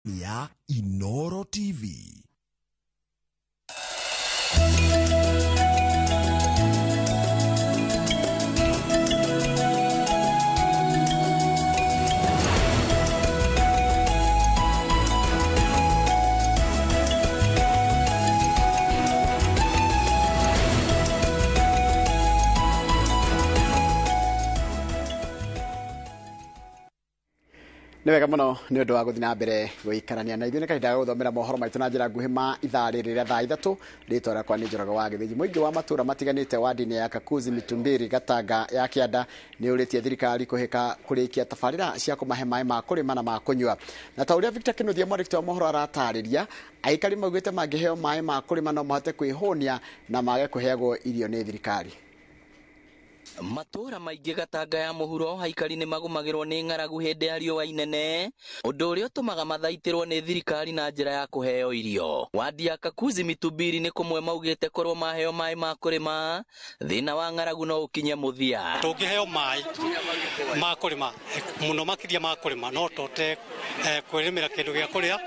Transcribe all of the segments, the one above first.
Ya Inoro TV. Nĩ wega mũno nĩ ũndũ wa gũthiĩ na mbere gũikarania na ithuĩ. Nĩ kahinda ga gũthomera mohoro maitũ na njĩra nguhĩ ma ithaa rĩrĩ rĩa thaa 3. Rĩtwa rĩakwa nĩ Njoroge wa Gĩthĩnji. Mũingĩ wa matũũra matiganĩte wa ndini ya Kakuzi Mitumbiri Gatanga ya Kĩanda nĩ ũrĩtie thirikari kũhĩka kũrĩkia tabarĩra cia kũmahe maĩ ma kũrĩma na ma kũnyua. Na ta ũrĩa Victor Kĩnuthia mwandĩki wa mohoro aratarĩria, aikari maugĩte mangĩheo maĩ ma kũrĩma no mahote kwĩhũnia na mage kũheagwo irio nĩ thirikari. Matũũra maingĩ Gatanga ya mũhuro aikari nĩ magũmagĩrwo nĩ ng'aragu hĩndĩ ya riũa inene, ũndũ ũrĩa ũtũmaga mathaitĩrwo nĩ thirikari na njĩra ya kũheo irio. Wadi ya Kakuzi Mitumbiri nĩ kũmwe maugĩte korwo maheo maĩ ma kũrĩma, thĩna wa ng'aragu no ũkinye mũthia. Tũngĩheo maĩ ma kũrĩma mũno makĩria ma kũrĩma no tũhote kwĩrĩmĩra kĩndũ gĩa kũrĩa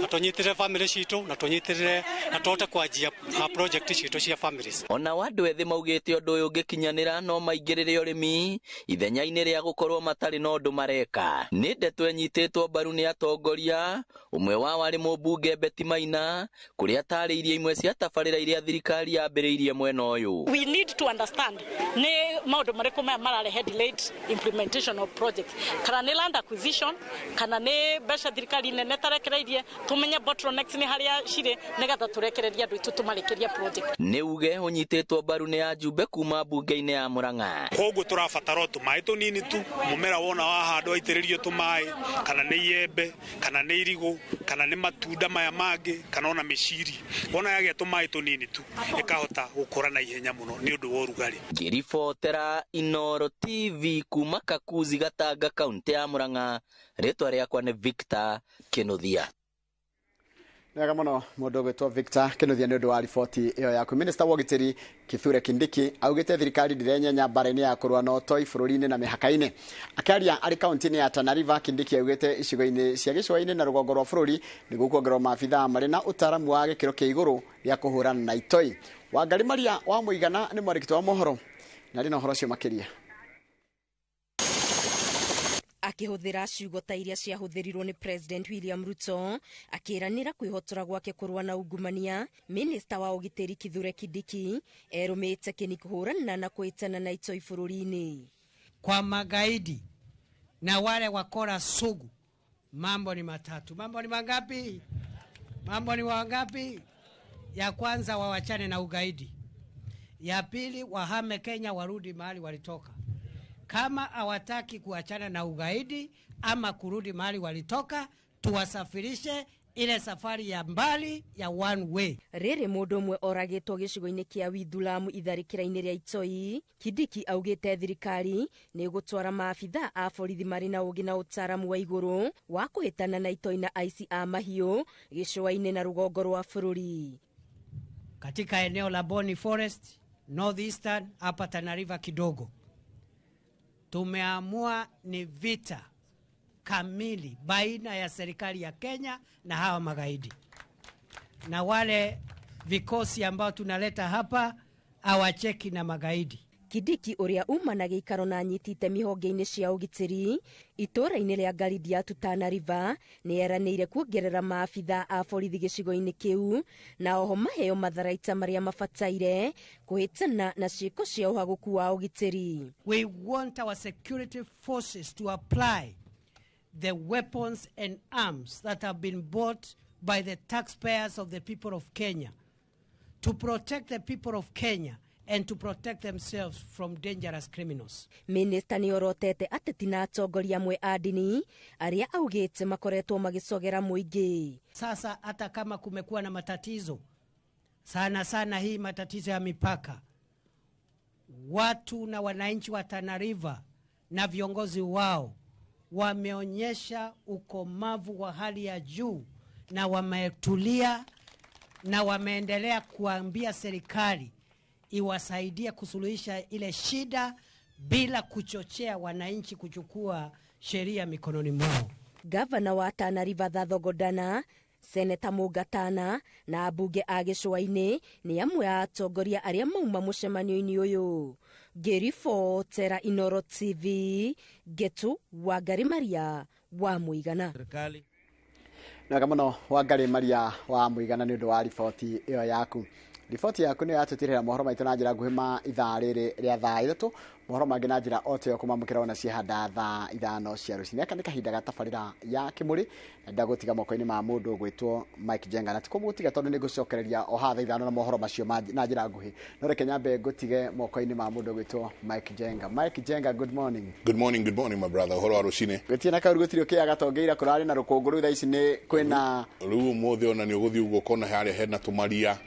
na tũnyitĩrĩre family citũ na tũnyitĩrĩre na tũhote kwanjia project citũ cia families. Ona andũ ethĩ maugĩte ũndũ ũyũ ũngĩkinyanĩra no maingĩrĩre ũrĩmi ithenya-inĩ rĩa gũkorwo matarĩ na ũndũ mareka. Nĩ ndeto ĩnyitĩtwo mbaru nĩ atongoria, ũmwe wao arĩ mũmbunge Betty Maina, kũrĩa atarĩirie imwe cia tabarĩra iria thirikari yambĩrĩirie mwena ũyũ. We need to understand nĩ maũndũ marĩkũ maya mararehe delayed implementation of projects, kana nĩ land acquisition, kana nĩ mbeca thirikari nene tarekereirie, tumenye bottlenecks nĩ harĩa cirĩ nĩgetha tũrekererie andũ aitũ tũmarĩkĩrie project. Nĩ uge ũnyitĩtwo mbaru nĩ ajumbe kuma mbunge-inĩ ya Murang'a. Koguo tũrabatara o tũmaĩ tũnini tu, mũmera wona wahandwo aitĩrĩrio tũmaĩ, kana nĩ iembe, kana nĩ irigũ, kana nĩ matunda maya mangĩ, kana ona mĩciri. Wona yagĩa tũmaĩ tũnini tu, ĩkahota gũkũra na ihenya mũno nĩ ũndũ wa ũrugarĩ. Ngĩribotera Inoro TV kuma Kakuzi Gatanga kaunti ya Murang'a, rĩtwa rĩakwa nĩ Victor Kĩnuthia. Wega mũno mũndũ ũgwĩtwo Victor Kĩnuthia nĩ ũndũ wa riboti ĩyo yaku. Minister wa ũgitĩri Kithure Kindiki augĩte thirikari ndĩrenyenya mbara-inĩ ya kũrũa na ũtoi bũrũri-inĩ na mĩhaka-inĩ. Akĩaria arĩ kaunti-inĩ ya Tana River, Kindiki augĩte icigo-inĩ cia gĩcũa-inĩ na rũgongo rwa bũrũri nĩ gũkuongererwo maabithaa marĩ na ũtaaramu wa gĩkĩro kĩa igũrũ gĩa kũhũrana na itoi. Wangari Maria wa Mũigana nĩ mwandĩki wa mohoro na arĩ na ũhoro ũcio makĩria. Akĩhũthĩra ciugo ta iria ciahũthĩrirwo nĩ President William Ruto akĩranĩra kwĩhotora gwake kũrũa na ungumania, Minister wa ũgitĩri Kithure Kindiki erũmĩte kĩni kũhũrana na kwĩtana na itoi bũrũri-inĩ. Kwa magaidi na wale wakora sugu, mambo ni matatu. Mambo ni mangapi? Mambo ni wangapi? Ya kwanza, wawachane na ugaidi. Ya pili, wahame Kenya warudi mahali walitoka. Kama hawataki kuachana na ugaidi ama kurudi mahali walitoka, tuwasafirishe ile safari ya mbali ya one way. Rĩrĩ mũndũ ũmwe oragĩtwo gĩcigo-inĩ kĩa Withulamu itharĩkĩra-inĩ rĩa itoi, Kindiki augĩte thirikari nĩ ĩgũtwara maabithaa a borithi marĩ na ũgĩ na ũtaaramu wa igũrũ wa kũhĩtana na itoi na aici a mahiũ gĩcũa-inĩ na rũgongo rwa bũrũri. Katika eneo la Boni Forest, Northeastern, hapa Tana River kidogo, tumeamua ni vita kamili baina ya serikali ya Kenya na hawa magaidi. Na wale vikosi ambao tunaleta hapa hawacheki na magaidi. Kindiki ũrĩa uma na gĩikaro na anyitite mĩhonge-inĩ cia ũgitĩri itũũra-inĩ rĩa Garidiatu Tana River nĩ eranĩire kuongerera maabithaa a borithi gĩcigo-inĩ kĩu na oho maheo matharaita marĩa mabataire kũhĩtana na ciĩko cia ũhagũku wa ũgitĩri. We want our security forces to apply the weapons and arms that have been bought by the taxpayers of the people of Kenya to protect the people of Kenya and to protect themselves from dangerous criminals. Minister nĩ orotete ateti na atongoria amwe a ndini arĩa augĩte makoretwo magĩcogera mũingĩ. Sasa hata kama kumekuwa na matatizo sana sana, hii matatizo ya mipaka, watu na wananchi wa Tana River na viongozi wao wameonyesha ukomavu wa hali ya juu na wametulia na wameendelea kuambia serikali iwasaidie kusuluhisha ile shida bila kuchochea wananchi kuchukua sheria mikononi mwao. Gavana wa Tana River Thatho Godana, Seneta Mũngatana na ambunge a gĩcũa-inĩ nĩ amwe a atongoria arĩa mauma mũcemanio-inĩ ũyũ. Ngĩribotera Inoro TV, Ngetu Wangari Maria wa Mũigana. Wega mũno Wangari Maria wa Mũigana nĩ ũndũ wa riboti ĩyo yaku. Riboti yaku nĩyo yatũtirĩra mohoro maitũ na njĩra nguhĩ ma ithaa rĩrĩ rĩa thaa 3, mohoro mangĩ na njĩra o ta ĩyo kũmamũkĩra ona ciehanda thaa 5 cia rũcinĩ. Aka nĩ kahinda ga tabarĩra ya Kĩmũrĩ, na ndagũtiga moko-inĩ ma mũndũ ũgwĩtwo Mike Jenga, na ti kũmũtiga tondũ nĩ ngũcokereria o haha thaa 5 na mohoro macio na njĩra nguhĩ, no reke nyambe ngũtige moko-inĩ ma mũndũ ũgwĩtwo Mike Jenga. Mike Jenga, good morning. Good morning, good morning my brother. Ũhoro wa rũcinĩ? Gũtirĩ na kaũru, gũtirĩ ũkĩaga tongeira kũrarĩ na rũkũngũ rĩu thaa ici nĩ kwĩna rĩu ũmũthĩ ona nĩ ũgũthiĩ ũguo ũkona harĩa hena tũmaria,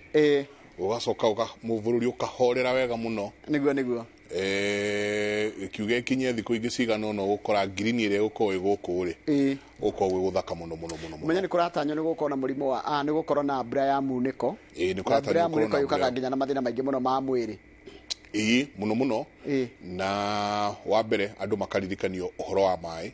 ũgacoka mũbũrũri ũkahorera wega mũno. Nĩguo nĩguo. Kiuga ikinye thikũ ingĩ cigana ũna ũgũkora ngirini ĩrĩa ĩgũkorwo ĩ gũkũ rĩ, gũkorwo gwĩ gũthaka mũno mũno mũno mũno. Ũmenye nĩ kũratanywo nĩ gũkorwo na mũrimũ wa nĩ gũkorwo na mbura ya munĩko. Nĩ kũratanywo Mbura ya gũkorwo na munĩko yũkaga mbura. nginya na mathĩna maingĩ mũno ma mwĩrĩ. Mũno mũno. Na wa mbere andũ makaririkanio ũhoro wa maĩ,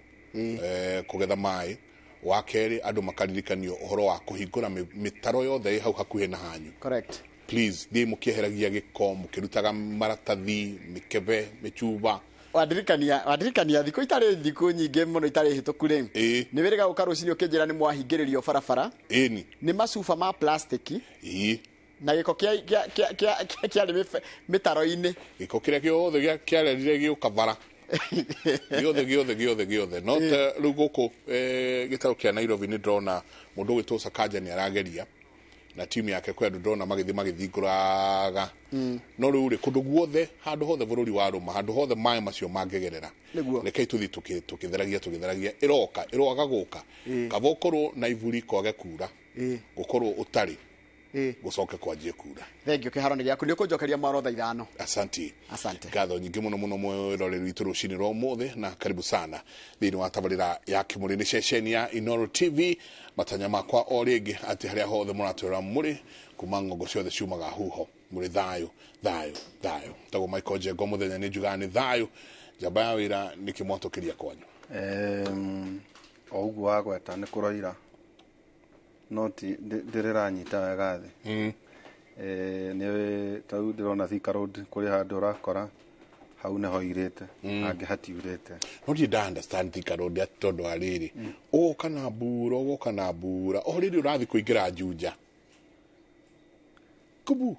kũgetha maĩ. Wa kerĩ andũ makaririkanio ũhoro wa kũhingũra mĩtaro yothe ĩ hau hakuhĩ na hanyu. Correct. Please, thiĩ mũkĩeheragia gĩko, mũkĩrutaga maratathi, mĩkebe, mĩcuba. Wandirikania thikũ itarĩ thikũ nyingĩ mũno itarĩ hĩtũku rĩ, nĩ wĩrĩga gũka rũcinĩ ũkĩnjĩra nĩ mwahingĩrĩrio barabara. Ĩni. Nĩ macuba ma plastiki. Na gĩko kĩarĩ mĩtaro-inĩ. Gĩko kĩrĩa gĩothe kĩarerire gĩũka bara. Gĩothe gĩothe gĩothe gĩothe. No ta rĩu gũkũ gĩtarũ kĩa Nairobi nĩ ndĩrona mũndũ ũgwĩtwo Sakaja nĩ arageria na timu yake, kwĩ andũ ndĩrona magĩthiĩ magĩthingũraga. No rĩu rĩ, kũndũ guothe, handũ hothe bũrũri wa rũma, handũ hothe maĩ macio mangĩgerera, rekei tũthiĩ tũkĩtheragia tũgĩtheragia, ĩroka ĩroaga gũka. Kaba ũkorwo na iburi kwage kura, gũkorwo ũtarĩ, gũcoke kwanjie kura. Thengiũ kĩharo-inĩ gĩaku, nĩ ũkũnjokeria mwaro thaa 5. Asante. Asante. Ngatho nyingĩ mũno mũno mwĩroreri witũ rũcinĩ rwa ũmũthĩ, na karibu sana thĩinĩ wa tabarĩra ya Kĩmũrĩ nĩ ceceni ya Inoro TV. Matanya makwa o rĩngĩ atĩ harĩa hothe mũratwĩra mũrĩ kuma ng'ongo ciothe ciumaga huho, mũrĩ thayũ thayũ thayũ. Tagwo Michael Njengo mũthenya nĩ njugaga nĩ thayũ, njamba ya wĩra nĩ kĩmwatũkĩria kwanyu. O ũguo wagweta nĩ kũroira, no ti ndĩrĩranyita wega thĩ. Nĩ ta rĩu ndĩrona Thika Road kũrĩ handũ ũrakora hau nĩho irĩte, hangĩ hatiurĩte. No ndirĩ nda understand Thika Road atĩ tondũ wa rĩrĩ, ũgoka na mbura, ũgoka na mbura, o rĩrĩ ũrathiĩ kũingĩra Juja. Kubu.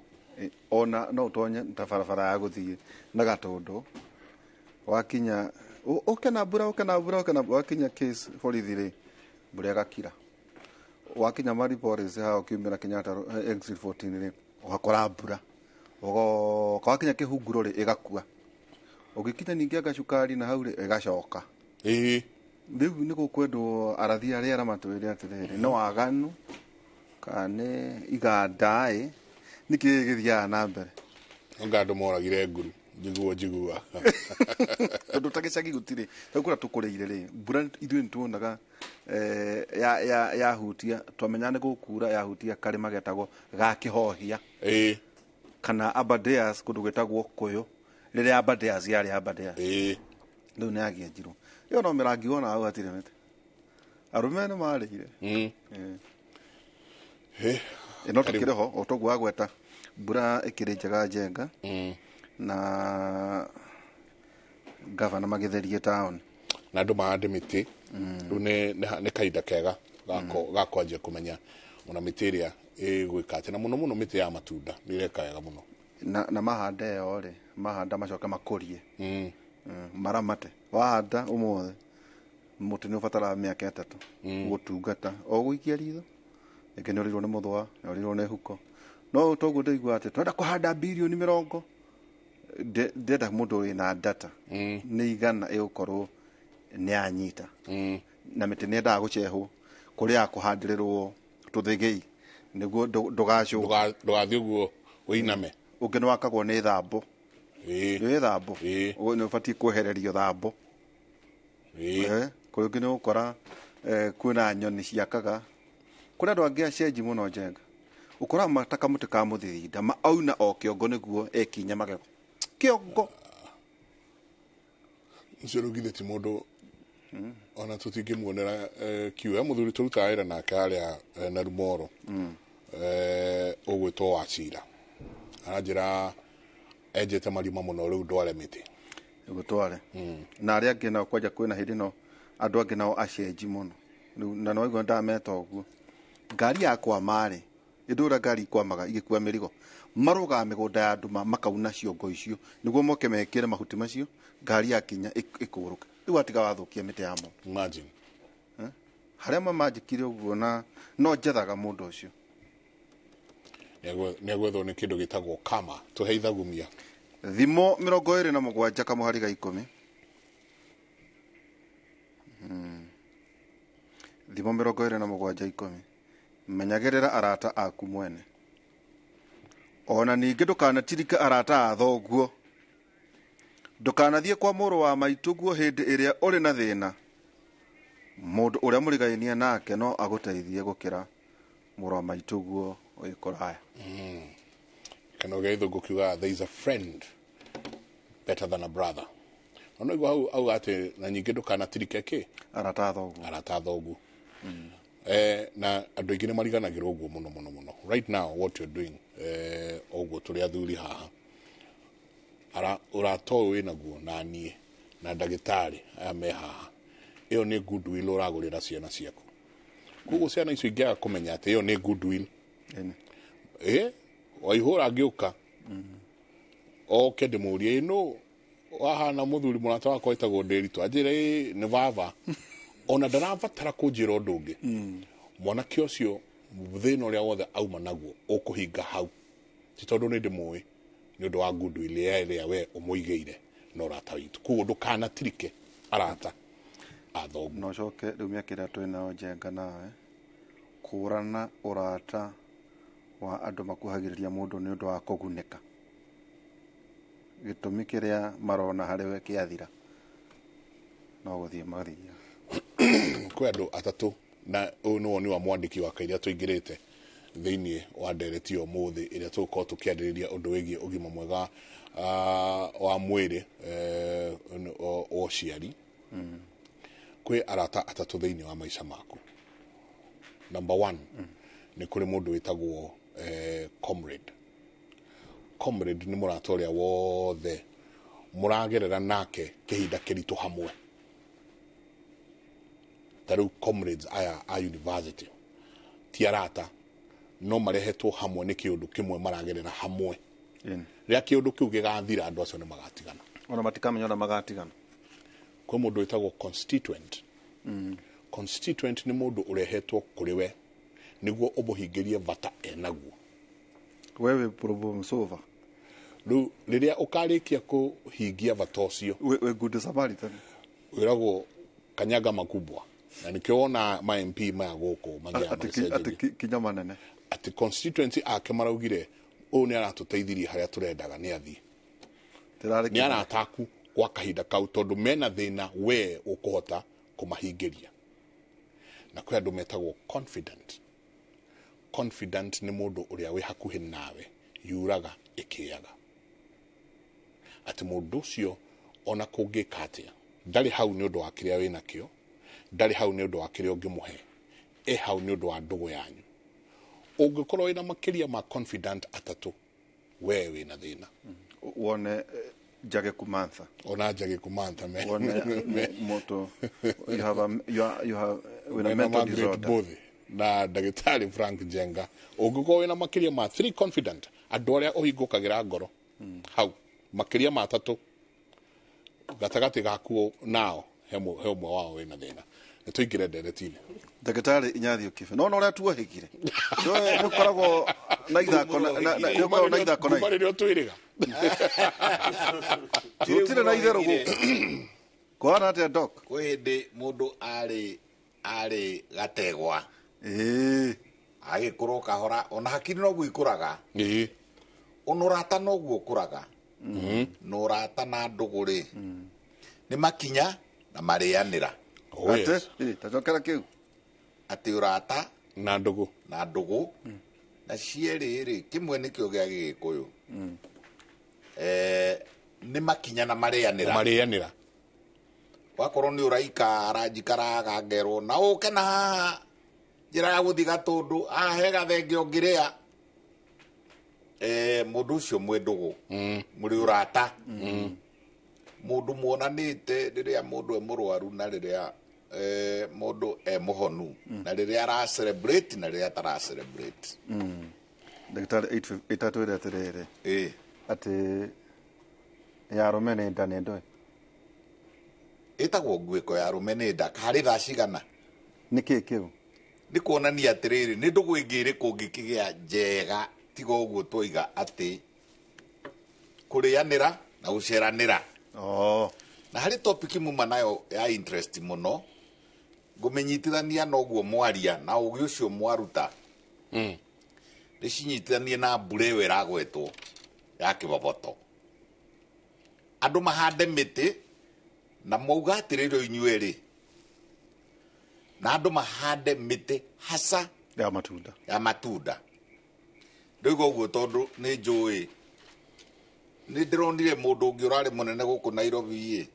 Ona no ũtonye ta barabara ya gũthiĩ na Gatũndũ, wakinya ũke na mbura, ũke na mbura, ũke na mbura, wakinya case borithi rĩ, mbura ĩgakira. Wakinya Maripolis haha ũkiumĩra Kenyatta exit 14 rĩ, ũgakora mbura. Ũgoka wakinya Kĩhunguro rĩ, ĩgakua. Ũgĩkinya ningĩ anga cukari na hau rĩ, ĩgacoka. Rĩu nĩ gũkwendwo arathi arĩa arĩa matwĩre atĩrĩrĩ, nĩ waganu kana nĩ iganda ĩ, nĩkĩ gĩthiaga na mbere? Anga andũ moragire nguru, njiguo njigua. Tondũ ta gĩcagi gũtirĩ, ta kũrĩa tũkũrĩire rĩ, mbura ithuĩ nĩtuonaga yahutia, twamenya nĩ gũkura, yahutia karĩma getagwo ga Kĩhohia. Kana Aberdares, kũndũ gwĩtagwo Kũyũ, rĩrĩa Aberdares yarĩ Aberdares. Rĩu nĩ yagĩenjirwo. Ĩyo no mĩrangi wona hau hatirĩ mĩtĩ. Arũme nĩ marĩire. No tũkĩrĩ ho, o toguo wagweta, mbura ĩkĩrĩ njega Njenga, na gavana magĩtherie town. Na andũ mahande mĩtĩ. Rĩu nĩ kahinda kega ga kwanjia kũmenya ona mĩtĩ ĩrĩa ĩgwĩka atĩa, na mũno mũno mĩtĩ ya matunda nĩ ĩreka wega mũno. Na mahanda ĩyo rĩ, mahanda macoke makũrie. Maramate. Wahanda ũmũthĩ, mũtĩ nĩ ũbataraga mĩaka 3 gũtungata. O gũikia ritho, rĩngĩ nĩ ũrĩirwo nĩ mũthũa, nĩ ũrĩirwo nĩ huko. No toguo ndĩigua atĩ twenda kũhanda birioni 40, ndĩrenda mũndũ wĩna data. Nĩ igana ĩgũkorwo nĩ yanyita. Na mĩtĩ nĩ yendaga gũcehwo, kũrĩ ya kũhandĩrĩrwo tũthĩgĩi nĩguo ndũgacũke. Ndũgathiĩ ũguo ũiname. Ũngĩ nĩ wakagwo nĩ thambo. Nĩ thambo. Nĩ ũbatiĩ kwehererio thambo. Kũrĩ ũngĩ nĩ ũgũkora kwĩna nyoni ciakaga. Kũrĩ andũ angĩ acenji mũno Njenga. Ũkoraga mata kamũtĩ ka mũthithinda, auna o kĩongo nĩguo ekinya magego. Kĩongo. Ũcio rĩu githĩ ti mũndũ Ona tũtingĩmuonera kiu he mũthuri tũrutaga wĩra nake harĩa Narumoro, ũgwĩtwo Wacira, aranjĩra enjete marima mũno rĩu ndware mĩtĩ. Gũtware na arĩa angĩ nao kwanja kwĩna hĩndĩ no andũ angĩ nao acenji mũno. Rĩu na no ndameta ũguo ngari yakwa marĩ ĩndũra ngari ikwamaga igĩkua mĩrigo marũgaga mĩgũnda ya andũ makauna ciongo icio nĩguo moke mekĩre mahuti macio ngari yakinya ĩkũrũke. Rĩu atiga wathũkia mĩtĩ ya mũndũ. Imagine. Harĩa amwe manjĩkire ũguo na no njethaga mũndũ ũcio. Nĩ agwethwo nĩ kĩndũ gĩtagwo kama tũhe ithagumia. Thimo 27 kamũhari ga 10. Thimo 27:10, menyagĩrĩra arata aku mwene, ona ningĩ ndũkanatirike arata a thoguo. Ndũkanathiĩ kwa mũrũ wa maitũguo hĩndĩ ĩrĩa ũrĩ na thĩna. Mũndũ ũrĩa mũrigainie nake no agũteithie gũkĩra mũrũ wa maitũguo wĩ kũraya. Kana gĩa gĩthũngũ kiugaga, "There is a friend better than a brother." Na no igua hau auga atĩ na nyingĩ ndũkanatirike kĩ? Arata a thoguo. Arata a thoguo. Na andũ aingĩ nĩ mariganagĩrwo ũguo mũno mũno mũno. Right now what you're doing, ũguo tũrĩ athuri haha, ara ũrata ũyũ wĩnaguo na niĩ na ndagĩtarĩ aya me haha, ĩyo nĩ goodwill ũragũrĩra ciana ciaku. Koguo ciana icio ingĩaga kũmenya atĩ ĩyo nĩ goodwill, Ĩni. Waihũra angĩũka oke ndĩmũrie ĩno wahana mũthuri mũrata wakwa wĩtagwo Ndĩritũ, anjĩre, "Ĩ, nĩ baba," ona ndarabatara kũnjĩra ũndũ ũngĩ. Mwanake ũcio thĩna ũrĩa wothe auma naguo ũkũhinga hau, ti tondũ nĩ ndĩmũĩ, nĩ ũndũ wa goodwill ĩrĩa we ũmũigĩire na ũrata witũ. Koguo ndũkanatirike arata a thoguo. Na ũcoke rĩu mĩaka ĩrĩa twĩ nayo njenga nawe kũrana ũrata wa andũ makuhagĩrĩria mũndũ nĩ ũndũ wa kũgunĩka, gĩtũmi kĩrĩa marona harĩ we kĩathira no gũthiĩ mathiaga. Kwĩ andũ atatũ, na ũyũ nĩ woni wa mwandĩki wa kairia tũingĩrĩte thĩinĩ wa ndereti ũmũthĩ ĩrĩa tũgũkorwo tũkĩarĩrĩria ũndũ wĩgiĩ ũgima mwega wa mwĩrĩ wa ũciari. Kwĩ arata atatũ thĩinĩ wa maica maku. Number one, nĩ kũrĩ mũndũ wĩtagwo comrade. Comrade nĩ mũrata ũrĩa wothe mũragerera nake kĩhinda kĩritũ hamwe. Ta rĩu comrades aya a university ti arata, no marehetwo hamwe nĩ kĩũndũ kĩmwe maragerera hamwe. Rĩrĩa kĩũndũ kĩu gĩgathira, andũ acio nĩ magatigana. Ona matikamenya ona magatigana. Kwĩ mũndũ wĩtagwo constituent. Constituent nĩ mũndũ ũrehetwo kũrĩ we nĩguo ũmũhingĩrie bata enaguo. Wewe problem solver. Rĩu rĩrĩa ũkarĩkia kũhingia bata ũcio, we good Samaritan. Wĩragwo kanyaga makubwa, na nĩkĩo wona ma MP maya gũkũ mathiaga atĩ magĩcenjagia. Kinya manene. Atĩ constituency ake maraugire ũyũ nĩ aratũteithirie harĩa tũrendaga, nĩ athiĩ. Tĩrarĩ. Nĩ arata aku gwa kahinda kau tondũ mena thĩna we ũkũhota kũmahingĩria. Na kwĩ andũ metagwo confident. Confident nĩ mũndũ ũrĩa wĩ hakuhĩ nawe yuraga ĩkĩaga, atĩ mũndũ ũcio ona kũngĩka atĩa ndarĩ hau nĩ ũndũ wa kĩrĩa wĩ nakĩo, ndarĩ hau nĩ ũndũ wa kĩrĩa ũngĩmũhe, e hau nĩ ũndũ wa ndũgũ yanyu. Ũngĩkorwo wĩna makĩria ma confident atatũ, we wĩna thĩna. Wone Njage Kumantha. Ona Njage Kumantha me wone moto you have a you are, you have with a mena mental Margaret disorder. Bothe na ndagĩtarĩ Frank Njenga. Ũngĩkorwo wĩna makĩria ma three confident, andũ arĩa ũhingũkagĩra ngoro hau makĩria ma atatũ gatagatĩ gaku nao, he ũmwe wao wĩna thĩna. Nĩ tũingĩre ndereti-inĩ. Ndagĩtarĩ Inyathio Kibe, no ũrĩa tuohĩgire nĩ ũkoragwo na ithako nĩ ũkoragwo na ithako na kuma rĩrĩa ũtwĩrĩga. Tũtirĩ na itherũ gũkũ kũhana atĩa, doc? Kwĩ hĩndĩ mũndũ arĩ gategwa, agĩkũra o kahora, ona hakiri noguo ikũraga, ona ũrata noguo ũkũraga. Na ũrata na ndũgũ rĩ, nĩ makinya na marĩanĩra. Oh, yes. Atĩ tacokera kĩu. Atĩ ũrata na ndũgũ. Na ndũgũ na cierĩ rĩ, kĩmwe nĩkĩo gĩa Gĩgĩkũyũ, nĩ makinya na marĩanĩra. Marĩanĩra. Wakorwo nĩ ũraikara njikaraga ngerwo na ũke na haha njĩra ya gũthiĩ Gatũndũ haha he gathenge ũngĩrĩa. Mũndũ ũcio mwĩ ndũgũ, mũrĩ ũrata, mũndũ muonanĩte rĩrĩa mũndũ e mũrwaru na rĩrĩa mũndũ e mũhonu, na rĩrĩa ara celebrate na rĩrĩa atara celebrate. Ndagĩtarĩ ĩtatwĩre atĩrĩrĩ, atĩ ya arũme nĩ nda nĩ ndũĩ. Ĩtagwo nguĩko ya arũme nĩ nda. Harĩ thaa cigana? Nĩ kĩĩ kĩu? Nĩ kuonania atĩrĩrĩ, nĩ ndũgũ ĩngĩ ĩrĩkũ ũngĩkĩgĩa njega tiga ũguo twoiga atĩ kũrĩanĩra na gũceranĩra. Na harĩ topic muma nayo ya interest mũno, ngũmĩnyitithania na ũguo mwaria na ũgĩ ũcio mwaruta. Ndĩcinyitithanie na mbura ĩyo ĩragwetwo ya kĩboboto. Andũ mahande mĩtĩ na mwauga atĩrĩrĩ inyuĩ rĩ, na andũ mahande mĩtĩ hasa ya matunda. Ya matunda. Ndoiga ũguo tondũ nĩ njũĩ, nĩ ndĩronire mũndũ ũngĩ ũrarĩ mũnene gũkũ Nairobi ĩ,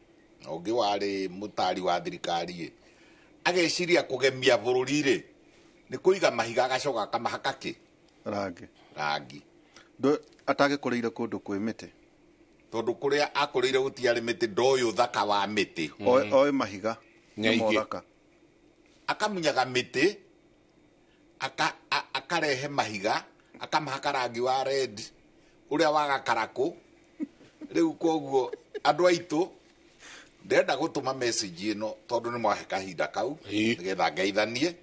na ũngĩ warĩ mũtari wa thirikari ĩ, ageciria kũgemia bũrũri rĩ nĩ kũiga mahiga agacoka akamahaka kĩ? Rangi. Rangi. Atagĩkũrĩire kũndũ kwĩ mĩtĩ. Tondũ kũrĩa akũrĩire gũtiarĩ mĩtĩ, ndoĩ ũthaka wa mĩtĩ. Oĩ mahiga nĩ mothaka. Akamunyaga mĩtĩ, akarehe mahiga, akamahaka rangi wa red ũrĩa wa gakarakũ. Rĩu koguo andũ aitũ ndĩrenda gũtũma message ĩno tondũ nĩ mwahe kahinda kau nĩgetha ngeithanie,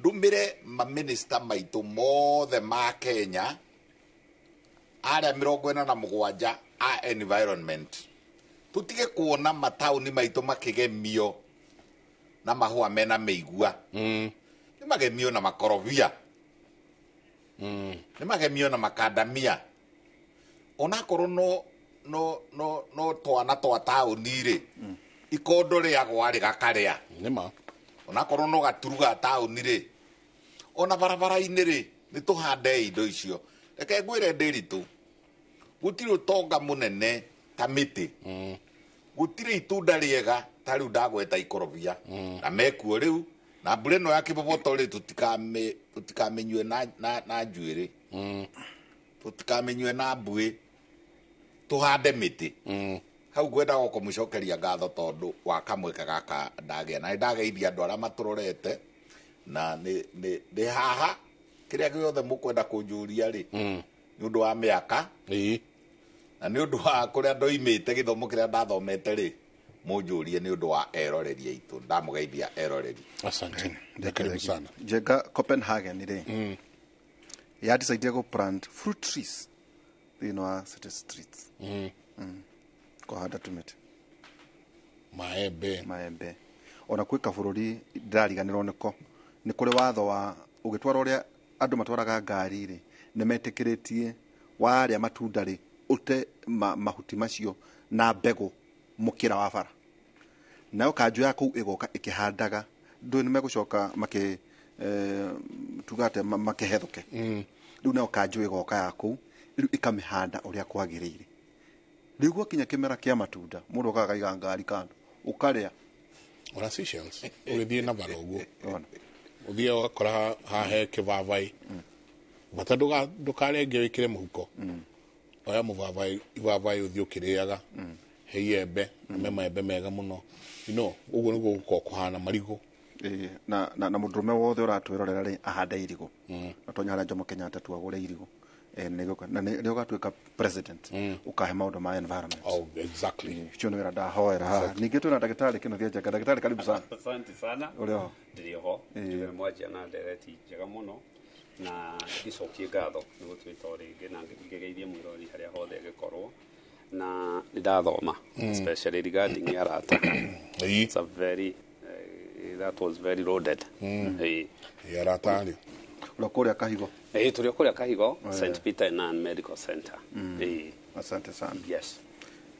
ndũmĩre maminista maitũ mothe ma Kenya arĩa 47 a environment, tũtige kuona mataũni maitũ makĩgemio na mahũa mena mĩigua. Nĩ magemio na makorobia, nĩ magemio na makandamia, onakorwo no twana twa taũni rĩ, ikondo rĩagwa rĩgakarĩa. Nĩma. Onakorwo no gaturu ga taũni rĩ, ona barabara-inĩ rĩ, nĩ tũhande indo icio. Reke ngwĩre Ndĩritũ, gũtirĩ ũtonga mũnene ta mĩtĩ. Gũtirĩ itunda rĩega ta rĩu ndagweta ikorobia. Na mekuo rĩu, na mbura ĩno ya kĩboboto rĩ, tũtikamĩnyue na njuĩrĩ. Tũtikamĩnyue na mbuĩ. Tũhande mĩtĩ. Hau ngwendaga kũmũcokeria ngatho tondũ wa kamweke gaka ndagĩa. Na nĩ ndageithia andũ arĩa matũrorete, na nĩ haha kĩrĩa gĩothe mũkwenda kũnjũria rĩ, nĩ ũndũ wa mĩaka, na nĩ ũndũ wa kũrĩa ndoimĩte, gĩthomo kĩrĩa ndathomete rĩ, mũnjũrie nĩ ũndũ wa eroreri aitũ. Ndamũgeithia eroreri. Asante. Karibu sana. Njenga Copenhagen rĩ, ya decide go plant fruit trees thĩinĩ wa city streets. Kũhanda tũmĩtĩ. Maembe. Maembe. Ona kwĩ kabũrũri ndĩrariganĩrwo nĩko, nĩ kũrĩ watho wa ũgĩtwara ũrĩa andũ matwaraga ngari rĩ, nĩ metĩkĩrĩtie warĩa matunda rĩ, ũte mahuti macio na mbegũ mũkĩra wa bara. Nayo kanjũ ya kũu ĩgoka ĩkĩhandaga, ndũĩ nĩ megũcoka makĩ tuga atĩa, makĩhethũke. Rĩu nayo kanjũ ĩgoka ya kũu, rĩu ĩkamĩhanda ũrĩa kwagĩrĩire. Rĩu gwakinya kĩmera kĩa matunda, mũndũ okaga akaiga ngari kando, ũkarĩa. Ona Seychelles, ũgĩthiĩ na bara ũguo. Ũthiĩ ũgakora haha he kĩbabaĩ. Bata ndũkarenge wĩkĩre mũhuko. Oya mũbabaĩ, ibabaĩ ũthiĩ ũkĩrĩaga. He iembe, me maembe mega mũno. You know, ũguo nĩguo gũkoragwo kũhana marigũ. Na mũndũrũme wothe ũratwĩrorera rĩ, ahande irigũ. Na tonya harĩa Jomo Kenyatta tu agũre irigũ. Na nĩ ũgatuĩka president, ũkahe maũndũ ma environment. Oh, exactly. Ũcio nĩ wĩra ndahoera haha. Ningĩ twĩna ndagĩtarĩ Kĩnuthia Njenga. Ndagĩtarĩ, karibu sana. Asante sana. Ũrĩ ho? Ndĩrĩ ho. Njuge mwanjia na ndereti njega mũno, na ngĩcokie ngatho nĩ gũtwĩta o rĩngĩ, na ngĩgeithie mwĩrori harĩa hothe agĩkorwo. Na nĩ ndathoma, especially regarding arata. It's a very, that was very loaded. Arata rĩ. Ũrĩa kũrĩa Kahigo. Tũrĩ o kũrĩa Kahigo, St. Peter and Ann Medical Center. Asante sana. Yes.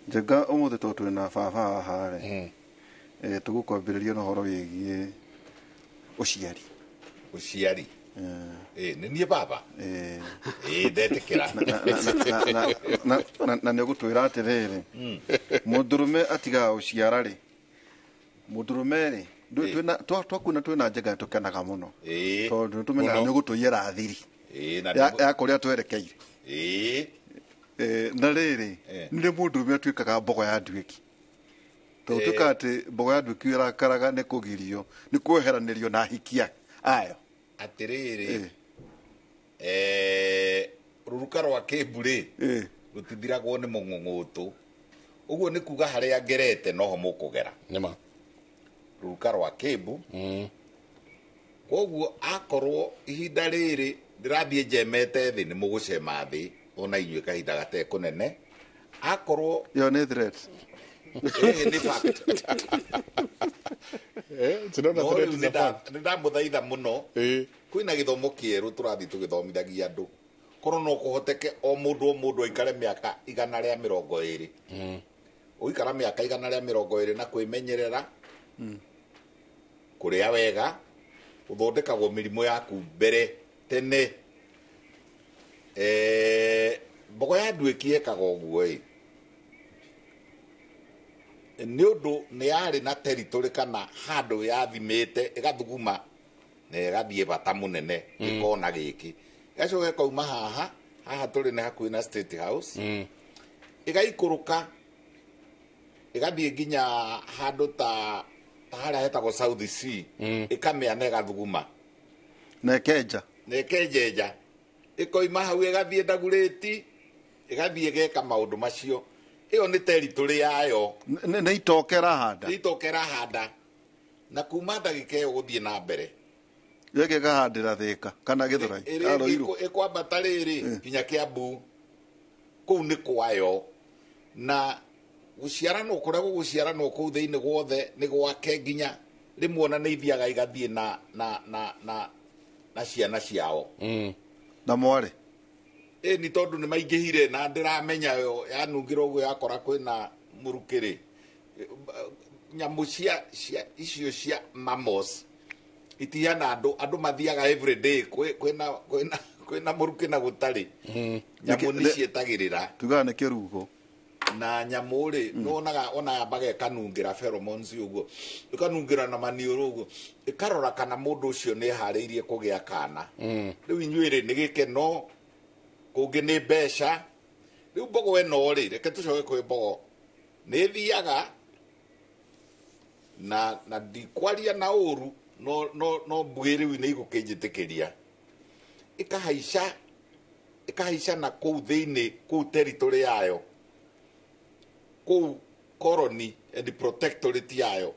Njenga ũmũthĩ tondũ twĩna baba haha rĩ, tũgũkwambĩrĩria na ũhoro wĩgiĩ ũciari. Ũciari. Nĩ niĩ baba? Ndetĩkĩra. Na nĩ ũgũtwĩra atĩrĩrĩ, mũndũrũme atigaga gũciara rĩ, Mũndũrũme rĩ, twakuona twĩna njenga tũkenaga mũno Ĩĩ. tondũ nĩtũmenyaga Mũno. nĩ ũgũtũiyĩra thiri Ĩĩ, na ya kũrĩa twerekeire. Ĩĩ. Na rĩrĩ, nĩ mũndũrũme atuĩkaga mbogo ya nduĩki, tondũ tuĩkaga atĩ mbogo ya nduĩki ĩrakaraga nĩ kũgirio, nĩ kweheranĩrio na ahikia ayo. Atĩrĩrĩ, rũruka rwa kĩmbu rĩ, rũtithiragwo nĩ mũng'ũng'ũtũ. Ũguo nĩ kuga harĩa ngerete noho mũkũgera. Nĩma. Rũruka rwa kĩmbu. Koguo akorwo ihinda rĩrĩ ndĩrathiĩ njemete thĩ, nĩ mũgũcema thĩ ona inyuĩ kahinda gatekũnene. Akorwo ĩyo nĩ threat. Ĩĩ, nĩ fact. It's not a No threat, rĩu it's a fact. nĩ ndamũthaitha mũno. Kwĩna gĩthomo kĩerũ tũrathiĩ tũgĩthomithagia andũ. Korwo no kũhoteke o mũndũ o mũndũ aikare mĩaka 120. Ũikara mĩaka 120 na kwĩmenyerera, kũrĩa wega, ũthondekagwo mĩrimũ yaku mbere tene. Mbogo ya nduĩki ĩkaga ũguo ĩ, nĩ ũndũ nĩ yarĩ na territory kana handũ yathimĩte ĩgathuguma na ĩgathiĩ bata mũnene, ĩkona gĩkĩ, ĩgacoka ĩkauma haha haha tũrĩ nĩ hakuhĩ na State House, ĩgaikũrũka ĩgathiĩ nginya handũ ta harĩa hetagwo South Sea, ĩkamĩa na ĩgathuguma na ĩkenja na ĩkenjenja, ĩkoima hau ĩgathiĩ Ndagurĩti, ĩgathiĩ ĩgeka maũndũ macio. Ĩyo nĩ territory yayo. Nĩ itoke ĩrahanda. Nĩ itoke ĩrahanda, na kuma ndagĩka ĩyo gũthiĩ na mbere ĩngĩ ĩkahandĩra Thĩka kana Gĩthũrai ĩrĩa Ruiru. ĩkwambata rĩrĩ nginya Kĩambu, kũu nĩ kwayo. Na gũciaranwo kũrĩa gũgũciaranwo kũu thĩinĩ guothe nĩ gwake, nginya rĩmwe ona nĩ ithiaga igathiĩ na ciana ciao. Na mwarĩ. Ĩ nĩ tondũ nĩ maingĩhire na ndĩramenya yo yanungĩra ũguo yakora kwĩna mũrukĩ-rĩ, nyamũ cia icio cia mammals itihana andũ, andũ mathiaga every day kwĩna mũrukĩ na gũtarĩ. Nyamũ nĩ cietagĩrĩra. Tugaga nĩ kĩrugo. Na nyamũ rĩ, nĩwonaga ona yambaga ĩkanungĩra pheromones ũguo, ĩkanungĩra na maniũrũ ũguo, ĩkarora kana mũndũ ũcio nĩ eharĩirie kũgĩa kana. Rĩu inyuĩ rĩ, nĩ gĩkeno, kũngĩ nĩ mbeca. Rĩu mbogo ĩno rĩ, reke tũcoke kwĩ mbogo, nĩ ĩthiaga na ndikwaria na ũru, no mbuĩ rĩu nĩ igũkĩnjĩtĩkĩria. Ĩkahaica na kũu thĩinĩ, kũu territory yayo, kũu colony and protectorate yayo,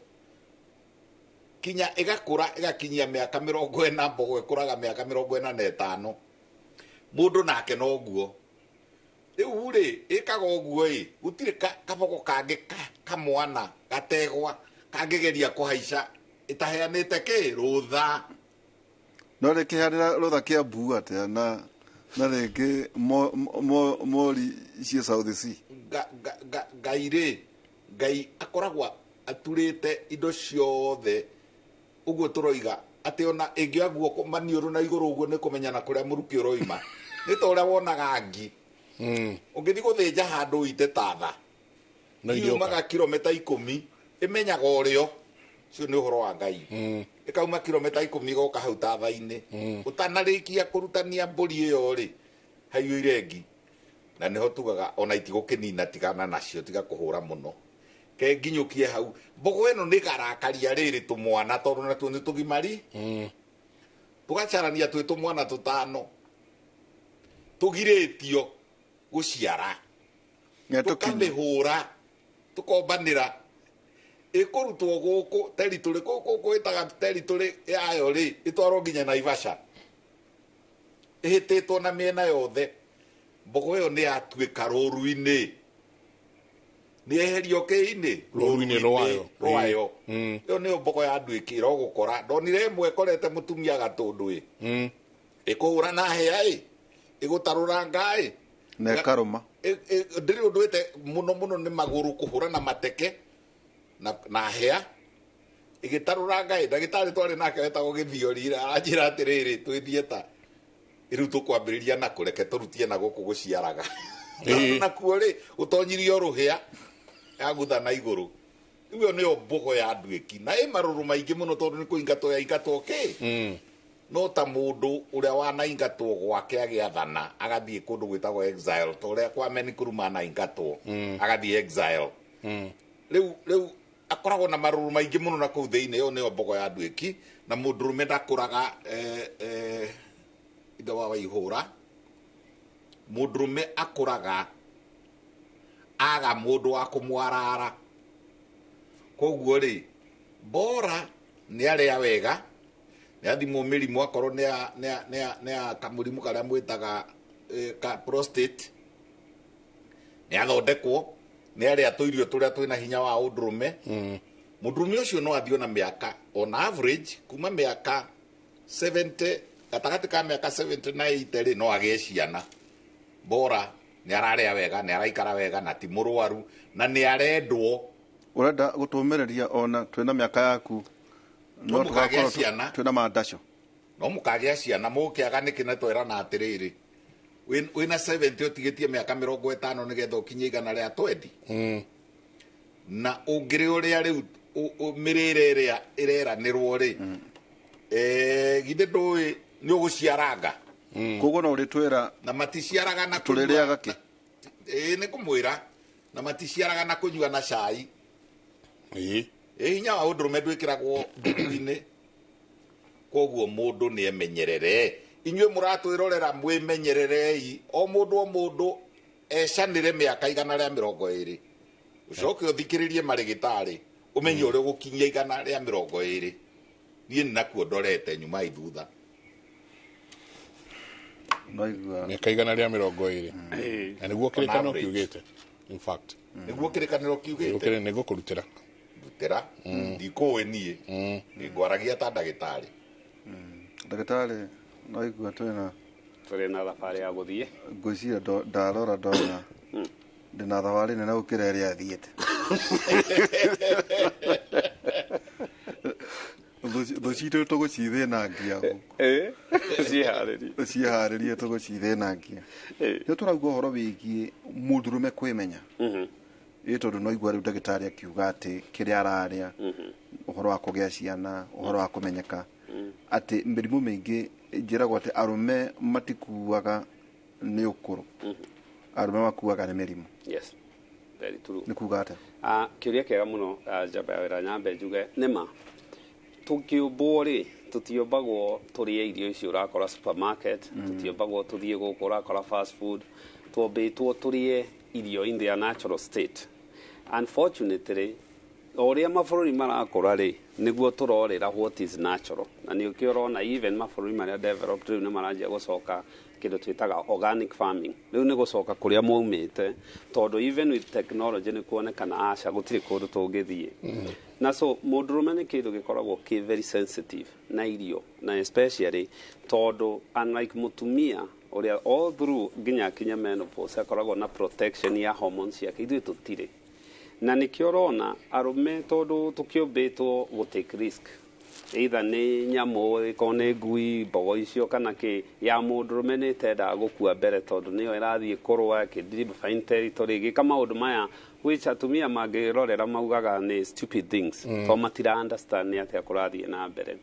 kinya ĩgakũra ĩgakinyia mĩaka 40. Mbogo ĩkũraga mĩaka 45. Mũndũ nake noguo. Rĩu rĩ, ĩkaga ũguo ĩ, gũtirĩ kabogo kangĩ kamwana gategwa kangĩgeria kũhaica ĩtaheanĩte kĩ rũtha. No rĩkĩheanĩra rũtha Kĩambu atĩa na rĩngĩ mori ciĩ South Sea? Ngai rĩ, Ngai akoragwo aturĩte indo ciothe ũguo tũroiga atĩ ona ĩngĩoya guoko maniũrũ na igũrũ ũguo nĩ kũmenya na kũrĩa mũrukĩ ũroima. Nĩ ta ũrĩa wonaga ngi. Ũngĩthiĩ gũthĩnja handũ ũite tatha, yumaga kilomita 10, ĩmenyaga ũrĩo. Ũcio nĩ ũhoro wa Ngai. Ĩkauma kilomita 10 ĩgoka hau tatha-inĩ. Ũtanarĩkia kũrutania mbũri ĩyo rĩ, haiyũire ngi. Na nĩho tugaga ona itigũkĩnina, tigana nacio, tiga kũhũra mũno. Ke nginyũkie hau. Mbogo ĩno nĩ ĩkarakaria rĩrĩ tũmwana, tondũ natuo nĩ tũgimari. Tũgacarania twĩ tũmwana tũtano. Tũgirĩtio gũciara. Tũkamĩhũra, tũkombanĩra. Ĩkũrutwo gũkũ territory, gũkũ gwĩtaga territory yayo rĩ, ĩtwarwo nginya Naivasha. Ĩhĩtĩtwo na mĩena yothe. Mbogo ĩyo nĩ yatuĩka rũru-inĩ. Nĩ yeherio kĩ-inĩ? Rũru-inĩ rwayo. Rwayo. Ĩyo nĩyo mbogo ya nduĩki ĩrogũkora. Ndonire ĩmwe ĩkorete mũtumia gatũndũ ĩ. Ĩkũhũra na hĩa ĩ, ĩgũtarũranga ĩ. Na ĩkarũma. Ndĩrĩ ũndũ ĩte mũno mũno nĩ magũrũ kũhũra na mateke na hĩa. Ĩgĩtarũranga ĩ, ndagĩtarĩ twarĩ nake wetagwo Gĩthiori, aranjĩra atĩrĩrĩ, twĩ theatre. Rĩu tũkwambĩrĩria na kũreke tũrutie na gũkũ gũciaraga. Nakuo rĩ, ũtonyirio rũhĩa yagutha na igũrũ. Rĩu ĩyo nĩyo mbogo ya nduĩki na ĩ marũrũ maingĩ mũno tondũ nĩ kũingatwo yaingatwo kĩ no ta mũndũ ũrĩa wanaingatwo gwake agĩathana agathiĩ kũndũ gwĩtagwo exile, ta ũrĩa Kwame Nkrumah anaingatwo agathiĩ exile. Rĩu akoragwo na marũrũ maingĩ mũno na kũu thĩinĩ. Ĩyo nĩyo mbogo ya nduĩki. Na mũndũrũme ndakũraga ithe wa Waihũra, mũndũrũme akũraga aga mũndũ wa kũmwarara. Koguo rĩ, bora nĩ arĩa wega, nĩ athimwo mĩrimũ akorwo nĩ ya kamũrimũ karĩa mwĩtaga ka prostate, nĩ athondekwo, nĩ arĩa tũirio tũrĩa twĩna hinya wa ũndũrũme. Mũndũrũme ũcio no athiĩ ona mĩaka on average kuma mĩaka 70, gatagatĩ ka mĩaka 70 na 80 rĩ, no agĩe ciana. Bora nĩ ararĩa wega, nĩ araikara wega, na ti mũrwaru, na nĩ arendwo. Ũrenda gũtũmĩrĩria ona twĩna mĩaka yaku no mũkagĩa ciana twĩna mandaco. No mũkagĩa ciana mũkĩaga nĩkĩ na twerana atĩrĩrĩ, wĩna 70 ũtigĩtie mĩaka 50 nĩgetha ũkinye 120. Na ũngĩrĩ ũrĩa rĩu mĩrĩre ĩrĩa ĩreranĩrwo rĩ, githĩ ndũĩ nĩ ũgũciaranga. Koguo no ũrĩtwĩra na maticiaraga na tũrĩrĩaga kĩ? Ĩĩ, nĩ kũmwĩra na maticiaraga na kũnyua na cai. Ĩĩ, hinya wa ũndũrũme ndwĩkĩragwo nduku-inĩ. Koguo mũndũ nĩ emenyerere. Inyuĩ mũratwĩrorera mwĩmenyererei. O mũndũ ecanĩre mĩaka 120. Ũcoke ũthikĩrĩrie marĩgĩtarĩ ũmenye ũrĩa ũgũkinyia 120. Niĩ nĩ nakuo ndorete nyuma thutha. Mĩaka 120. Na nĩguo kĩrĩkanĩro kiugĩte. In fact, nĩguo kĩrĩkanĩro kiugĩte. Nĩguo kũrutĩra. Ndutĩra. Ndikũĩ niĩ. Ngwaragia ta ndagĩtarĩ. Ndagĩtarĩ no igua twĩna tũrĩ na thabarĩ ya gũthiĩ. Ngwĩciria ndarora ndona ndĩna thabarĩ nene gũkĩra ĩrĩa athiĩte. Thũ citũ tũgũcithĩnangia gũkũ. Ciĩharĩrie tũgũcithĩnangia. Nĩ tũrauga ũhoro wĩgiĩ mũndũrũme kwĩmenya. Ĩ tondũ no igua rĩu ndagĩtarĩ akiuga atĩ kĩrĩa ararĩa, ũhoro wa kũgĩa ciana, ũhoro wa kũmenyeka, atĩ mĩrimũ mĩingĩ njĩragwo atĩ arũme matikuaga nĩ ũkũrũ, arũme makuaga nĩ mĩrimũ. Yes, very true. Nĩ kuga atĩa? Kĩũria kĩega mũno, njamba ya wĩra nyambe njuge nĩma tũkĩũmbwo rĩ, tũtiũmbagwo tũrĩe irio icio ũrakora supermarket, tũtiũmbagwo tũthiĩ gũkũ ũrakora fast food, twombĩtwo tũrĩe irio in their natural state. Unfortunately, o ũrĩa mabũrũri marakũra rĩ, nĩguo tũrorĩra what is natural. Na nĩkĩo ũrona even mabũrũri marĩa developed rĩu nĩ maranjia gũcoka kĩndũ twĩtaga organic farming. Rĩu nĩ gũcoka kũrĩa maumĩte, tondũ even with technology nĩ kuonekana aca gũtirĩ kũndũ tũngĩthiĩ. Na so mũndũrũme nĩ kĩndũ gĩkoragwo kĩ very sensitive na irio, na especially tondũ unlike mũtumia ũrĩa all through nginya akinya menopause akoragwo na protection ya hormones ciake, ithuĩ tũtirĩ. Na nĩkĩo ũrona arũme tondũ tũkĩũmbĩtwo gũ take risk, either nĩ nyamũ ĩkorwo nĩ ngui, mbogo icio kana kĩ, ya mũndũrũme nĩ ĩtendaga gũkua mbere tondũ nĩyo ĩrathiĩ kũrũa, ĩkĩ territory, ĩgĩka maũndũ maya which atumia mangĩrorera maugaga nĩ stupid things, tondũ matira understand nĩ atĩa kũrathiĩ na mbere.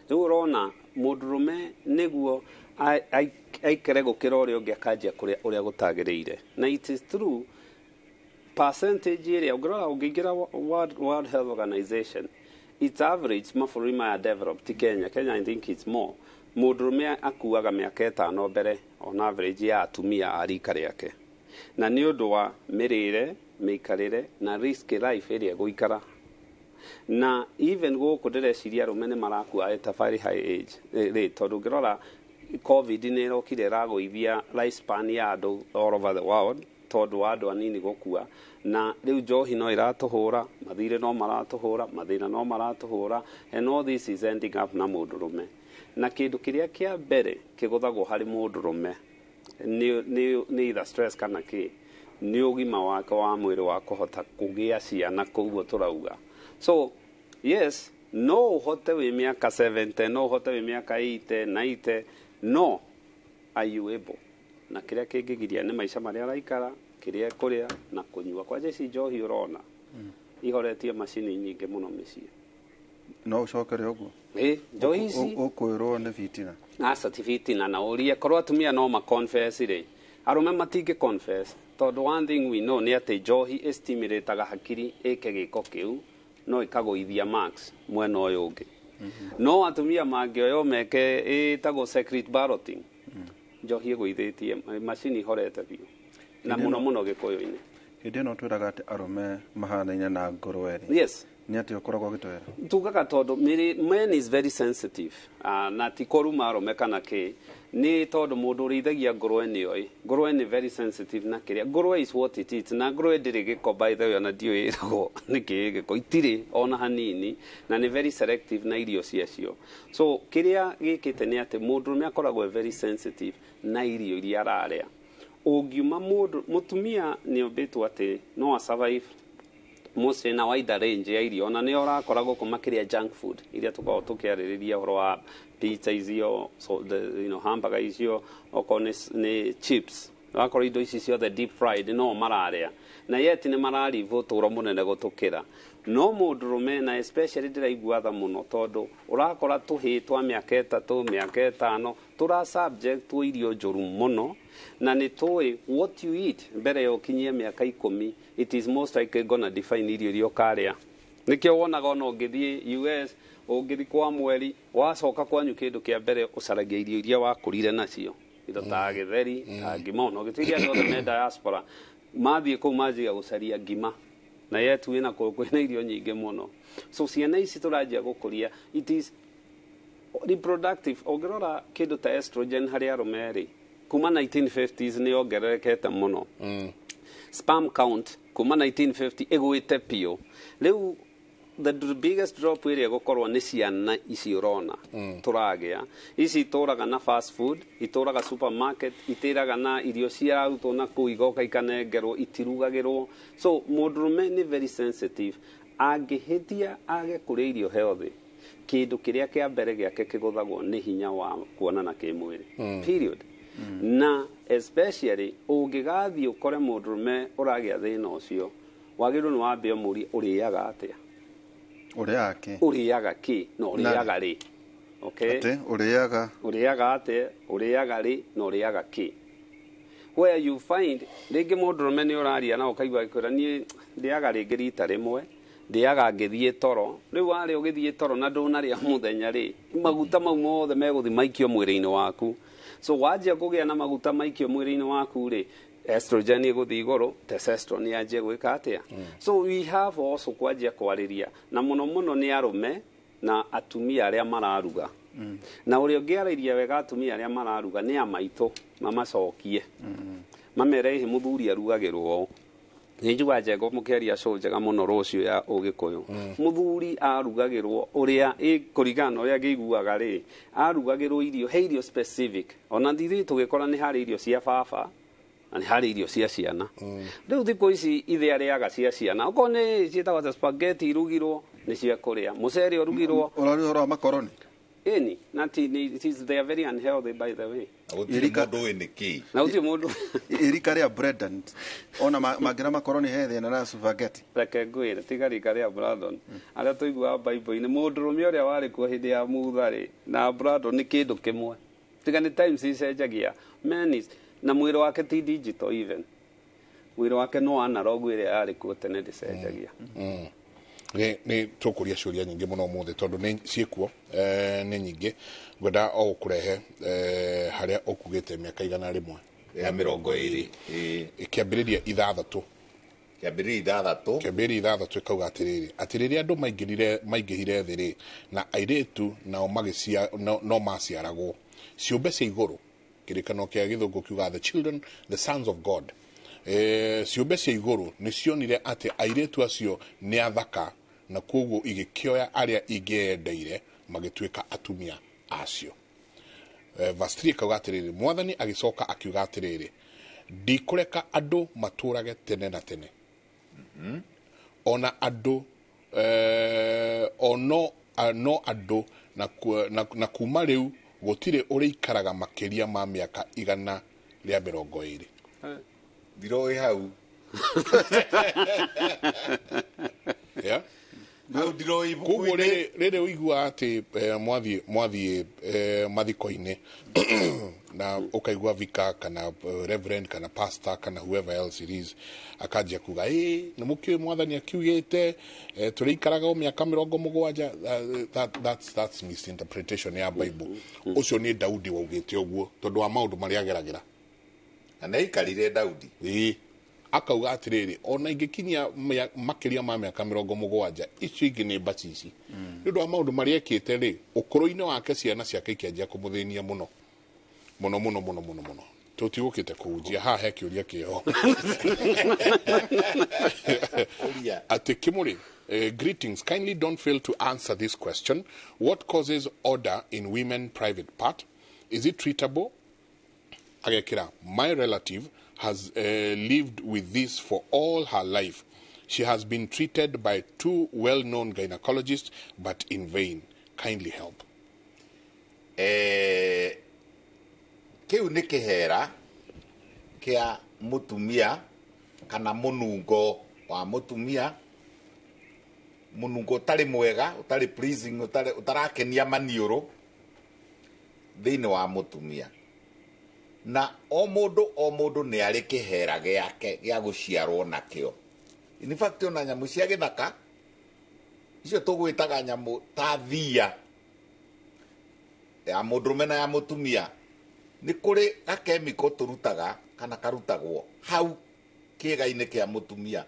Rĩu ũrona mũndũrũme nĩguo aikare gũkĩra ũrĩa ũngĩ akanjia kũrĩa ũrĩa gũtagĩrĩire. Na it is true percentage ĩrĩa ũngĩrora ũngĩingĩra World Health Organization, it's average mabũrũri maya developed ti Kenya. Kenya I think it's more. Mũndũrũme akuaga mĩaka 5 mbere on average ya atumia a rika rĩake. Na nĩ ũndũ wa mĩrĩre, mĩikarĩre na risk life ĩrĩa gũikara. Na even gũkũ ndĩreciria arũme nĩ marakua at a very high age rate, tondũ ũngĩrora COVID nĩ ĩrokire ĩragũithia lifespan ya andũ all over the world, tondũ wa andũ anini gũkua. Na rĩu njohi no ĩratũhũra, mathirĩ no maratũhũra, mathĩna no maratũhũra, and all this is ending up na mũndũrũme. Na kĩndũ kĩrĩa kĩa mbere kĩgũthagwo harĩ mũndũrũme nĩ either stress kana kĩ, nĩ ũgima wake wa mwĩrĩ wa kũhota kũgĩa ciana, koguo tũrauga. So yes, no ũhote wĩ mĩaka 70, no ũhote wĩ mĩaka 80, 90, no are you able? Na kĩrĩa kĩngĩgiria nĩ maica marĩa araikara, kĩrĩa ekũrĩa na kũnyua. Kwanja ici njohi ũrona ihoretie macini nyingĩ mũno mĩciĩ. No ũcokere ũguo. Ĩ njohi ici Ũkwĩrwo nĩ fitina. Aca, ti fitina. Na ũrie korwo atumia no ma confess rĩ, arũme matingĩ confess, tondũ one thing we know nĩ atĩ njohi ĩstimulataga hakiri ĩke gĩko kĩu, no ĩkagũithia marks mwena ũyũ ũngĩ. No atumia mangĩoywo meke ĩtagwo secret balloting, njohi ĩgũithĩtie macini ihorete biũ, na mũno mũno gĩkũyũ-inĩ. Hĩndĩ ĩno twĩraga atĩ arũme mahanaine na ngũrwe rĩ, Yes. nĩ atĩ ũkoragwo ũgĩtwĩra? Tugaga tondũ men is very sensitive, na ti kũruma arũme kana kĩ, nĩ tondũ mũndũ ũrĩithagia ngũrwe nĩ oĩ ngũrwe nĩ very sensitive, na kĩrĩa ngũrwe is what it eats, na ngũrwe ndĩrĩ gĩko, by the way, ona ndiũĩ ĩragwo nĩ kĩĩ gĩko, itirĩ ona hanini, na nĩ very selective na irio ciacio. So kĩrĩa gĩkĩte nĩ atĩ mũndũrũme akoragwo e very sensitive na irio iria ararĩa. Ũngiuma mũndũ mũtumia nĩ ombĩtwo atĩ no a survive mostly na wider range ya irio, ona nĩ ũrakora gũkũ makĩria junk food iria tũkoragwo tũkĩarĩrĩria ũhoro wa pizza icio, so the, hamburger icio, okorwo nĩ chips, ũrakora indo ici ciothe deep fried no mararĩa, na yet nĩ mararive ũtũro mũnene gũtũkĩra. No mũndũrũme, na especially ndĩraigua tha mũno, tondũ ũrakora tũhĩĩ twa mĩaka 3, mĩaka 5 tũra subject irio njũru mũno, na nĩ tũĩ what you eat mbere ya ũkinyie mĩaka 10, it is most likely gonna define irio iria ũkarĩa. Nĩkĩo wonaga ona ũngĩthiĩ US, ũngĩthiĩ kwa mweri, wacoka kwanyu, kĩndũ kĩa mbere ũcaragia irio iria wakũrire nacio, indo ta gĩtheri, ta ngima. Ona ũgĩtuĩria andũ othe me diaspora mathiĩ kũu manjia gũcaria ngima, na yetu wĩna kũu kwĩna irio nyingĩ mũno. So ciana ici tũranjia gũkũria, it is reproductive. Ũngĩrora kĩndũ ta estrogen harĩ arũme rĩ, kuma 1950s nĩ yongererekete mũno. Sperm count kuma 1950 ĩgũĩte biũ. Rĩu the biggest drop ĩrĩa ĩgũkorwo nĩ ciana ici ũrona tũragĩa ici itũraga na fast food, itũraga supermarket, itĩraga na irio ciarutwo na kũu igoka ikanengerwo, itirugagĩrwo. So mũndũrũme nĩ very sensitive, angĩhĩtia age kũrĩa irio healthy, kĩndũ kĩrĩa kĩa mbere gĩake kĩgũthagwo nĩ hinya wa kuonana kĩmwĩrĩ, period. Na especially ũngĩgathiĩ ũkore mũndũrũme ũragĩa thĩna ũcio, wagĩrĩirwo nĩ wambe ũmũrie, ũrĩaga atĩa? Ũrĩaga kĩ? Ũrĩaga kĩ na ũrĩaga rĩ? Okay. Atĩ ũrĩaga? Ũrĩaga atĩa, ũrĩaga rĩ, na ũrĩaga kĩ? Where you find rĩngĩ mũndũrũme nĩ ũraria na ũkaigua agĩkwĩra, "Niĩ ndĩaga rĩngĩ rita rĩmwe, ndĩaga ngĩthiĩ toro." Rĩu warĩa ũgĩthiĩ toro na ndũnarĩa mũthenya rĩ, maguta mau mothe megũthiĩ maikio mwĩrĩ-inĩ waku. So wanjia kũgĩa na maguta maikio mwĩrĩ-inĩ waku rĩ, estrogen ĩgũthiĩ igũrũ, testosterone yanjie gwĩka atĩa? So we have also kwanjia kwarĩria, na mũno mũno nĩ arũme na atumia arĩa mararuga. Na ũrĩa ũngĩarĩria wega atumia arĩa mararuga nĩ amaitũ, mamacokie, mamere ĩhĩ mũthuri arugagĩrwo ũũ. Nĩ njugua njengo mũkĩaria show njega mũno rũciũ ya ũgĩkũyũ. Mũthuri arugagĩrwo ũrĩa kũringana na ũrĩa ngĩiguaga rĩ, arugagĩrwo irio, he irio specific. Ona ithuĩ tũgĩkora nĩ harĩ irio cia baba na nĩ harĩ irio cia ciana. Rĩu thikũ ici ithe arĩaga cia ciana, okorwo nĩ ciĩtagwo ta spaghetti irugirwo nĩ cia kũrĩa, mũcere ũrugirwo. Ũraria ũhoro wa makoroni? Ĩni na ti it is, they are very unhealthy, by the way. Na gũtirĩ mũndũ ũĩ nĩ kĩ. Na gũtirĩ mũndũ. Irika rĩa Brendan ona mangĩra makoroni he thĩna na spaghetti. Reke ngwĩre, tiga rika rĩa Brandon arĩa tũiguaga Bible-inĩ, mũndũrũme ũrĩa warĩ kuo hĩndĩ ya Mutha rĩ na Brandon nĩ kĩndũ kĩmwe, tiga nĩ times icenjagia. Men is na mwĩrĩ wake ti digital, even mwĩrĩ wake no analog, ĩrĩa yarĩ kuo tene ndĩcenjagia. Nĩ tũkũria ciũria nyingĩ mũno ũmũthĩ tondũ nĩ ciĩkuo, nĩ nyingĩ. Ngwenda o gũkũrehe harĩa ũkugĩte mĩaka 120. Kĩambĩrĩria 6. Kĩambĩrĩria 6. Kĩambĩrĩria 6 ĩkauga atĩrĩrĩ, atĩ rĩrĩa andũ maingĩrire maingĩhire thĩ rĩ, na airĩtu nao magĩcia no maciaragwo, ciũmbe cia igũrũ, kĩrĩkano kĩa gĩthũngũ kiuga the children, the sons of God, ciũmbe cia igũrũ nĩ cionire atĩ airĩtu acio nĩ athaka, na koguo igĩkĩoya arĩa ingĩendeire magĩtuĩka atumia acio. Verse 3 ĩkauga atĩrĩrĩ, Mwathani agĩcoka akiuga atĩrĩrĩ, ndikũreka andũ matũrage tene na tene, ona andũ ono no andũ na kuma rĩu gũtirĩ ũrĩikaraga makĩria ma mĩaka 120. Ndiroĩ hau. Yeah. Hau ndiroi Koguo ibuku-inĩ. rĩrĩ ũiguaga atĩ mwathiĩ mathiko-inĩ na ũkaigua vika kana reverend kana pastor kana whoever else it is akanjia kuga ĩ nĩ mũkĩũĩ mwathani akiugĩte tũrĩikaraga o mĩaka 70. That's misinterpretation ya Bible. Ũcio nĩ Daudi waugĩte ũguo tondũ wa maũndũ marĩa ageragĩra. Na nĩ aikarire Daudi. Ĩĩ, akauga atĩrĩrĩ, ona ingĩkinyia makĩria ma mĩaka 70, icio ingĩ nĩ mbacici nĩ ũndũ wa maũndũ marĩa ekĩte rĩ ũkũrũ-inĩ wake, ciana ciake ikĩanjia kũmũthĩnia mũno mũno mũno mũno mũno mũno. Tũtigũkĩte kũhunjia haha, he kĩũria kĩho. Ũria. Atĩ Kimuri, greetings. Kindly don't fail to answer this question. What causes odor in women private part? Is it treatable? Agekira, my relative has lived with this for all her life. She has been treated by two well-known gynecologists, but in vain. Kindly help. Kĩu nĩ kĩhera kĩa mũtumia kana mũnungo wa mũtumia, mũnungo ũtarĩ mwega, ũtarĩ pleasing, ũtarĩ ũtarakenia maniũrũ thĩinĩ wa mũtumia. Na o mũndũ, o mũndũ nĩ arĩ kĩhera gĩake gĩa gũciarwo nakĩo. In fact, ona nyamũ cia gĩthaka icio tũgwĩtaga nyamũ ta thia ya mũndũrũme na ya mũtumia, nĩ kũrĩ gakemiko tũrutaga kana karutagwo hau kĩĩga-inĩ kĩa mũtumia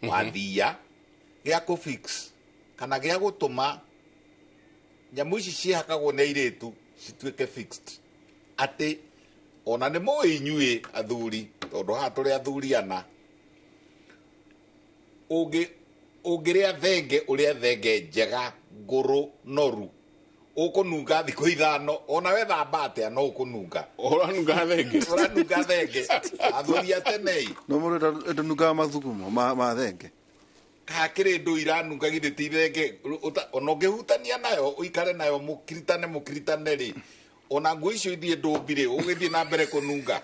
wa thia gĩa kũfix kana gĩa gũtũma nyamũ ici ciĩhakagwo nĩ airĩtu cituĩke fixed. Atĩ ona nĩ mũĩ inyuĩ athuri, tondũ haha tũrĩ athuri ana, ũngĩrĩa thenge, ũrĩa thenge njega ngũrũ noru, ũkũnunga thikũ 5. Ona wethamba atĩa, no ũkũnunga. Ũranunga thenge. Ũranunga thenge. Athuri a tene. No mũndũ ĩtanungaga mathugumo ma thenge. Hakĩrĩ ndũ iranunga, githĩ ti thenge? Ona ũngĩhutania nayo, ũikare nayo, mũkiritane mũkiritane rĩ, ona nguo icio ithiĩ ndũmbi rĩ, ũgĩthiĩ na mbere kũnunga.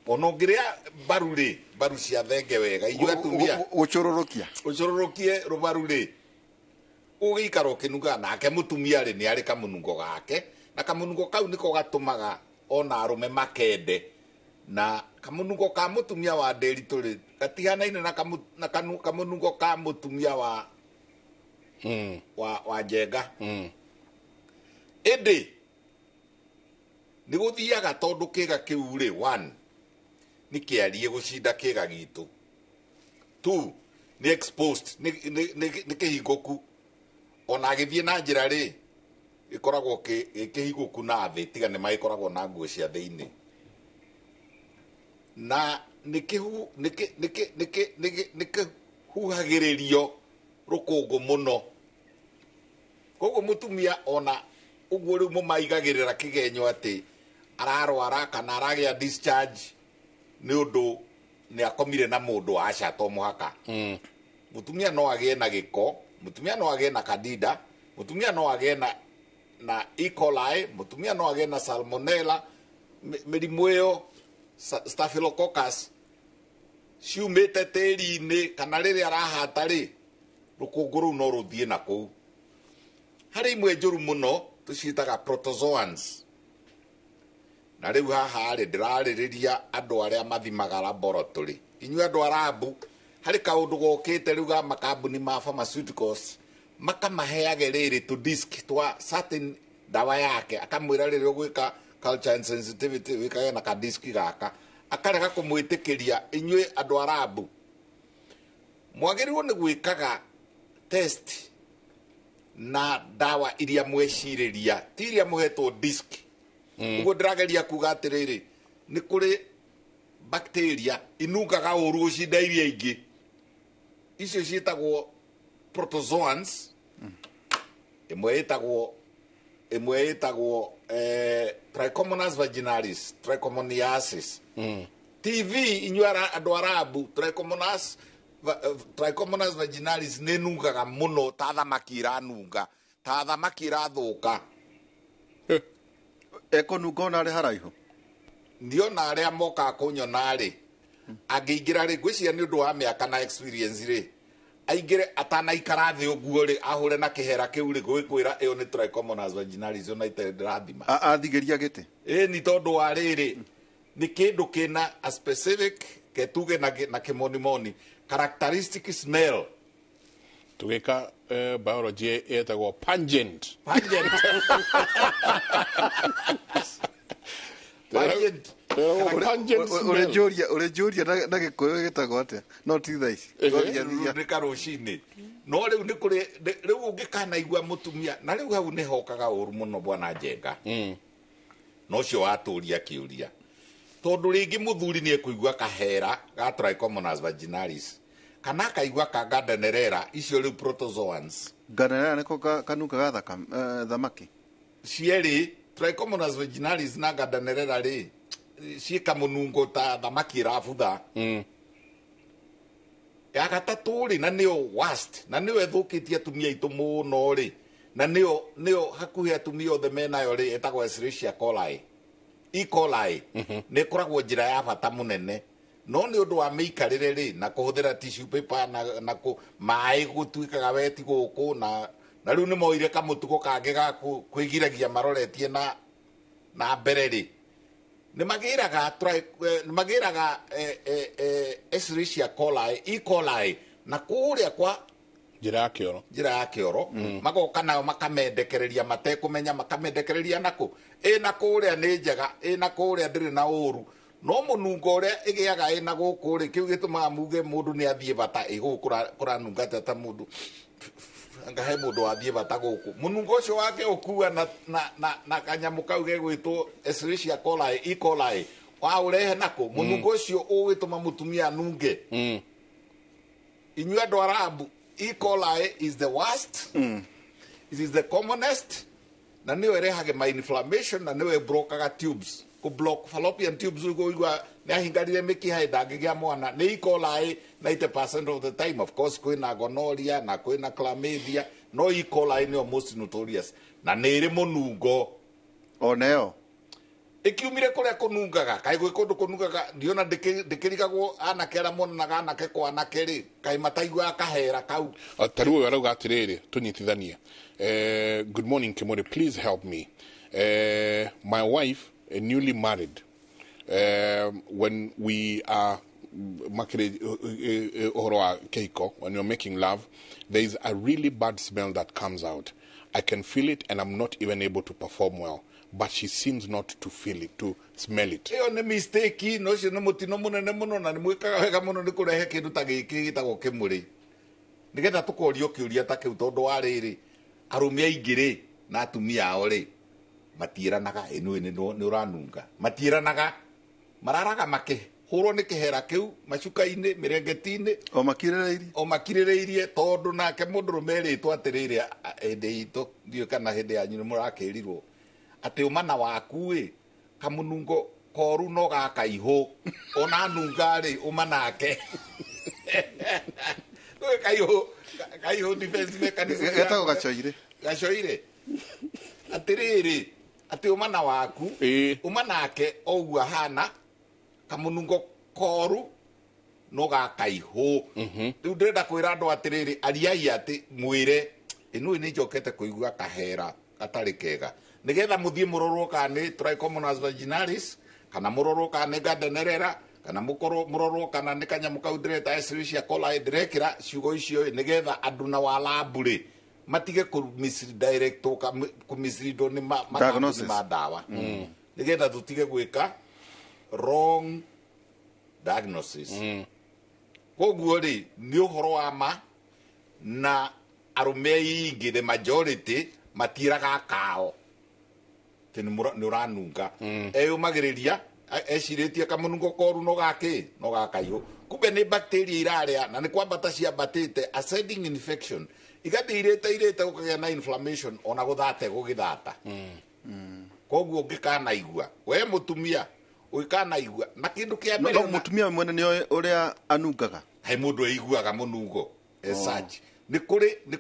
Ona ũngĩrĩa mbaru rĩ, mbaru cia thenge wega, inyuĩ atumia, Gũcũrũrũkia. Ũcũrũrũkie rũbaru rĩ, ũgĩikara ũkĩnungaga. Nake mũtumia rĩ, nĩ arĩ kamũnungo gake, na kamũnungo kau nĩko gatũmaga ona arũme makende. Na kamũnungo ka mũtumia wa ndĩritũ rĩ, gatihanaine na kamũnungo ka mũtumia wa njenga. Ĩndĩ nĩ gũthiaga tondũ kĩga kĩu rĩ, one, nĩ kĩarie gũcinda kĩga gitũ, two, nĩ exposed, nĩ kĩhingũku. Ona agĩthiĩ na njĩra rĩ, gĩkoragwo gĩ kĩhingũku na thĩ, tiga nĩ magĩkoragwo na nguo cia thĩinĩ. Na nĩ kĩhuhagĩrĩrio rũkũngũ mũno. Koguo mũtumia ona ũguo rĩu mũmaigagĩrĩra kĩgenyo atĩ ararwara kana aragĩa discharge nĩ ũndũ nĩ akomire na mũndũ, aca, to mũhaka. Mũtumia no agĩe na gĩko, mũtumia no agĩe na candida, mũtumia no agĩe na E. coli, mũtumia no agĩe na salmonella, mĩrimũ ĩyo staphylococcus ciumĩte tĩri-inĩ, kana rĩrĩa arahata rĩ, rũkũngũ rũu no rũthiĩ na kũu. Harĩ imwe njũru mũno tũciĩtaga protozoans. Na rĩu haha rĩ, ndĩrarĩrĩria andũ arĩa mathimaga laboratory. Inyuĩ andũ a lab, harĩ kaũndũ gokĩte rĩu ga makambuni ma pharmaceuticals, makamaheage rĩrĩ tũ disc twa certain ndawa yake, akamwĩra rĩrĩa ũgwĩka culture and sensitivity wĩkage na kadisk gaka, akarega kũmwĩtĩkĩria. Inyuĩ andũ a lab mwagĩrĩirwo nĩ gwĩkaga test na ndawa iria mwecirĩria, ti iria mũhetwo disc. Ũguo ndĩrageria kuga atĩrĩrĩ, nĩ kũrĩ bacteria inungaga ũru gũcinda iria ingĩ, icio ciĩtagwo protozoans. Ĩmwe ĩtagwo Trichomonas vaginalis, trichomoniasis, TV. Inyuĩ andũ a lab, Trichomonas vaginalis nĩ nungaga mũno ta thamaki iranunga, ta thamaki irathũka. Ekũnunga ona arĩ haraihu. Ndiona arĩa mokaga kũnyona rĩ, angĩingĩra rĩ, ngwĩciria nĩ ũndũ wa mĩaka na experience rĩ, Aingĩre atanaikara thĩ ũguo rĩ ahũre na kĩhera kĩu rĩ gwĩkwĩra ĩyo nĩ trichomonas vaginalis ona itarĩ ndĩrathima. Athigĩria gĩtĩ. Ĩ ni tondũ wa rĩrĩ nĩ kĩndũ kĩna a specific ketuge na kĩmonimoni characteristic smell. Tũgĩka biology ĩtagwo pungent. Pungent. Pungent. Ũrĩnjũria na Gĩkũyũ gĩtagwo atĩa? No ti thaa ici. Nĩ karũcinĩ. No rĩu nĩ kũrĩ rĩu ũngĩkanaigua mũtumia na rĩu hau nĩ hokaga ũru mũno bwana Njenga. No ũcio watũria kĩũria. Tondũ rĩngĩ mũthuri nĩ ekũigua kahera ga trichomonas vaginalis kana akaigua ka Gardnerella icio rĩu protozoans. Gardnerella nĩko kanungaga thamaki. Cierĩ trichomonas vaginalis na Gardnerella rĩ ciĩka mũnungo ta thamaki ĩrabutha. Ya gatatũ rĩ na nĩyo worst na nĩyo ĩthũkĩtie atumia aitũ mũno rĩ na nĩyo hakuhĩ atumia othe menayo rĩ ĩtagwo Escherichia coli. E. coli nĩ ĩkoragwo njĩra ya bata mũnene no nĩ ũndũ wa mĩikarĩre rĩ na kũhũthĩra tissue paper na maĩ gũtuĩkaga weti gũkũ na rĩu nĩ moire kamũtugo kangĩ ga kwĩgiragia maroretie na mbere rĩ nĩ magĩraga Escherichia coli E. coli na kũrĩa kwa njĩra ya kĩoro magoka nayo makamendekereria matekũmenya makamendekereria nakũ ĩna kũrĩa nĩ njega ĩna kũrĩa ndĩrĩ na ũru no mũnungo ũrĩa ĩgĩaga ĩna gũkũ rĩ kĩu gĩtũmaga muge mũndũ nĩ athiĩ bata ĩ gũkũ kũranunga ta mũndũ ngahe mũndũ wathiĩ bata gũkũ mũnungo ũcio wake ũkua na kanyamũ kau gegwĩtwo Escherichia coli E. coli waũrehe nakũ mũnungo ũcio ũgĩtũma mũtumia anunge. Inyuĩ andũ Arabu, E. coli is the worst. It is the commonest. Na nĩyo ĩrehage ma inflammation na nĩyo ĩblokaga tubes. Kũ block fallopian tubes ũguo nĩ ahingarire mĩkiha ndangĩgĩa mwana. Nĩ E. coli 90% of the time. Of course kwĩna gonorrhea na kwĩna chlamydia. No E. coli nĩyo most notorious. Na nĩ ĩrĩ mũnungo. Oneyo. Ĩkiumire kũrĩa kũnungaga kaĩ gwĩ kũndũ kũnungaga ndiona ndĩkĩrigagwo anake arĩa monanaga anake kwa anake rĩ kaĩ mataiguaga kahera kau. Ta rĩu ũyũ arauga atĩrĩrĩ tũnyitithanie. Good morning Kimori, please help me. My wife, newly married, when we are makĩrĩ ũhoro wa kĩhiko, when you're making love, there is a really bad smell that comes out. I can feel it and I'm not even able to perform well. But she seems not to feel it, to smell it. Ĩyo nĩ mistake, no ũcio nĩ mũtino mũnene mũno na nĩ mwĩkaga wega mũno nĩ kũrehe kĩndũ ta gĩkĩ gĩtagwo kĩmũrĩ. Nĩgetha tũkorio kĩũria ta kĩu tondũ wa rĩrĩ arũme aingĩ rĩ na atumia ao rĩ matiĩranaga ĩnũĩ nĩ ũranunga. Matiĩranaga mararaga makĩhũrwo nĩ kĩhera kĩu macuka-inĩ mĩrengeti-inĩ o makirĩrĩirie tondũ nake mũndũrũme erĩtwo atĩrĩrĩ hĩndĩ itũ ndiũĩ kana hĩndĩ yanyu nĩ mũrakĩrirwo atĩ ũmana waku ĩ kamũnungo koru no gakaihũ ona nunga rĩ ũmanake kaihũ kaihũ defense mechanism getagwo gacoire gacoire atĩrĩrĩ atĩ ũmana waku ũmanake o ũguo ahana kamũnungo koru no gakaihũ. Rĩu ndĩrenda kwĩra andũ atĩrĩrĩ ariai atĩ mwĩre ĩnũĩ nĩ njokete kũigua kahera gatarĩ kega nigetha muthie murorwo kana nĩ trichomonas vaginalis kana murorwo kana nĩ Gardnerella kana murorwo kana nĩ kanyamũ kau ndĩreta Escherichia coli ndĩrekĩra ciugo icio nigetha andũ na walabu rĩ matige kũ misdirect kũ mislead nĩ diagnosis ma ndawa nigetha tutige gwĩka wrong diagnosis. Koguo rĩ nĩ ũhoro wa ma na arũme aingĩ the majority matiraga kao atĩ nĩ ũranunga eyũmagĩrĩria ecirĩtie kamũnungo koru no gakĩ no gakaihũ kumbe nĩ bacteria irarĩa na nĩ kwambata ciambatĩte ascending infection igathiĩ irĩte gũkagĩa na inflammation ona gũthate gũgĩthata. Koguo ũngĩkanaigua we mũtumia ũngĩkanaigua na kĩndũ kĩa mbere no mũtumia mwene nĩ ũrĩa anungaga he mũndũ aiguaga mũnungo as such nĩ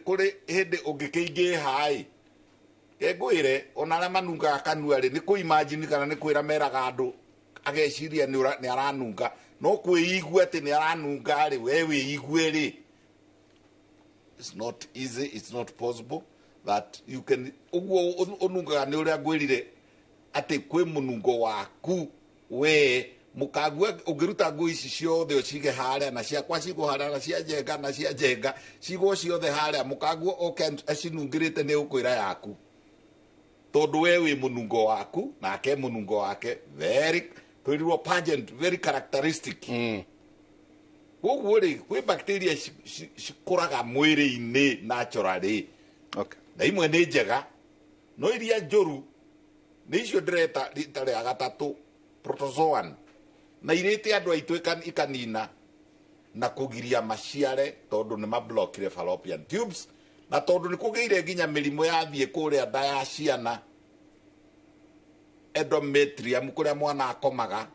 kũrĩ hĩndĩ ũngĩkĩingĩha ĩ ngwĩre ona arĩa manungaga kanua rĩ nĩ kũ imagine kana nĩ kwĩra meraga andũ ageciria nĩ aranunga no kwĩigua atĩ nĩ aranunga rĩ we wĩigue rĩ It's not easy, it's not possible that you can ũguo ũnungaga nĩ ũrĩa ngwĩrire atĩ kwĩ mũnungo waku we mũkagua ũngĩruta nguo ici ciothe ũcige harĩa na ciakwa cigwo harĩa na cia Njenga na cia Njenga cigwo ciothe harĩa, mũkagua oke acinungĩrĩte nĩ ũkwĩra yaku, tondũ we wĩ mũnungo waku nake mũnungo wake very twĩrirwo pungent, very characteristic. Koguo rĩ, kwĩ bacteria cikũraga mwĩrĩ-inĩ naturally. Na imwe nĩ njega, no iria njũru nĩ icio ndĩreta rita rĩa gatatũ, protozoan, na irĩte andũ aitũ ikanina na kũgiria maciare, tondũ nĩ mablokire fallopian tubes, na tondũ nĩ kũgĩire nginya mĩrimũ yathiĩ kũrĩa nda ya ciana, endometrium, kũrĩa mwana akomaga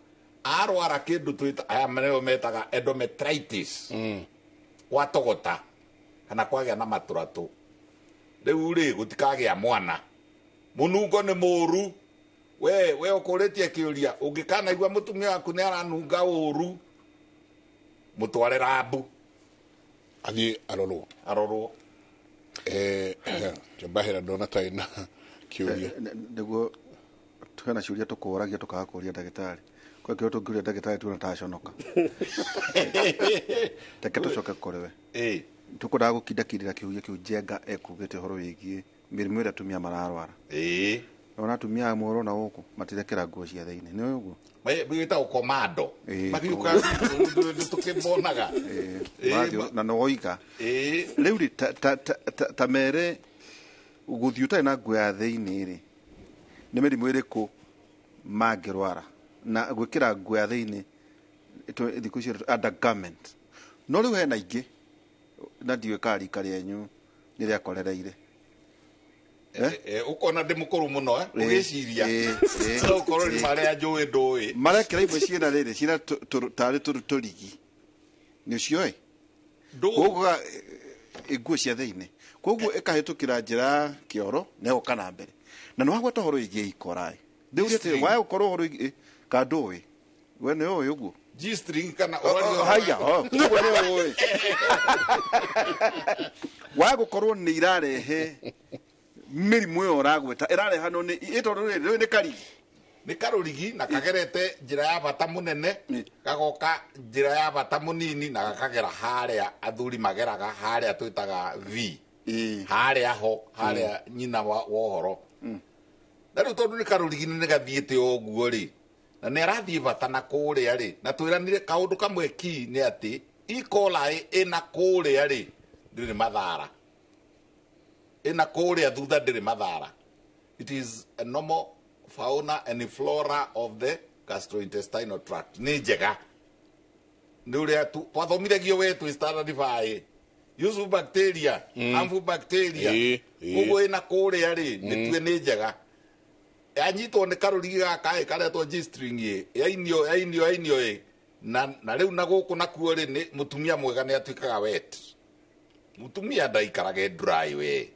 arwara kĩndũ twĩta aya nĩo metaga endometritis, gwatogota kana kwagĩa na matũratũ. Rĩu rĩ, gũtikagĩa mwana. Mũnungo nĩ mũru. We ũkũrĩtie kĩũria, ũngĩkanaigua mũtumia waku nĩ aranunga ũru, mũtware rambu athiĩ arorwo. Arorwo. Njambahĩra ndona ta ĩna kĩũria. Nĩguo twĩna ciũria tũkũragia tũkaga kũria ndagĩtarĩ. Kwa kĩo tũngĩũria ndagĩtarĩ tuona taconoka. Reke tũcoke kũrĩ we. Tũkwendaga gũkindakindĩra kĩũria kĩu Njenga ekugĩte ũhoro wĩgiĩ mĩrimũ ĩrĩa atumia mararwara. Ona atumia amwe ũrona gũkũ matirekera nguo cia thĩinĩ, nĩ ũĩ ũguo? Wĩtagwo komando. Magiũka tũkĩmonaga. Na nĩ woiga. Rĩu rĩ, ta mere gũthiĩ ũtarĩ na nguo ya thĩinĩ rĩ, nĩ mĩrimũ ĩrĩkũ mangĩrwara? Na gwĩkĩra nguo ya thĩinĩ thikũ ici undergarment. No rĩu hena ingĩ na ndiũĩ kana rika rĩanyu nĩ rĩakorereire. Ũkona ndĩ mũkũrũ mũno, ũgĩciria no ũkorwo nĩ marĩa njũĩ ndũĩ. Marekĩra imwe ciĩna rĩrĩ ciĩna tarĩ tũrigi, nĩ ũcioĩ? Koguo nguo cia thĩinĩ, koguo ĩkahĩtũkĩra njĩra ya kĩoro na ĩgoka na mbere. Na nĩ wagweta ũhoro wĩgiĩ ikora ĩ, rĩu rĩ waya gũkorwo ũhoro wĩgiĩ ka ndũĩ, we nĩ ũĩ ũguo? G-string kana haya, koguo nĩ ũĩ. Waya gũkorwo nĩ irarehe mĩrimũ ĩyo ũragweta, ĩrarehanwo nĩ tondũ rĩrĩ nĩ karigi. Nĩ karũrigi na kagerete njĩra ya bata mũnene, gagoka njĩra ya bata mũnini, na gakagera harĩa athuri mageraga, harĩa twĩtaga V, harĩa ho harĩa nyina wa ũhoro. Na rĩu tondũ nĩ karũrigi nĩ gathiĩte ũguo rĩ, na nĩ arathiĩ bata na kũrĩa rĩ, na twĩranire kaũndũ kamwe ki nĩ atĩ E. coli ĩna kũrĩa rĩ ndĩrĩ mathara, ĩna kũrĩa thutha ndĩrĩ mathara. It is a normal fauna and flora of the gastrointestinal tract. Nĩ njega. Nĩ ũrĩa twathomithagio we twĩ standard 5. Useful bacteria, harmful bacteria. Koguo ĩna kũrĩa rĩ, nĩ tue nĩ njega. Yanyitwo nĩ karũrigi gaka ĩ karetwo G-string ĩ, yainio yainio yainio ĩ, na rĩu na gũkũ nakuo rĩ, nĩ mũtumia mwega nĩ atuĩkaga wet. Mũtumia ndaikarage dry we.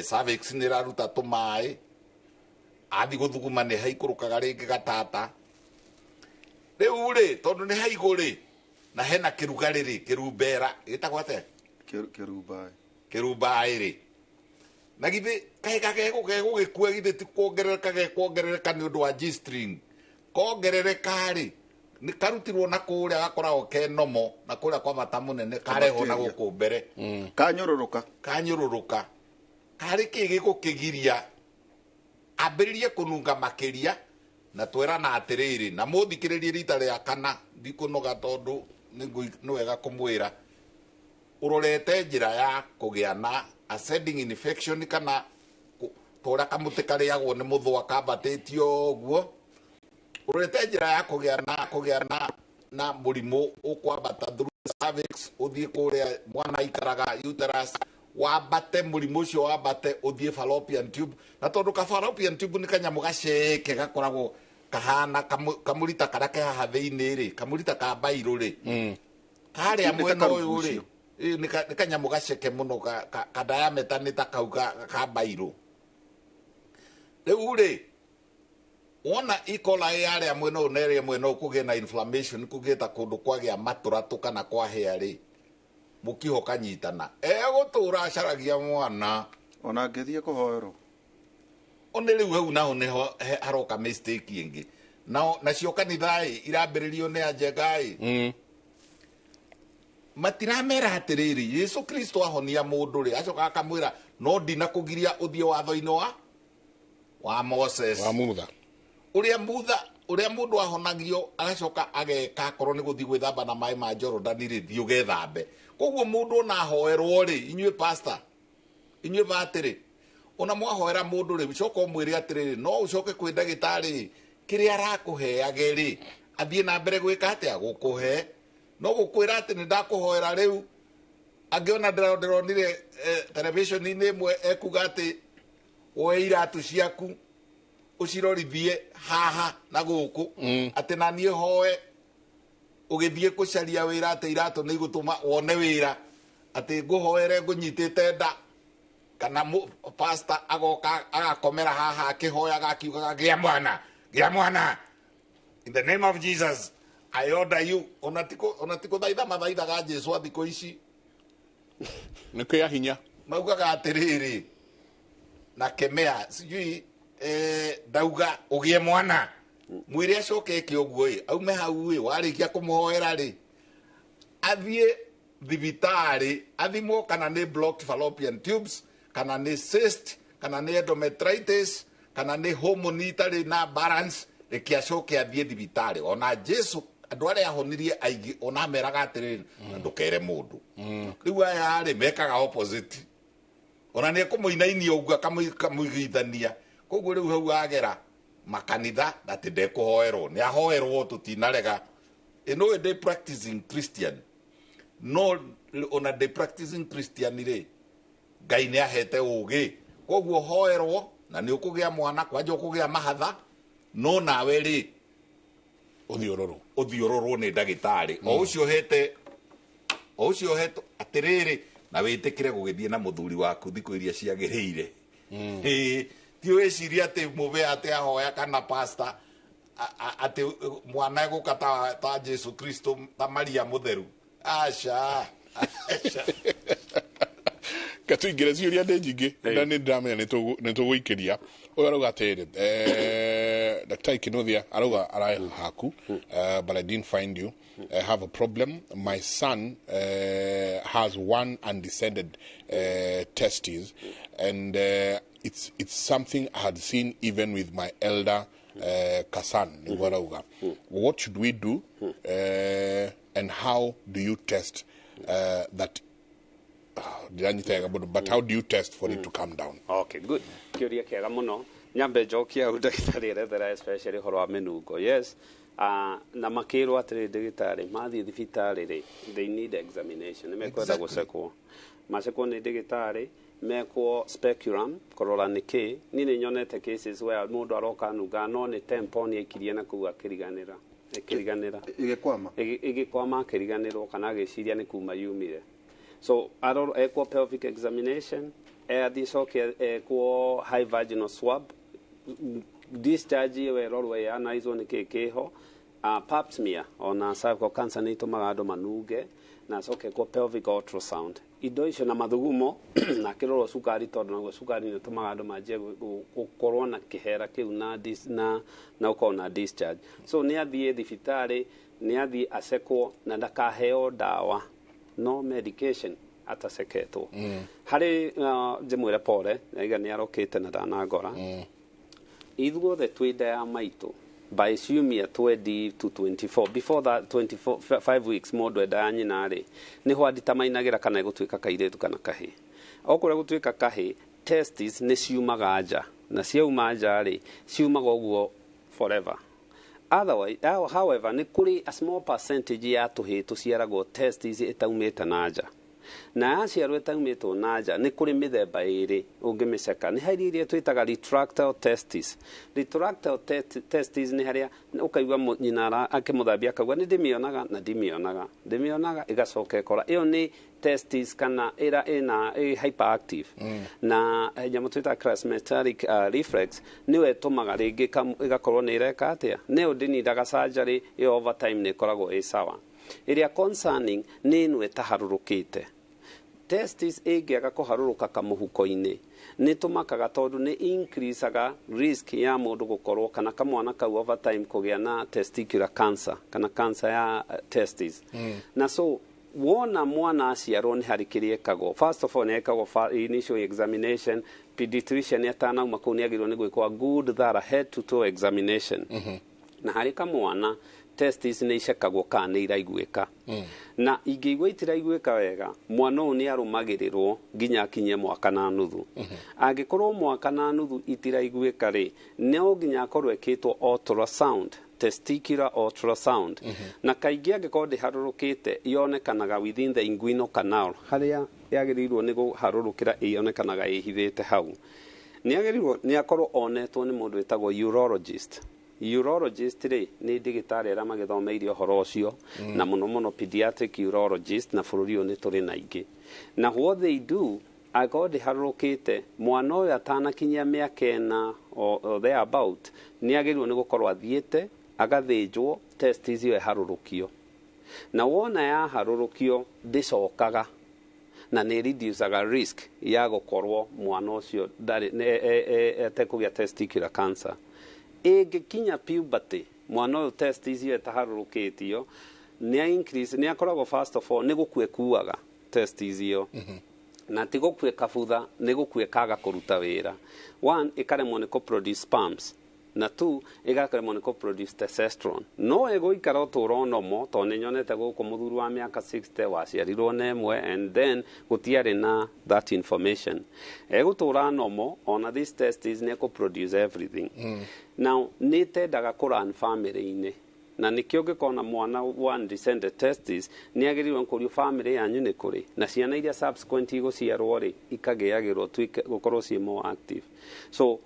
Cervix nĩ ĩraruta tũmaĩ, athi gũthuguma nĩ haikũrũkaga rĩngĩ gatata. Rĩu rĩ, tondũ nĩ haigũ rĩ, na hena kĩrugarĩ rĩ, kĩrumbera, gĩtagwo atĩa? Kĩrumbaĩ. Kĩrumbaĩ rĩ. Na githĩ kaĩ gagegũgĩkua githĩ ti kuongerereka gekuongerereka nĩ ũndũ wa G-string. Kongerereka rĩ, nĩ karutirwo na kũrĩa gakoragwo ke nomo, na kũrĩa kwa bata mũnene karehwo na gũkũ mbere. Kanyũrũrũka. Kanyũrũrũka. Karĩ kĩ gĩgũkĩgiria ambĩrĩrie kũnunga makĩria, na twerana atĩrĩrĩ, na mũthikĩrĩrie rita rĩa kana, ndikũnoga tondũ nĩ wega kũmwĩra, ũrorete njĩra ya kũgĩa na ascending infection kana ta ũrĩa kamũtĩ karĩagwo nĩ mũthũa kambatĩtio ũguo, ũrorete njĩra ya kũgĩa na mũrimũ ũkwambata through the cervix, ũthiĩ kũrĩa mwana aikaraga uterus, wambate mũrimũ ũcio wambate ũthiĩ fallopian tube. Na tondũ ka fallopian tube nĩ kanyamũ gaceke gakoragwo kahana kamũrita karĩa ke haha thĩinĩ rĩ, kamũrita ka mbairũ rĩ, karĩa mwena ũyũ rĩ, nĩ kanyamũ gaceke mũno ka diameter nĩ ta kau ka mbairũ. Rĩu rĩ, wona E. coli yarĩa mwena ũyũ na ĩrĩa mwena ũyũ kũgĩe na inflammation, kũgĩe ta kũndũ kwagĩa matũratũ kana kwahĩa rĩ, Mũkiho kanyitana egũtũra acaragia mwana ona angĩthiĩ kũhoerwo. One rĩu hau naho nĩho haroka mistake ĩngĩ. Nao nacio kanitha-ĩ irambĩrĩrio nĩ anjenga-ĩ, matiramera atĩrĩrĩ, Yesu Kristo ahonia mũndũ rĩ, acoka akamwĩra no ndinakũgiria ũthiĩ watho-inĩ wa Moses, wa Mutha, ũrĩa Mutha, ũrĩa mũndũ ahonagio agacoka ageka akorwo nĩ gũthiĩ gwĩthamba na maĩ ma Jorodani rĩ, thiĩ ũgethambe. Koguo mũndũ ona ahoerwo rĩ, inyuĩ pastor, inyuĩ batĩrĩ, ona mwahoera mũndũ rĩ, ũcoke ũmwĩre atĩrĩrĩ, no ũcoke kwĩ ndagĩtarĩ, kĩrĩa arakũheage rĩ, athiĩ na mbere gwĩka atĩa, gũkũhe. No gũkwĩra atĩ nĩ ndakũhoera rĩu, angĩona ndĩronire television-inĩ ĩmwe ekuga atĩ woe iratũ ciaku ũcirorithie haha na gũkũ, atĩ na niĩ hoe ũgĩthiĩ gũcaria wĩra atĩ iratũ nĩ igũtũma wone wĩra, atĩ ngũhoere ngũnyitĩte nda, kana pastor agoka agakomera haha akĩhoyaga akiugaga gĩa mwana, gĩa mwana, in the name of Jesus I order you. Ona tikũthaitha mathaithaga Jesu a thikũ ici nĩ kĩa hinya, maugaga atĩrĩrĩ na kemea sijui ndauga ũgĩe mwana, mwĩre acoke eke ũguo ĩ, aume hau ĩ, warĩkia kũmũhoera rĩ, athiĩ thibitarĩ athimwo kana nĩ blocked fallopian tubes, kana nĩ cyst, kana nĩ endometritis, kana nĩ hormone itarĩ na balance, reke acoke athiĩ thibitarĩ. Ona Jesu andũ arĩa ahonirie aingĩ ona ameraga atĩrĩrĩ, na ndũkere mũndũ. Rĩu aya rĩ mekaga opposite, ona nĩ ekũmũinainia ũguo akamũiguithania. Koguo rĩu hau agera makanitha atĩ ndekũhoerwo, nĩ ahoerwo tũtinarega. Ĩno ndĩ practicing Christian, no ona ndĩ practicing Christian rĩ, Ngai nĩ ahete ũgĩ, koguo hoerwo na nĩ ũkũgĩa mwana, kwanja ũkũgĩa mahatha, no nawe rĩ ũthiũrũrwo nĩ ndagĩtarĩ o ũcio hete, o ũcio hete atĩrĩrĩ, na wĩtĩkĩre gũgĩthiĩ na mũthuri waku thikũ iria ciagĩrĩire. Ti wĩcirie atĩ mũbe atĩ ahoya kana pastor atĩ mwana egũka ta Jesu Kristo, ta Maria mũtheru. Aca, aca. Katuingĩre ciũria ndĩ nyingĩ na nĩ ndĩramenya nĩ tũgũikĩria. Ũyũ arauga atĩrĩrĩ, Dr. Kinuthia arauga araĩ haku, but I didn't find you. I have a problem. My son has one undescended testes, and it's something I had seen even with my elder Kasan. What should we do, and how do you test that? But how do you test for it to come down? Okay, good. Kĩũria kĩega mũno. Nyambe njokie hau ndagĩtarĩ erethera especially ũhoro wa mĩnungo. Yes, na makĩrwo atĩrĩ ndagĩtarĩ mathiĩ thibitarĩ rĩ, they need examination. Nĩ mekwenda gũcekwo. Macekwo nĩ ndagĩtarĩ, mekwo speculum kũrora nĩ kĩ. Niĩ nĩ nyonete cases where mũndũ aroka nunga no nĩ tampon aikirie na kũu akĩriganĩra. Ĩkĩriganĩra. Ĩgĩkwama. Ĩgĩkwama akĩriganĩrwo kana agĩciria nĩ kuma yumire. So ekwo pelvic examination, athiĩ coke ekwo high vaginal swab, discharge ĩyo ĩrorwo ĩanalyzwo nĩ kĩ kĩho, pap smear ona cervical cancer nĩ itũmaga andũ manunge, na acoke ekwo pelvic ultrasound. Indo icio na mathugumo na akĩrorwo cukari, tondũ naguo cukari nĩ ũtũmaga andũ manjie gũkorwo na kĩhera kĩu na ũkorwo na discharge. So nĩ athiĩ thibitarĩ, nĩ athiĩ acekwo na ndakaheo ndawa, no medication ataseketwo. Harĩ njimwĩre pole, aiga nĩ arokĩte na ndanangora. Ithuothe twĩ nda ya maitũ by ciumia 20 to 24, before that 24 5 weeks mũndũ enda ya nyina rĩ, nĩho anditamainagĩra kana ĩgũtuĩka kairĩtu kana kahĩ. Okorwo ĩgũtuĩka kahĩ, testes nĩ ciumaga nja, na ciauma nja rĩ, ciumaga ũguo forever. Otherwise, however, nĩ kũrĩ a small percentage ya tũhĩ tũciaragwo testes ĩtaumĩte na nja. Na yaciarwo ĩtaumĩtwo na nja, nĩ kũrĩ mĩthemba ĩrĩ ũngĩmĩceka. Nĩ harĩ iria twĩtaga retractile testes. Retractile testes nĩ harĩa ũkaigua nyina akĩmũthambia akauga nĩ ndĩmĩonaga na ndimĩonaga, ndĩmĩonaga ĩgacoka ĩkora. Ĩyo nĩ testes kana ĩra ĩna hyperactive. Na nyamũ twĩtaga cresmeteric reflex nĩyo ĩtũmaga rĩngĩ ĩgakorwo nĩ ĩreka atĩa, nĩyo ndĩnindaga surgery ĩyo over time nĩ ĩkoragwo ĩ sawa. Ĩrĩa concerning nĩ ĩno ĩtaharũrũkĩte. Testis ĩngĩaga kũharũrũka kamũhuko-inĩ, nĩ tũmakaga tondũ nĩ increasaga risk ya mũndũ gũkorwo kana kamwana kau over time kũgĩa na testicular cancer kana cancer ya testis. Na so wona mwana aciarwo, nĩ harĩ kĩrĩa ĩkagwo. First of all, nĩ ĩkagwo initial examination. Pediatrician atanauma kũu nĩ agĩrĩirwo nĩ gwĩkwo a good thorough head to toe examination. Na harĩ kamwana, testis nĩ icekagwo kana nĩ iraiguĩka. Na ingĩigua itiraiguĩka wega, mwana ũyũ nĩ arũmagĩrĩrwo nginya akinyie mwaka na nuthu. Angĩkorwo mwaka na nuthu itiraiguĩka rĩ, no nginya akorwo ĩkĩtwo ultrasound, testicular ultrasound. Na kaingĩ angĩkorwo ndĩharũrũkĩte, yonekanaga within the inguinal canal, harĩa yagĩrĩirwo nĩ kũharũrũkĩra, ĩonekanaga ĩhithĩte hau. Nĩ agĩrĩirwo nĩ akorwo onetwo nĩ mũndũ wĩtagwo urologist. Urologist rĩ, nĩ ndagĩtarĩ arĩa magĩthomeire ũhoro ũcio, na mũno mũno pediatric urologist, na bũrũri ũyũ nĩ tũrĩ na ingĩ. Na what they do, angĩkorwo ndĩharũrũkĩte, mwana ũyũ atanakinyia mĩaka 4 or thereabout, nĩ agĩrĩirwo nĩ gũkorwo athiĩte agathĩnjwo testis ĩyo ĩharũrũkio. Na wona yaharũrũkio, ndĩcokaga, na nĩ reducaga risk ya gũkorwo mwana ũcio ndarĩ atekũgĩa testicular cancer. Ĩngĩkinya puberty, mwana ũyũ testis ĩyo ĩtaharũrũkĩtio, nĩ increase, nĩ akoragwo, first of all, nĩ gũkua ĩkuaga testis ĩyo. Na ti gũkua ĩkabutha, nĩ gũkua ĩkaga kũruta wĩra. One, ĩkaremwo nĩ kũ-produce sperms, na two, ĩgakaremwo nĩ kũ-produce testosterone. No ĩgũikara ũtũũro nomo, tondũ nĩ nyonete gũkũ mũthuri wa mĩaka 60 waciarirwo na ĩmwe, and then gũtiarĩ na that information. Egũtũra nomo, ona this testis nĩ ekũ-produce everything. Now nĩ tendaga kũ-run family-inĩ, na nĩkĩo ũngĩkona mwana one descended testis, nĩ agĩrĩirwo nĩ kũrio family yanyu nĩ kũrĩ na ciana iria subsequent igũciarwo rĩ, ikagĩagĩrwo tuike gũkorwo ciĩ more active. So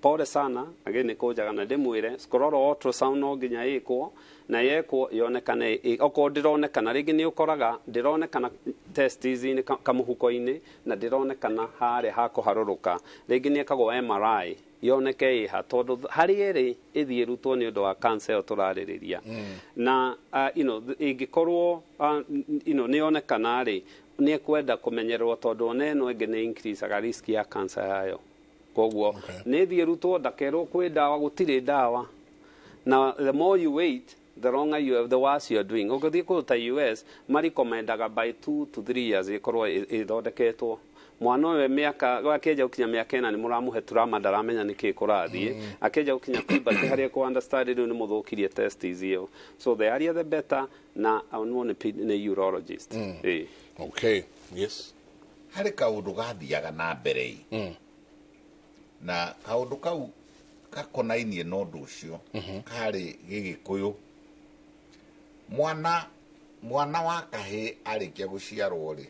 pole sana, again nĩ kũnjaga na ndĩmwĩre scrotal ultrasound no nginya ĩkwo, na yekwo yonekane okorwo ndĩronekana. Rĩngĩ nĩ ũkoraga ndĩronekana testis-inĩ kamũhuko-inĩ, na ndĩronekana harĩa hakũharũrũka. Rĩngĩ nĩ ĩkagwo MRI yoneke ĩha, tondũ harĩa ĩrĩ ĩthiĩ ĩrutwo nĩ ũndũ wa cancer ĩyo tũrarĩrĩria. Na ĩngĩkorwo nĩ yonekana rĩ, nĩ ekwenda kũmenyererwo, tondũ ona ĩno ĩngĩ nĩ increaseaga risk ya cancer yayo. Koguo nĩ ĩthiĩ ĩrutwo, ndakerwo kwĩ ndawa, gũtirĩ ndawa. Na the more you wait, the longer you have, the worse you are doing. Ũngĩthiĩ kũndũ ta US, marikomendaga by 2 to 3 years ĩkorwo ĩthondeketwo. Mwana ũyũ mĩaka akĩanjia gũkinya mĩaka 4, nĩ mũramũhe turama, ndaramenya nĩkĩ kũrathiĩ. Akĩanjia gũkinya puberty, harĩa kũ understand, rĩu nĩ mũthũkirie testis ĩyo. So the earlier the better, na onwo nĩ urologist. Ĩĩ. Okay, yes. Harĩ kaũndũ gathiaga na mbere ĩ, na kaũndũ kau gakonainie na ũndũ ũcio karĩ Gĩgĩkũyũ. Mwana wa kahĩĩ arĩkia gũciarwo rĩ,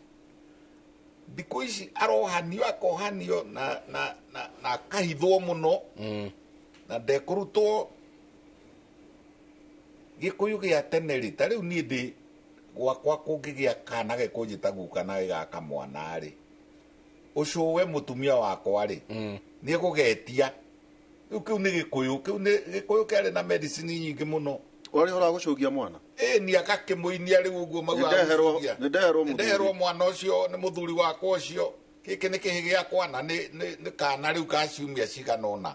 thikũ ici arohanio, akohanio na akahithwo mũno na ndekũrutwo. Gĩkũyũ gĩa tene rĩ, ta rĩu niĩ ndĩ gwakwa, kũngĩgĩa kana gekũnjĩta guka na gĩgaka mwana rĩ, ũcũwe mũtumia wakwa rĩ, nĩ egũgetia. Rĩu kĩu nĩ Gĩkũyũ, kĩu nĩ Gĩkũyũ kĩarĩ na medicine nyingĩ mũno. Warĩ ũhoro wa gũcũgia mwana. Ĩ, ni agakĩmũinia rĩu ũguo maugaga. Nĩndeherwo. Gũcũgia. Nĩndeherwo. Nĩndeherwo. Mũthuri. Mwana ũcio nĩ mũthuri wakwa ũcio, gĩkĩ nĩ kĩhĩ gĩakwa, na nĩ kana rĩu ka ciumia cigana ũna.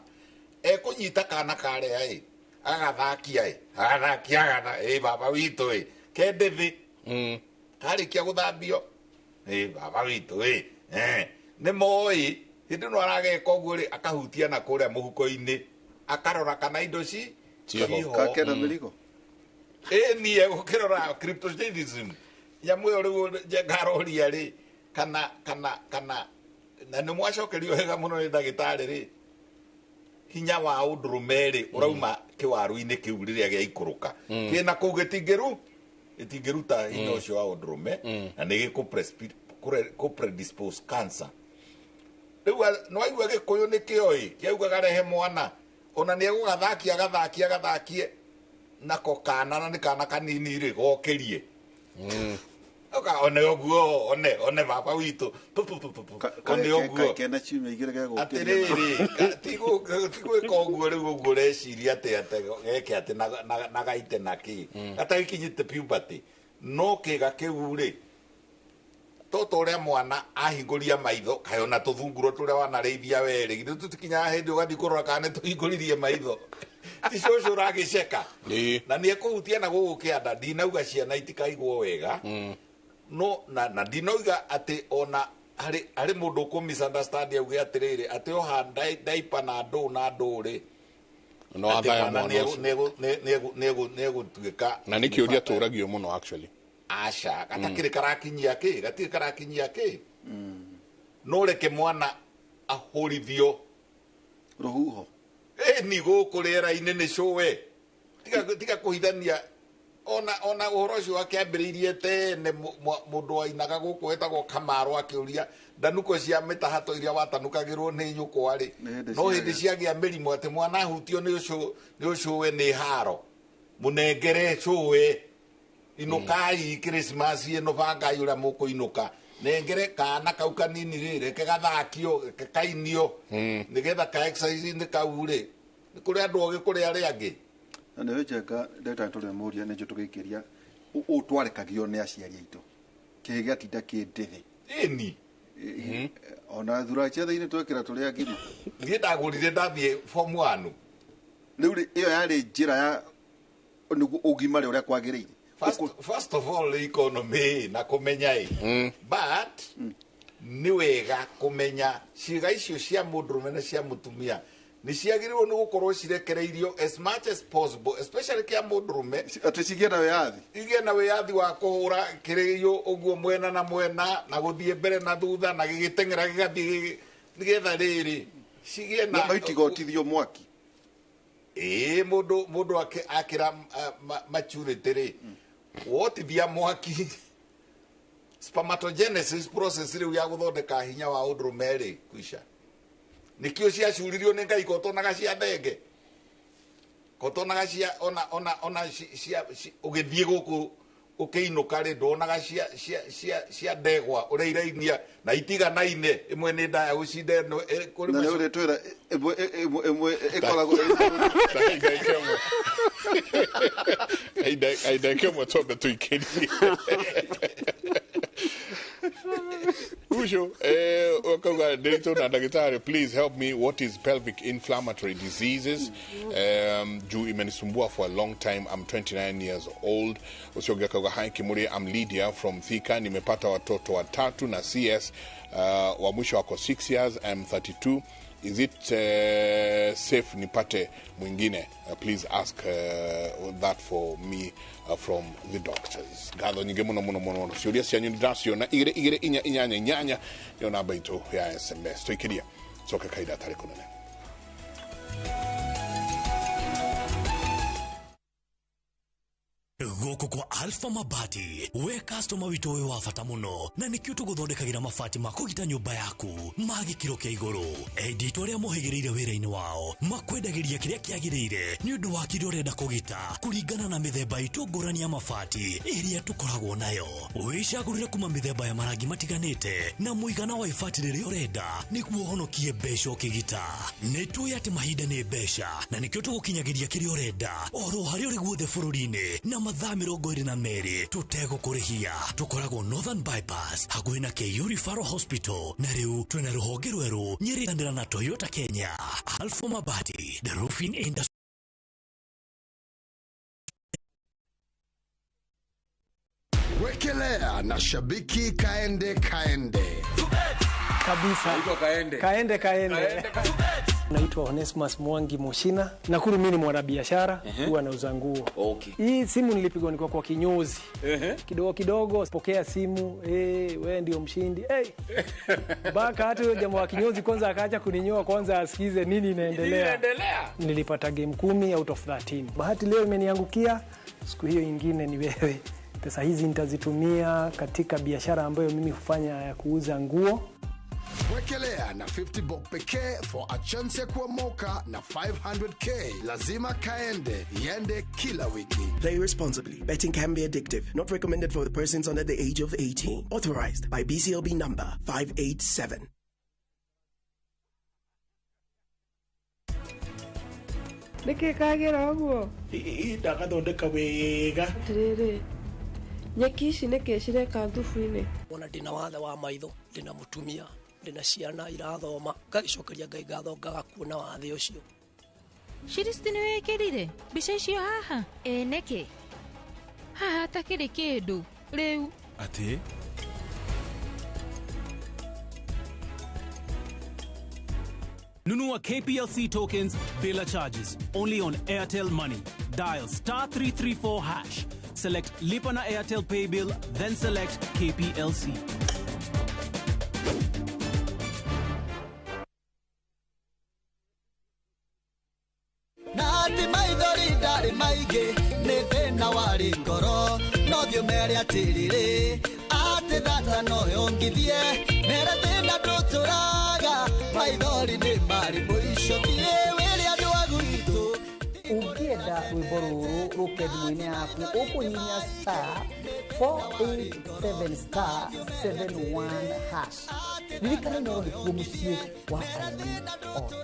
Ekũnyita kana karĩa ĩ, agathakia ĩ, agathakia, agatha ĩ, baba witũ ĩ, kende thĩ. Karĩkia gũthambio ĩ, baba witũ ĩ, nĩ moĩ hĩndĩ ĩno arageka ũguo rĩ, akahutia na kũrĩa mũhuko-inĩ, akarora kana indo ci Ciĩho. ciĩho. Kakena mĩrigo. Ĩ, niĩ gũkĩrora cryptozoologism nyamũ ĩyo rĩu ngaroria rĩ, kana na nĩ mwacokerio wega mũno nĩ ndagĩtarĩ rĩ, hinya wa ũndũrũme rĩ ũrauma kĩwaru-inĩ kĩu rĩrĩa gĩaikũrũka kĩna kũu, gĩtingĩruta hinya ũcio wa ũndũrũme, na nĩ gĩkũ predispose cancer. Rĩu nĩwaigua Gĩkũyũ nĩkĩo ĩ kĩaugaga rehe mwana, ona nĩ egũgathakia, agathakie, agathakie nako kana, na nĩ kana kanini rĩ, gokĩrie. Oka one ũguo, one baba witũ tu tu tu tu tu, one ũguo. Kena ciumia 2 gegũkĩria. Atĩrĩrĩ, ti gwĩka ũguo rĩu ũguo ũreciria atĩ geke atĩ na gaite na kĩ gatagĩkinyĩte puberty, no kĩga kĩu rĩ. Toto ũrĩa mwana ahingũria maitho kaĩ ona tũthunguro tũrĩa wanarĩithia werĩ githĩ tũtikinyaga hĩndĩ ũgathiĩ kũrora kana nĩ tũhingũririe maitho ti cũcũ ũragĩceka na nĩ ekũhutia na gũkũ kĩanda. Ndinauga ciana itikaigwo wega no na ndinauga atĩ ona harĩ mũndũ ũkũ misunderstand auge atĩrĩrĩ atĩ oha diaper na ndũ na ndũ rĩ no athaya mwana ũcio nĩ egũtuĩka. Na nĩ kĩũria tũragio mũno actually. Aca, gatakĩrĩ karakinyia kĩ, gatirĩ karakinyia kĩ. No reke mwana ahũrithio rũhuho ĩni gũkũ rĩera-inĩ nĩ cũwe. Tiga kũhithania ona ũhoro ũcio wakĩambĩrĩirie tene. Mũndũ wainaga gũkũ wetagwo Kamaro akĩũria ndanuko cia mĩtahato iria watanukagĩrwo nĩ nyũkwa rĩ, no hĩndĩ ciagĩa mĩrimũ atĩ mwana ahutio nĩ ũcũwe nĩ haro. Mũnengere cũwe, inũkai Christmas ĩno, bangai ũrĩa mũkũinũka, nengere kana kau kanini rĩ, reke gathakio, reke kainio nĩgetha ka exercise-inĩ kau rĩ. Nĩ kũrĩ andũ ogĩ, kũrĩ arĩa angĩ. Na nĩ njenga ndagĩtarĩ tũrĩa mũria nĩnjũ tũgĩikĩria ũũ twarekagio nĩ aciari aitũ kĩhĩ gĩatinda kĩ ndĩthĩ. Ĩni. Ona thura ciathĩ-inĩ twekĩra tũrĩ agima. Niĩ ndagũrire ndathiĩ form 1. Rĩu rĩ, ĩyo yarĩ njĩra ya nĩguo ũgimare ũrĩa kwagĩrĩire. First of all, economy na kũmenya ĩ, but nĩ wega kũmenya ciĩga icio cia mũndũrũme na cia mũtumia nĩ ciagĩrĩirwo nĩ gũkorwo cirekereirio as much as possible, especially kĩa mũndũrũme. Atĩ cigĩe na wĩyathi. Igĩe na wĩyathi wa kũhũra kĩrĩo ũguo mwena na mwena na gũthiĩ mbere na thutha na gĩgĩteng'era gĩgathiĩ nĩgetha rĩrĩ cigĩe na no itigotithio mwaki. Ĩĩ, mũndũ akĩra maturity rĩ, wotithia mwaki spermatogenesis process rĩu ya gũthondeka hinya wa ũndũrũme rĩ kuica. Nĩkĩo ciacuririo nĩ Ngai kotonaga cia thenge, kotonaga cia ona cia ũgĩthiĩ gũkũ ũkĩinũka rĩ, nduonaga cia ndegwa ũrĩa irainia na itiganaine, ĩmwe nĩ ndaya gũcinda ĩno kũrĩ. Na nĩ ũrĩtwĩra ĩmwe ĩkoragwo Kahinda kemwe twambe tũikĩrie ucio ukauga ndĩritũ na ndagĩtarĩ, please help me, what is pelvic inflammatory diseases? Juu imenisumbua for a long time. I'm 29 years old. Ucio ũngĩ akauga, hi Kimuri, I'm Lydia from Thika, nimepata watoto watatu na CS, wa mwisho wako 6 years. I'm 32. Is it safe nipate mwingine? Please ask that for me from the doctors. Ngatho nyingĩ mũno mũno mũno mũno. Ciũria cianyu nĩ ndĩraciona. 22488 nĩyo namba itũ ya SMS. Tũikĩria coke kahinda atarĩ kũnene. Gũkũ kwa Alpha Mabati, we customer witũ wĩ wa bata mũno, na nĩkĩo tũgũthondekagĩra mabati ma kũgita nyũmba yaku ma gĩkĩro kĩa igũrũ. Endia itũ arĩa mohĩgĩrĩire wĩra-inĩ wao makwendagĩria kĩrĩa kĩagĩrĩire nĩ ũndũ wa kĩrĩa ũrenda kũgita kũringana na mĩthemba itũ ngũrani ya mabati ĩrĩa tũkoragwo nayo. Wĩcagũrĩre kuma mĩthemba ya marangi matiganĩte na mũigana wa ibati rĩrĩa ũrenda nĩguo ũhonokie mbeca ũkĩgita. Nĩ tũĩ atĩ mahinda nĩ mbeca, na nĩkĩo tũgũkinyagĩria kĩrĩa ũrenda oro harĩa ũrĩ guothe bũrũri-inĩ na mathaa 22 tũtegũkũrĩhia. Tũkoragwo Northern Bypass hakuhĩ na KU Referral Hospital, na rĩu twĩna rũhonge rwerũ Nyeri na Toyota Kenya. Alpha Mabati, the roofing industry. Wekelea na shabiki kaende kaende. Kabisa. Kaende. Kaende kaende. Naitwa Onesmus Mwangi Moshina. Nakuru mimi ni mwanabiashara, huwa nauza nguo. Hii simu nilipigwa nikiwa kwa kinyozi. Kidogo kidogo pokea simu, wewe ndio mshindi. Hey. Baka hata huyo jamaa wa kinyozi kwanza akaacha kuninyoa kwanza asikize nini inaendelea. Nilipata game 10 out of 13. Bahati leo imeniangukia, siku hiyo ingine ni wewe. Pesa hizi nitazitumia katika biashara ambayo mimi hufanya ya kuuza nguo. Wekelea na 50 bob pekee for a chance ya kuomoka na 500K. Lazima kaende, iende kila wiki. Play responsibly. Betting can be addictive. Not recommended for the persons under the age of 18. Authorized by BCLB number 587. Nĩkĩ kagĩra ũguo? Ndagathondeka wega. Atĩrĩrĩ, Nyeki ici nĩkĩ cireka thubu-inĩ? Ona ndĩna wathe wa maitho, ndĩna mũtumia, ndĩna ciana irathoma, ngagĩcokeria Ngai ngatho ngaga kuona wathe ũcio. Shiristi nĩ wĩkĩrire mbica icio haha? Ĩ nĩkĩ? Haha hatakĩrĩ kĩndũ rĩu. Atĩ Nunua KPLC tokens bila charges only on Airtel Money. Dial star 334 hash. Select Lipa na Airtel Pay Bill, then select KPLC. Na ati maithori ndarĩ maingĩ nĩ thĩna warĩ ngoro no thiĩ ũmere atĩrĩrĩ atĩ thata no yongithie mere thĩna ndũtũraga maithori nĩ marĩ mũico thiĩ wĩre andũ a gwitũ. Ũngĩenda rwĩmbo rũrũ rũke thimũ-inĩ yaku ũkũhihinya star 487 star 71 hash. Ririkana Inooro nĩkuo mũciĩ wa aini othe.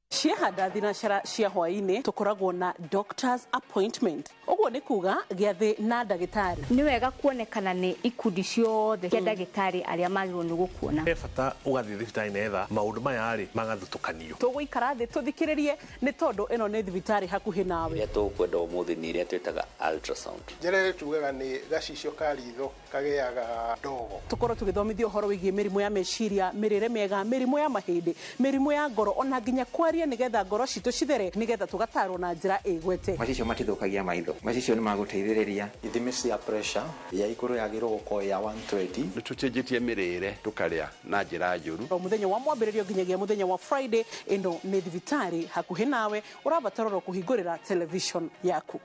Ciahanda thinacara cia hwaĩ-inĩ tũkoragwo na doctor's appointment, ũguo nĩ kuga gĩathĩ na ndagĩtarĩ. Nĩ wega kuonekana nĩ ikundi ciothe cia ndagĩtarĩ arĩa magĩrĩirwo nĩ gũkuona. He bata ũgathiĩ thibitarĩ nĩgetha maũndũ maya rĩ magathutũkanio. Tũgũikara thĩ tũthikĩrĩrie nĩ tondũ ĩno nĩ thibitarĩ hakuhĩ nawe. Iria tũkwenda ũmũthĩ nĩ iria twĩtaga ultrasound. Njĩra ĩrĩa tugaga nĩ gacicio ka ritho kagĩaga ndogo. Tũkorwo tũgĩthomithio ũhoro wĩgiĩ mĩrimũ ya meciria, mĩrĩre mĩega, mĩrimũ ya mahĩndĩ, mĩrimũ ya ngoro, ona nginya kwaria nĩgetha ngoro citũ cithere, nĩgetha tũgatarwo na njĩra ĩgwete. Macicio matithũkagia maitho, macicio nĩ magũteithĩrĩria. Ithimi cia pressure ya igũrũ yagĩrĩirwo gũkorwo ya 120. Nĩ tũcenjetie mĩrĩre tũkarĩa na njĩra njũru. O mũthenya wa mwambĩrĩrio nginyagia mũthenya wa Friday, ĩno nĩ thibitarĩ hakuhĩ nawe, ũrabatara oro kũhingũrĩra television yaku.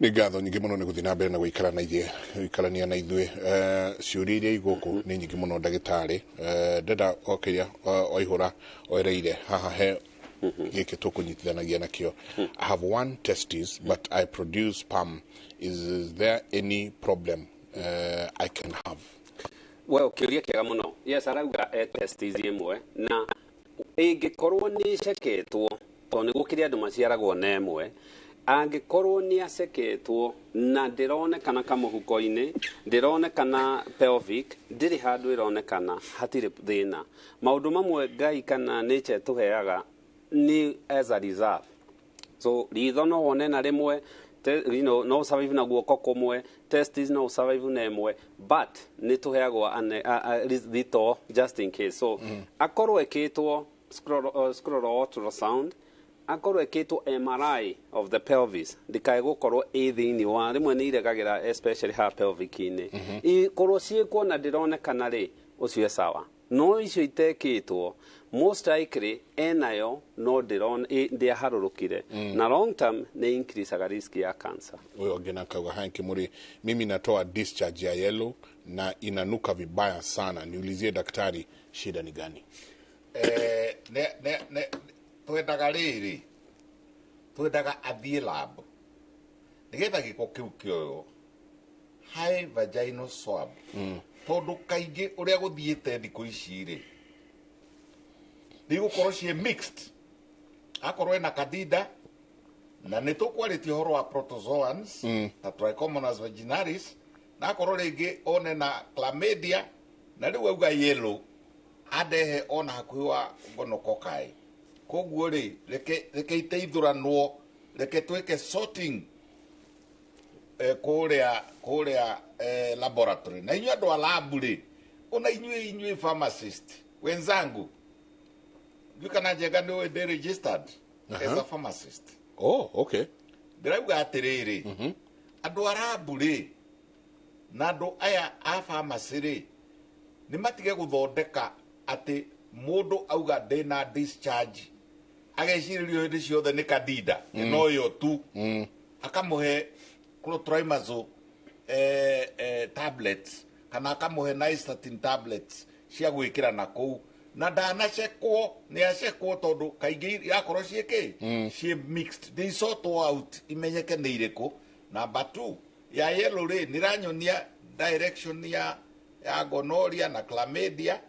Nĩ ngatho nyingĩ mũno nĩ gũthiĩ na mbere na gũikara na ithuĩ gũikarania na ithuĩ. Ciũria iria igũkũ nĩ nyingĩ mũno ndagĩtarĩ. Ndenda o kĩrĩa waihũra oereire haha he gĩkĩ tũkũnyitithanagia nakĩo. I have one testis but I produce sperm. Is there any problem I can have? Well, kĩũria kĩega mũno. Yes, arauga e testis ĩmwe na ĩngĩkorwo nĩ ĩceketwo, tondũ nĩ gũkĩrĩ andũ maciaragwo na ĩmwe, angĩkorwo nĩ aceketwo na ndĩronekana kamũhuko-inĩ, ndĩronekana pelvic, ndĩrĩ handũ ĩronekana, hatirĩ thĩna. Maũndũ mamwe Ngai kana nature ĩtũheaga nĩ as a reserve. So ritho no wone na rĩmwe, you know, no survive na guoko kũmwe, testis no survive na ĩmwe, but nĩ tũheagwo thito just in case. So akorwo ĩkĩtwo scroll ultrasound, akorwo ĩkĩtwo MRI of the pelvis, ndikae gũkorwo ĩ thĩinĩ wa rĩmwe nĩ iregagĩra especially ha pelvic-inĩ. Ikorwo ciĩkwo na ndĩronekana rĩ, ũcio e sawa. No icio itekĩtwo most likely enayo no ndĩaharũrũkire. Na long term nĩ increaseaga risk ya cancer. Huyo wengine akauga hai Kimuri, mimi natoa discharge ya yellow na inanuka vibaya sana, niulizie daktari shida ni gani? Ne twendaga rĩrĩ, twendaga athiĩ lab nĩgetha gĩko kĩu kĩoywo high vaginal swab. Tondũ kaingĩ ũrĩa gũthiĩte thikũ ici rĩ, nĩigũkorwo ciĩ mixed, akorwo ena candida na nĩ tũkwarĩtie ũhoro wa protozoans ta Trichomonas vaginalis, na akorwo rĩngĩ one na chlamydia, na rĩu auga yellow andehe ona hakuhĩ wa gonococci. Koguo rĩ, reke iteithũranwo, reke twĩke sorting kũrĩa laboratory. Na inyuĩ andũ a lab rĩ, ona inyuĩ pharmacist wenzangu, ndiũĩ kana Njenga nĩ ũĩ ndĩ registered as a pharmacist. Oh, okay. Ndĩrauga atĩrĩrĩ, andũ a lab rĩ na andũ aya a pharmacy rĩ, nĩ matige gũthondeka atĩ mũndũ auga ndĩna discharge agecirĩrio hĩndĩ ciothe nĩ candida no yo tu, akamũhe clotrimazole tablets kana akamũhe nystatin tablets cia gwĩkĩra na kũu, na ndanacekwo nĩ acekwo tondũ kaingĩ irakorwo ciĩ kĩ ciĩ mixed, they sort out imenyeke nĩ irĩkũ. Number 2, Ya yellow rĩ nĩ ĩranyonia direction ya gonorrhea na chlamydia.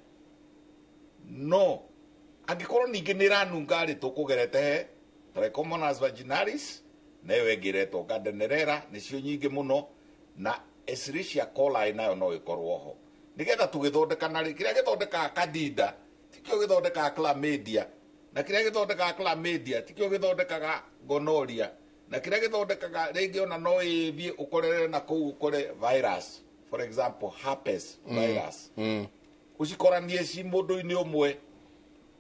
No angĩkorwo ningĩ nĩ ĩranunga rĩ, tũkũgerete he Trichomonas vaginalis, na ĩyo ĩngĩ ĩretwo Gardnerella, nĩcio nyingĩ mũno, na Escherichia coli nayo no ĩkorwo ho. Nĩgetha tũgĩthondekana rĩ, kĩrĩa gĩthondekaga Candida tikĩo gĩthondekaga chlamydia, na kĩrĩa gĩthondekaga chlamydia tikĩo gĩthondekaga gonorrhea, na kĩrĩa gĩthondekaga rĩngĩ ona no ĩthiĩ ũkorere na kũu ũkore virus, for example herpes virus, ũcikoranie ci mũndũ-inĩ ũmwe.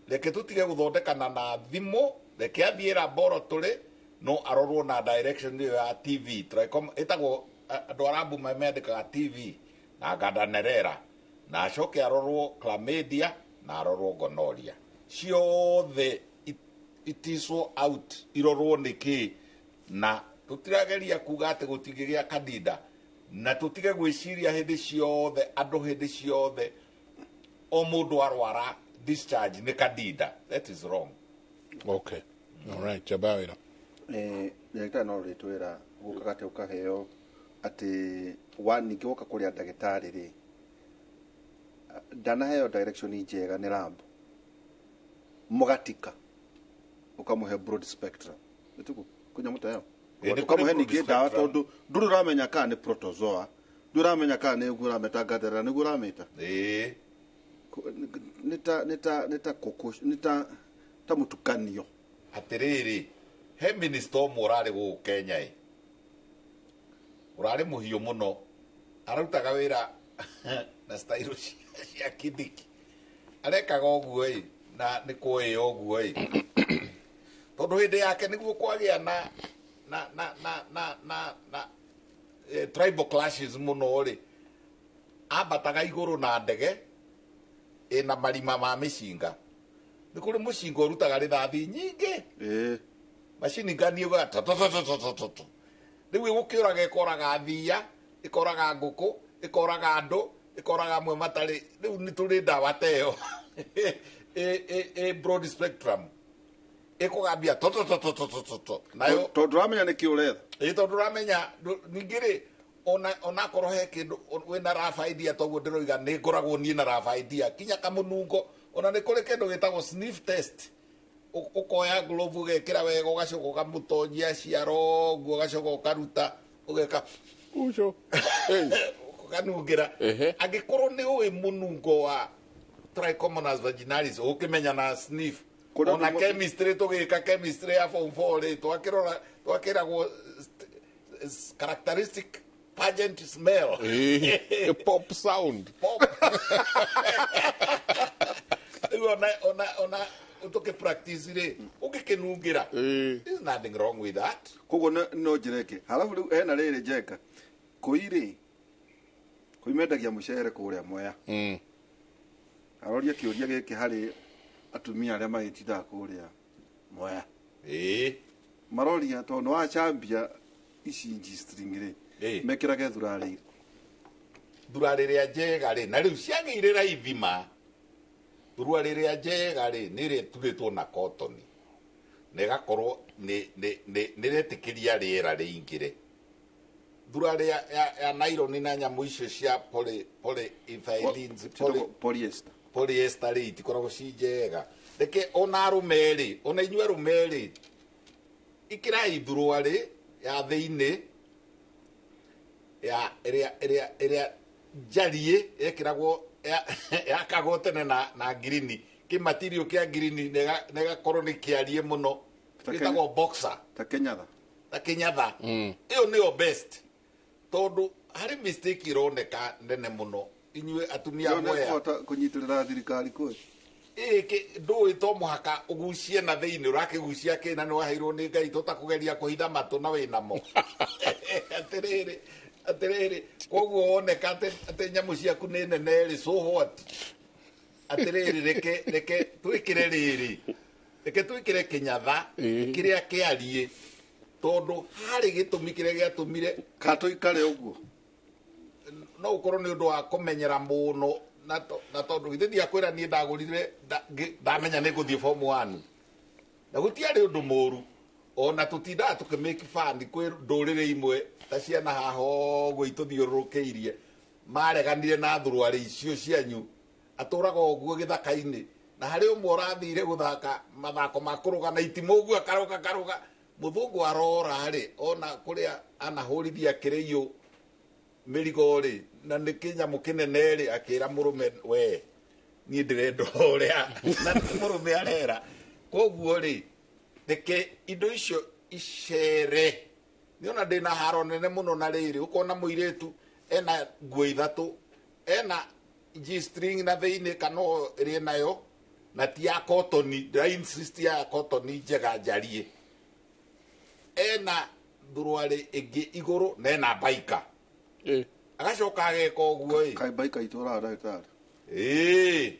Reke tũtige gũthondekana na thimũ, reke athiĩ laboratory no arorwo na direction ĩyo ya TV. Ĩtagwo andũ arabu mendekaga TV na Gardnerella, na acoke arorwo chlamydia na arorwo gonorrhea, ciothe iticwo out irorwo nĩkĩ. Na tũtirageria kuga atĩ gũtingĩgĩa Candida, na tũtige gwĩciria hĩndĩ ciothe andũ hĩndĩ ciothe o mũndũ arwara discharge nĩ Candida. That is wrong. Okay, all right, jaba wĩra. Ndagĩtarĩ no rĩtwĩra gũkaga atĩ ũkaheo atĩ wa ningĩ woka kũrĩa ndagĩtarĩ rĩ, ndanaheo direction njega nĩ lab, mũgatika ũkamũhe broad spectrum ĩtuku kũnyamũ ta ĩyo, ũkamũhe ningĩ ndawa tondũ ndũrĩ ũramenya kana nĩ protozoa, ndũrĩ ũramenya kana nĩ ũguo ũrameta Gardnerella, nĩguo ũramĩta nĩ ta kũkũ, nĩ ta mũtukanio. Atĩrĩrĩ, he minister ũmwe ũrarĩ gũkũ Kenya ĩ, ũrarĩ mũhiũ mũno, ararutaga wĩra na style cia Kindiki, arekaga ũguo ĩ, na nĩ kũĩ ũguo ĩ, tondũ hĩndĩ yake nĩguo kwagĩa na tribal clashes mũno rĩ, ambataga igũrũ na ndege ĩna marima ma mĩcinga. Nĩ kũrĩ mũcinga ũrutaga rithathi nyingĩ, macini ngani ĩugaga tototototototto, rĩu ĩgũkĩũraga, ĩkoraga thiia, ĩkoraga ngũkũ, ĩkoraga andũ, ĩkoraga amwe matarĩ. Rĩu nĩ tũrĩ ndawa ta ĩyo ĩ broad spectrum ĩkũgambia tototototototto nayo. Tondũ ũramenya nĩ kĩ ũretha. Ĩ, tondũ ũramenya ningĩ rĩ, onakorwo he kĩndũ wĩna rough idea, toguo ndĩroiga nĩ ngoragwo niĩ na rough idea kinya kamũnungo. Ona nĩ kũrĩ kĩndũ gĩtagwo sniff test. Ũkoya glove, ũgekĩra wega, ũgacoka ũkamũtonyia ciaro ũguo, ũgacoka ũkaruta, ũgeka ucio ũkanungĩra. Angĩkorwo nĩ ũĩ mũnungo wa Trichomonas vaginalis, ũkĩmenya na sniff. Ona chemistry, tũgĩka chemistry ya form 4 rĩ, twakĩrora twakĩragwo characteristic pungent smell. Pop sound. Pop. Rĩu ona tũkĩ practice rĩ, ũngĩkĩnungĩra, there's nothing wrong with that. Koguo no njĩra ĩngĩ. Halafu rĩu hena rĩrĩ njenga kũi rĩ, kũi mendagia mũcere kũrĩa Mwea. Aroria kĩũria gĩkĩ harĩ atumia arĩa magĩtindaga kũrĩa Mwea. Maroria tondũ nĩ wacambia ici G-string rĩ, mekĩrage thurarĩ irĩkũ? Thurarĩ ĩrĩa njega rĩ, na rĩu ciagĩire raithi ma, thurarĩ ĩrĩa njega rĩ nĩ ĩrĩa ĩturĩtwo na kotoni na ĩgakorwo nĩ ĩretĩkĩria rĩera rĩingĩre. Thurarĩ ya nylon na nyamũ icio cia polyethylenes, polyester, polyester rĩ, itikoragwo ci njega. Reke ona arũme rĩ, ona inyuĩ arũme rĩ, ĩkĩrai thuruarĩ ya thĩinĩ ya ĩrĩa njariĩ ĩkĩragwo yakagwo tene na ngirini, kĩmatirio kĩa ngirini, na ĩgakorwo nĩ kĩariĩ mũno, gĩtagwo boxer. Ta kĩnyatha. Ta kĩnyatha. Ĩyo nĩyo best, tondũ harĩ mistake ironeka nene mũno inyuĩ atumia Mwea. Kũhota kũnyitĩrĩra thirikari kwĩ Ĩ, ndũĩ to mũhaka ũgucie na thĩinĩ, ũrakĩgucia kĩna nĩ waheirwo nĩ Ngai, tũtakũgeria kũhitha matũ na wĩnamo. Atĩrĩrĩ, koguo woneka atĩ nyamũ ciaku nĩ nene rĩ, so what? Atĩrĩrĩ, reke twĩkĩre rĩrĩ, reke twĩkĩre kĩnyatha kĩrĩa kĩariĩ, tondũ harĩ gĩtũmi kĩrĩa gĩatũmire ka tũikare ũguo. No ũkorwo nĩ ũndũ wa kũmenyera mũno, na tondũ githĩ ndiakwĩra niĩ ndagũrire ndamenya nĩ ngũthiĩ form 1, na gũtiarĩ ũndũ mũru. Ona tũtindaga tũkĩmake fun kwĩ ndũrĩrĩ imwe ta ciana haha ũguo itũthiũrũrũkĩirie mareganire na thuruarĩ icio cianyu atũraga ũguo gĩthaka-inĩ na harĩ ũmwe ũrathire gũthaka mathako ma kũrũga na itimũ ũguo akarũga karũga mũthũngũ arora rĩ ona kũrĩa anahũrithia kĩrĩiyũ mĩrigo rĩ na nĩ kĩnyamũ kĩnene rĩ akĩra mũrũme we niĩ ndĩrenda ũrĩa na nĩ mũrũme arera koguo rĩ reke indo icio icere nĩona ndĩna haro nene mũno na rĩrĩ ũkona mũirĩtu ena nguo ithatũ ena G-string na thĩinĩ kana ĩrĩ nayo na ti ya kotoni ndĩra insist ya kotoni njega njariĩ ena thuruarĩ ĩngĩ igũrũ na ena baika agacoka ageka ũguo ĩ kaĩ baika itũraga ndagĩtarĩ ĩĩ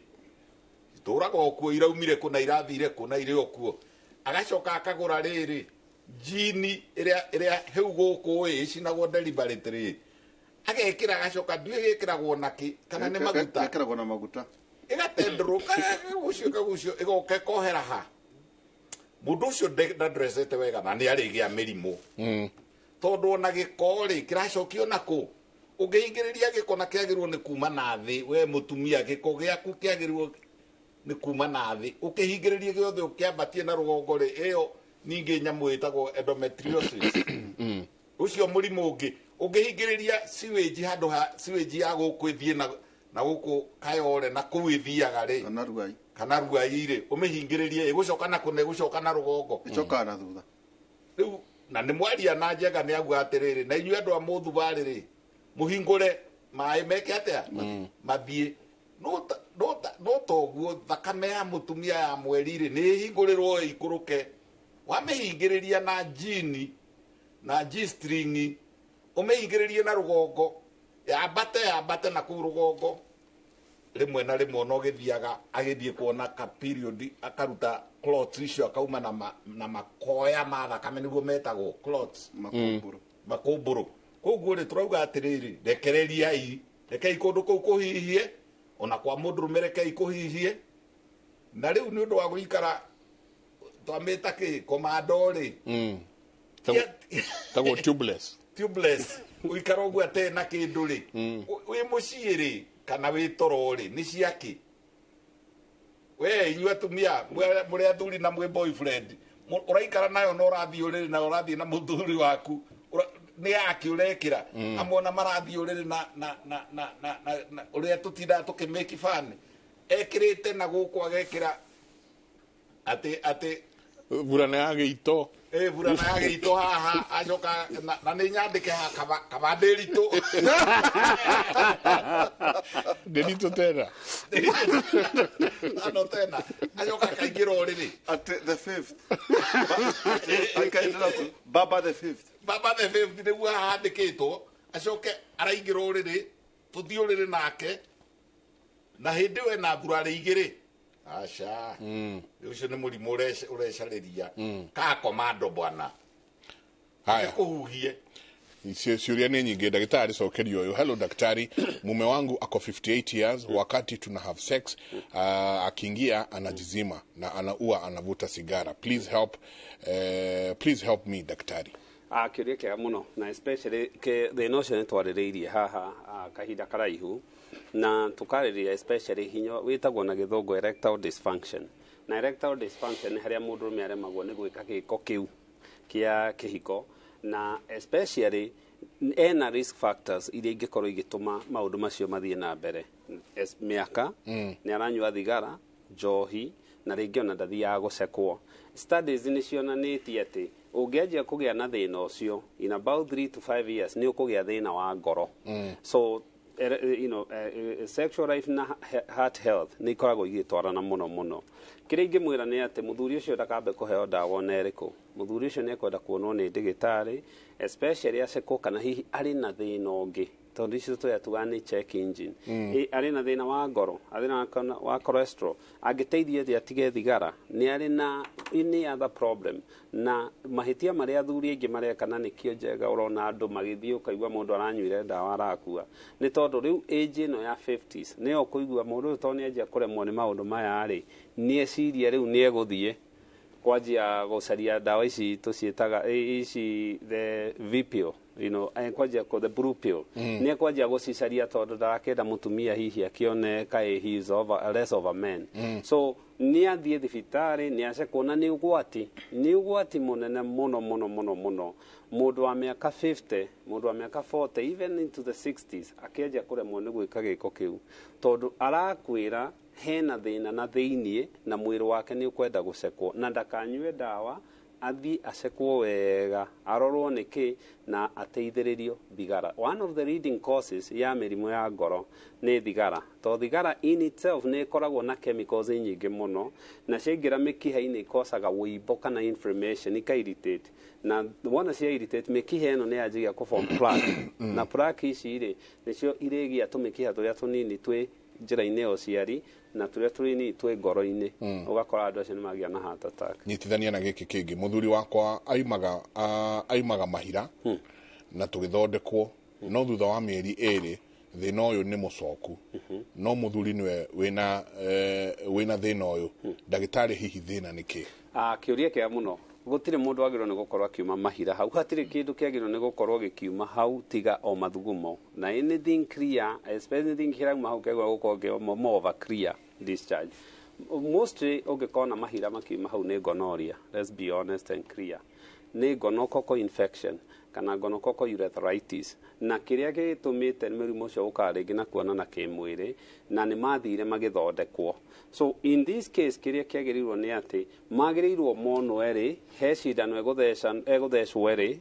itũraga o kuo iraumire kũ na irathire kũ na irĩ o kuo agacoka akagũra rĩrĩ jini ĩrĩa ĩrĩa hau gũkũ ĩ ĩcinagwo deliberately agekĩra agacoka ndiũĩ gĩkĩragwo nakĩ kana nĩ maguta Ĩkĩragwo na maguta ĩgatendũrũka ĩkagucio ĩkagucio ĩgoka ĩkohera ha mũndũ ũcio ndandresete wega na nĩ arĩgĩa mĩrimũ tondũ ona gĩko rĩ kĩracokio nakũ ũngĩhingĩrĩria gĩko na kĩagĩrĩirwo nĩ kuma na thĩ we mũtumia gĩko gĩaku kĩagĩrĩirwo nĩ kuma na thĩ ũkĩhingĩrĩrie gĩothe ũkĩambatie na rũgongo rĩ ĩyo ningĩ nyamũ ĩtagwo endometriosis ũcio mũrimũ ũngĩ ũngĩhingĩrĩria sewage handũ ha sewage ya gũkũ ĩthiĩ na gũkũ Kayole na kũu ĩthiaga rĩ kana Ruai kana Ruai rĩ ũmĩhingĩrĩrie ĩgũcoka na kũ na ĩgũcoka na rũgongo ĩcokaga na thutha rĩu na nĩ mwaria na njega nĩ auga atĩrĩrĩ na inyuĩ andũ a mũthubarĩ rĩ mũhingũre maĩ meke atĩa mathiĩ no toguo thakame ya mũtumia ya mweri rĩ nĩ ĩhingũrĩrwo ĩikũrũke wamĩhingĩrĩria na jini na G-string ũmĩhingĩrĩrie na rũgongo yambate yambate na kũu rũgongo rĩmwe na rĩmwe ona ũgĩthiaga agĩthiĩ kuona ka period akaruta clots icio akauma na makoya ma thakame nĩguo metagwo clots makũmbũrũ makũmbũrũ koguo rĩ tũrauga atĩrĩrĩ rekereriai rekei kũndũ kũu kũhihie ona kwa mũndũrũme rekei kũhihie na rĩu nĩ ũndũ wa gũikara twamĩta kĩ komando rĩ tagwo tubeless tubeless ũikara ũguo atarĩ na kĩndũ rĩ wĩ mũciĩ rĩ kana wĩ toro rĩ nĩ ciakĩ we inyuĩ atumia mũrĩ athuri na mwĩ boyfriend ũraikara nayo na ũrathiĩ ũrĩrĩ na ũrathiĩ na mũthuri waku nĩ yake ũrekĩra amwe ona marathiĩ ũrĩrĩ na na na na na na ũrĩa tũtindaga tũkĩmake fun ekĩrĩte na gũkũ agekĩra atĩ atĩ burana ya gĩito burana ya gĩito haha acoka na nĩ nyandĩke haha kaba ndĩritũ ndĩritũ tena ano tena acoka akaingĩra ũrĩrĩ atĩ the fifth baba the fifth baba the fifth nĩguo hahandĩkĩtwo acoke araingĩra ũrĩrĩ tũthiĩ ũrĩrĩ nake na hĩndĩ ĩyo ena thurarĩ igĩrĩ aca ũcio nĩ mũrimũ ũrecarĩria ka komando bwana haya kũhuhie ciũria nĩ nyingĩ ndagĩtarĩ cokerio ũyũ hello daktari mume wangu ako 58 years wakati tuna have sex akiingia anajizima na anaua anavuta sigara please help please help me daktari kĩũria kĩega mũno na especially thĩna ũcio nĩ twarĩrĩirie haha kahinda karaihu na tũkarĩrĩria especially hinya wĩtagwo na gĩthũngũ erectile dysfunction na erectile dysfunction nĩ harĩa mũndũrũme aremagwo nĩ gwĩka gĩko kĩu kĩa kĩhiko na especially ena risk factors iria ingĩkorwo igĩtũma maũndũ macio mathiĩ na mbere mĩaka nĩ aranyua thigara njohi na rĩngĩ ona ndathiaga gũcekwo studies nĩ cionanĩtie atĩ ũngĩanjia kũgĩa na thĩna ũcio in about 3 to 5 years nĩ ũkũgĩa thĩna wa ngoro so you know, sexual life na heart health nĩ ikoragwo igĩtwarana mũno mũno kĩrĩa ingĩmwĩra nĩ atĩ mũthuri ũcio ndakambe kũheo ndawa ona ĩrĩkũ mũthuri ũcio nĩ ekwenda kuonwo nĩ ndagĩtarĩ especially acekwo kana hihi arĩ na thĩna ũngĩ tondũ icio tũrĩa tugaga nĩ check engine arĩ na thĩna wa ngoro arĩ na wa cholesterol angĩteithio atĩa atige thigara nĩ arĩ na any other problem na mahĩtia marĩa athuri aingĩ mareka na nĩkĩo njega ũrona andũ magĩthiĩ ũkaigua mũndũ aranyuire ndawa arakua nĩ tondũ rĩu age ĩno ya 50s nĩyo ũkũigua mũndũ ũyũ tondũ nĩanjia kũremwo nĩ maũndũ maya rĩ nĩ eciria rĩu nĩ egũthiĩ Kwanjia gũcaria ndawa ici tũciĩtaga ici the V pill, kwanjia the blue pill. Nĩ ekwanjia gũcicaria tondũ ndarakĩenda mũtumia hihi akĩone kaĩ he is over, less of a man. So nĩ athiĩ thibitarĩ, nĩ acekwo, na nĩ ũgwati, nĩ ũgwati mũnene mũno mũno mũno mũno. Mũndũ wa mĩaka 50, mũndũ wa mĩaka 40, even into the 60s, akĩanjia kũremwo nĩ gwĩka gĩko kĩu, tondũ arakwĩra hena thĩna na thĩiniĩ na mwĩrĩ wake nĩ ũkwenda gũcekwo, na ndakanyue ndawa, athiĩ acekwo wega, arorwo nĩkĩ na ateithĩrĩrio. Thigara, one of the leading causes ya mĩrimũ ya ngoro nĩ thigara, to thigara in itself nĩ ĩkoragwo na chemicals nyingĩ mũno, na ciaingĩra mĩkiha-inĩ ikocaga wũimbo kana inflammation, ika irritate, na wona cia irritate mĩkiha ĩno nĩ yanjagia kũ form plaque, na plaque ici rĩ, nĩcio irĩgia tũmĩkiha tũrĩa tũnini twĩ njĩra-inĩ ya ũciari na tũrĩa tũnini twĩ ngoro-inĩ. Ũgakora andũ acio nĩ magĩa na heart attack. Nyitithania na gĩkĩ kĩngĩ. Mũthuri wakwa aimaga mahira na tũgĩthondekwo, no thutha wa mĩeri 2 thĩna ũyũ nĩ mũcoku, no mũthuri nĩwe wĩna thĩna ũyũ. Ndagĩtarĩ, hihi thĩna nĩ kĩ? Kĩũria kĩega mũno. Gũtirĩ mũndũ wagĩrĩirwo nĩ gũkorwo akiuma mahira hau, hatirĩ kĩndũ kĩagĩrĩirwo nĩ gũkorwo gĩkiuma hau tiga o mathugumo, na anything clear, especially anything kĩrauma hau, kĩagĩrĩirwo gũkorwo kĩ more of a clear discharge. Mostly ũngĩkona mahira makiuma hau nĩ gonorrhea. Let's be honest and clear, nĩ gonococcal infection kana gonococcal urethritis, na kĩrĩa gĩtũmĩte mũrimũ ũcio ũkaga rĩngĩ na kuonana kĩmwĩrĩ, na nĩ mathire magĩthondekwo. So in this case, kĩrĩa kĩagĩrĩirwo nĩ atĩ magĩrĩirwo monwo erĩ, he cindano ĩgũthecwo erĩ,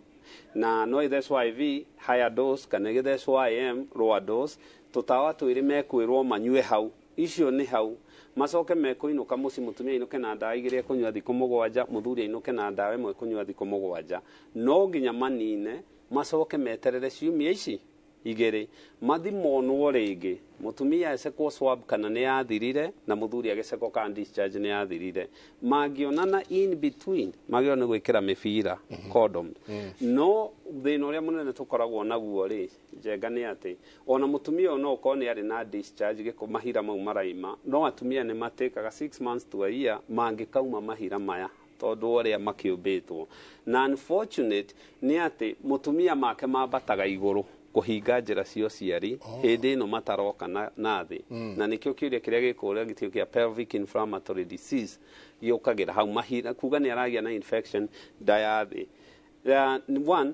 na no ĩthecwo IV higher dose kana ĩgĩthecwo IM lower dose. Tũtawa twĩrĩ mekwĩrwo manyue hau, icio nĩ hau macoke mekũinũka mũciĩ. Mũtumia ainũke na ndawa 2 ekũnyua thikũ 7, mũthuri ainũke na ndawa 1 ekũnyua thikũ 7. No nginya manine, macoke meterere ciumia ici 2, mathi monwo rĩngĩ, mũtumia acekwo swab kana nĩ yathirire, na mũthuri agĩcekwo kana discharge nĩ yathirire. Mangĩonana in between, magĩrĩirwo nĩ gwĩkĩra mĩbira, condom. No thĩna ũrĩa mũnene tũkoragwo naguo rĩ, Njenga, nĩ atĩ ona mũtumia ũyũ no ũkorwo nĩ arĩ na discharge, gĩko, mahira mau maraima, no atumia nĩ matĩkaga 6 months to a year mangĩkauma mahira maya, tondũ ũrĩa makĩũmbĩtwo. Na unfortunate nĩ atĩ mũtumia make mambataga igũrũ kũhinga njĩra cia ũciari hĩndĩ ĩno mataroka na thĩ. Na nĩkĩo kĩũria kĩrĩa gĩkũrĩa gĩtio kĩa pelvic inflammatory disease gĩũkagĩra hau, mahira kuga nĩ aragĩa na infection nda ya thĩ. One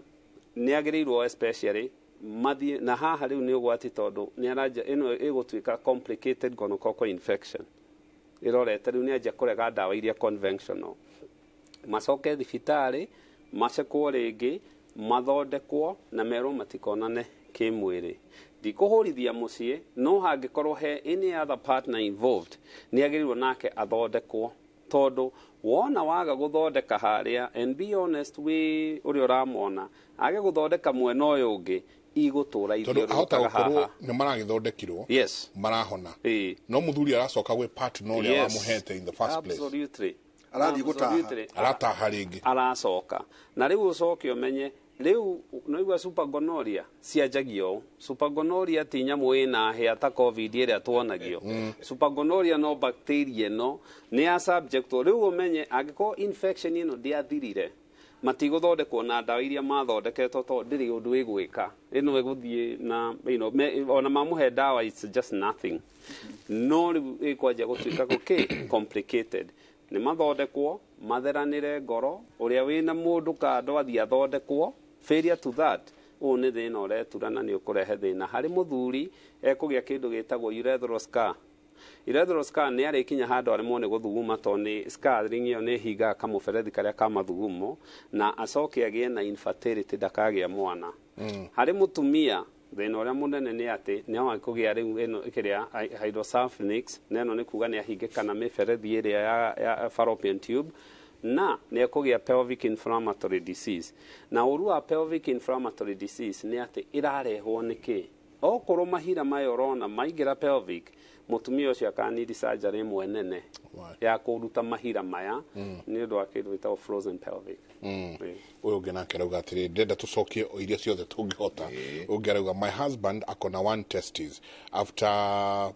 nĩ agĩrĩirwo especially mathiĩ na haha rĩu nĩ ũgwati, tondũ nĩ aranjia ĩno ĩgũtuĩka complicated gonococcal infection ĩrorete. Rĩu nĩ anjia kũrega ndawa iria conventional, macoke thibitarĩ macekwo rĩngĩ, mathondekwo na merwo matikonane kĩmwĩrĩ. Ndikũhũrithia mũciĩ, no hangĩkorwo he any other partner involved, nĩ agĩrĩirwo nake athondekwo, tondũ wona waga gũthondeka harĩa, and be honest, wĩ ũrĩa ũramona age gũthondeka mwena ũyũ ũngĩ, igũtũra tondũ ahota ithiũrũrũkaga gũkorwo haha. nĩ maragĩthondekirwo, marahona, no mũthuri aracoka gwĩ partner ũrĩa wamũhete in the first place. Arathiĩ gũtaha. Arataha rĩngĩ. Aracoka na rĩu ũcoke ũmenye rĩu noigua super gonorrhea cianjagia ũũ. Super gonorrhea ti nyamũ ĩna hĩa ta COVID ĩrĩa tuonagio. Super gonorrhea no bacteria ĩno nĩ ya subject. Rĩu ũmenye angĩkorwo infection ĩno ndĩathirire, matigũthondekwo na ndawa iria mathondeketwo, tondũ ndĩrĩ ũndũ ĩgwĩka, ĩno ĩgũthiĩ na ona mamũhe ndawa, it's just nothing. No rĩu ĩkwanjia gũtuĩka gũkĩ complicated, nĩ mathondekwo matheranĩre ngoro. Ũrĩa wĩna mũndũ kando athiĩ athondekwo. Failure to that, ũyũ nĩ thĩna ũretura na nĩ ũkũrehe thĩna harĩ mũthuri. Ekũgĩa kĩndũ gĩtagwo urethral scar. Urethral scar nĩ arĩkinya handũ aremwo nĩ gũthuguma, tondũ nĩ scarring ĩyo nĩ ĩhingaga kamũberethi karĩa ka mathugumo, na acoke agĩe na infertility, ndakagĩa mwana. Harĩ mũtumia, thĩna ũrĩa mũnene nĩ atĩ nĩ kũgĩa rĩu ĩno kĩrĩa hydrosalpinx, na ĩno nĩ kuga nĩ ahingĩkana mĩberethi ĩrĩa ya fallopian tube, na nĩ ekũgĩa pelvic inflammatory disease. Na ũru wa pelvic inflammatory disease nĩ atĩ ĩrarehwo nĩ kĩ? Okorwo mahira maya ũrona maingĩra pelvic, mũtumia ũcio akanidi surgery ĩmwe nene ya kũruta mahira maya, nĩ ũndũ wa kĩndũ gĩtagwo frozen pelvic. Ũyũ ũngĩ nake arauga atĩrĩ, ndĩrenda tũcokie o iria ciothe tũngĩhota. Ũngĩ arauga, my husband akona one testis after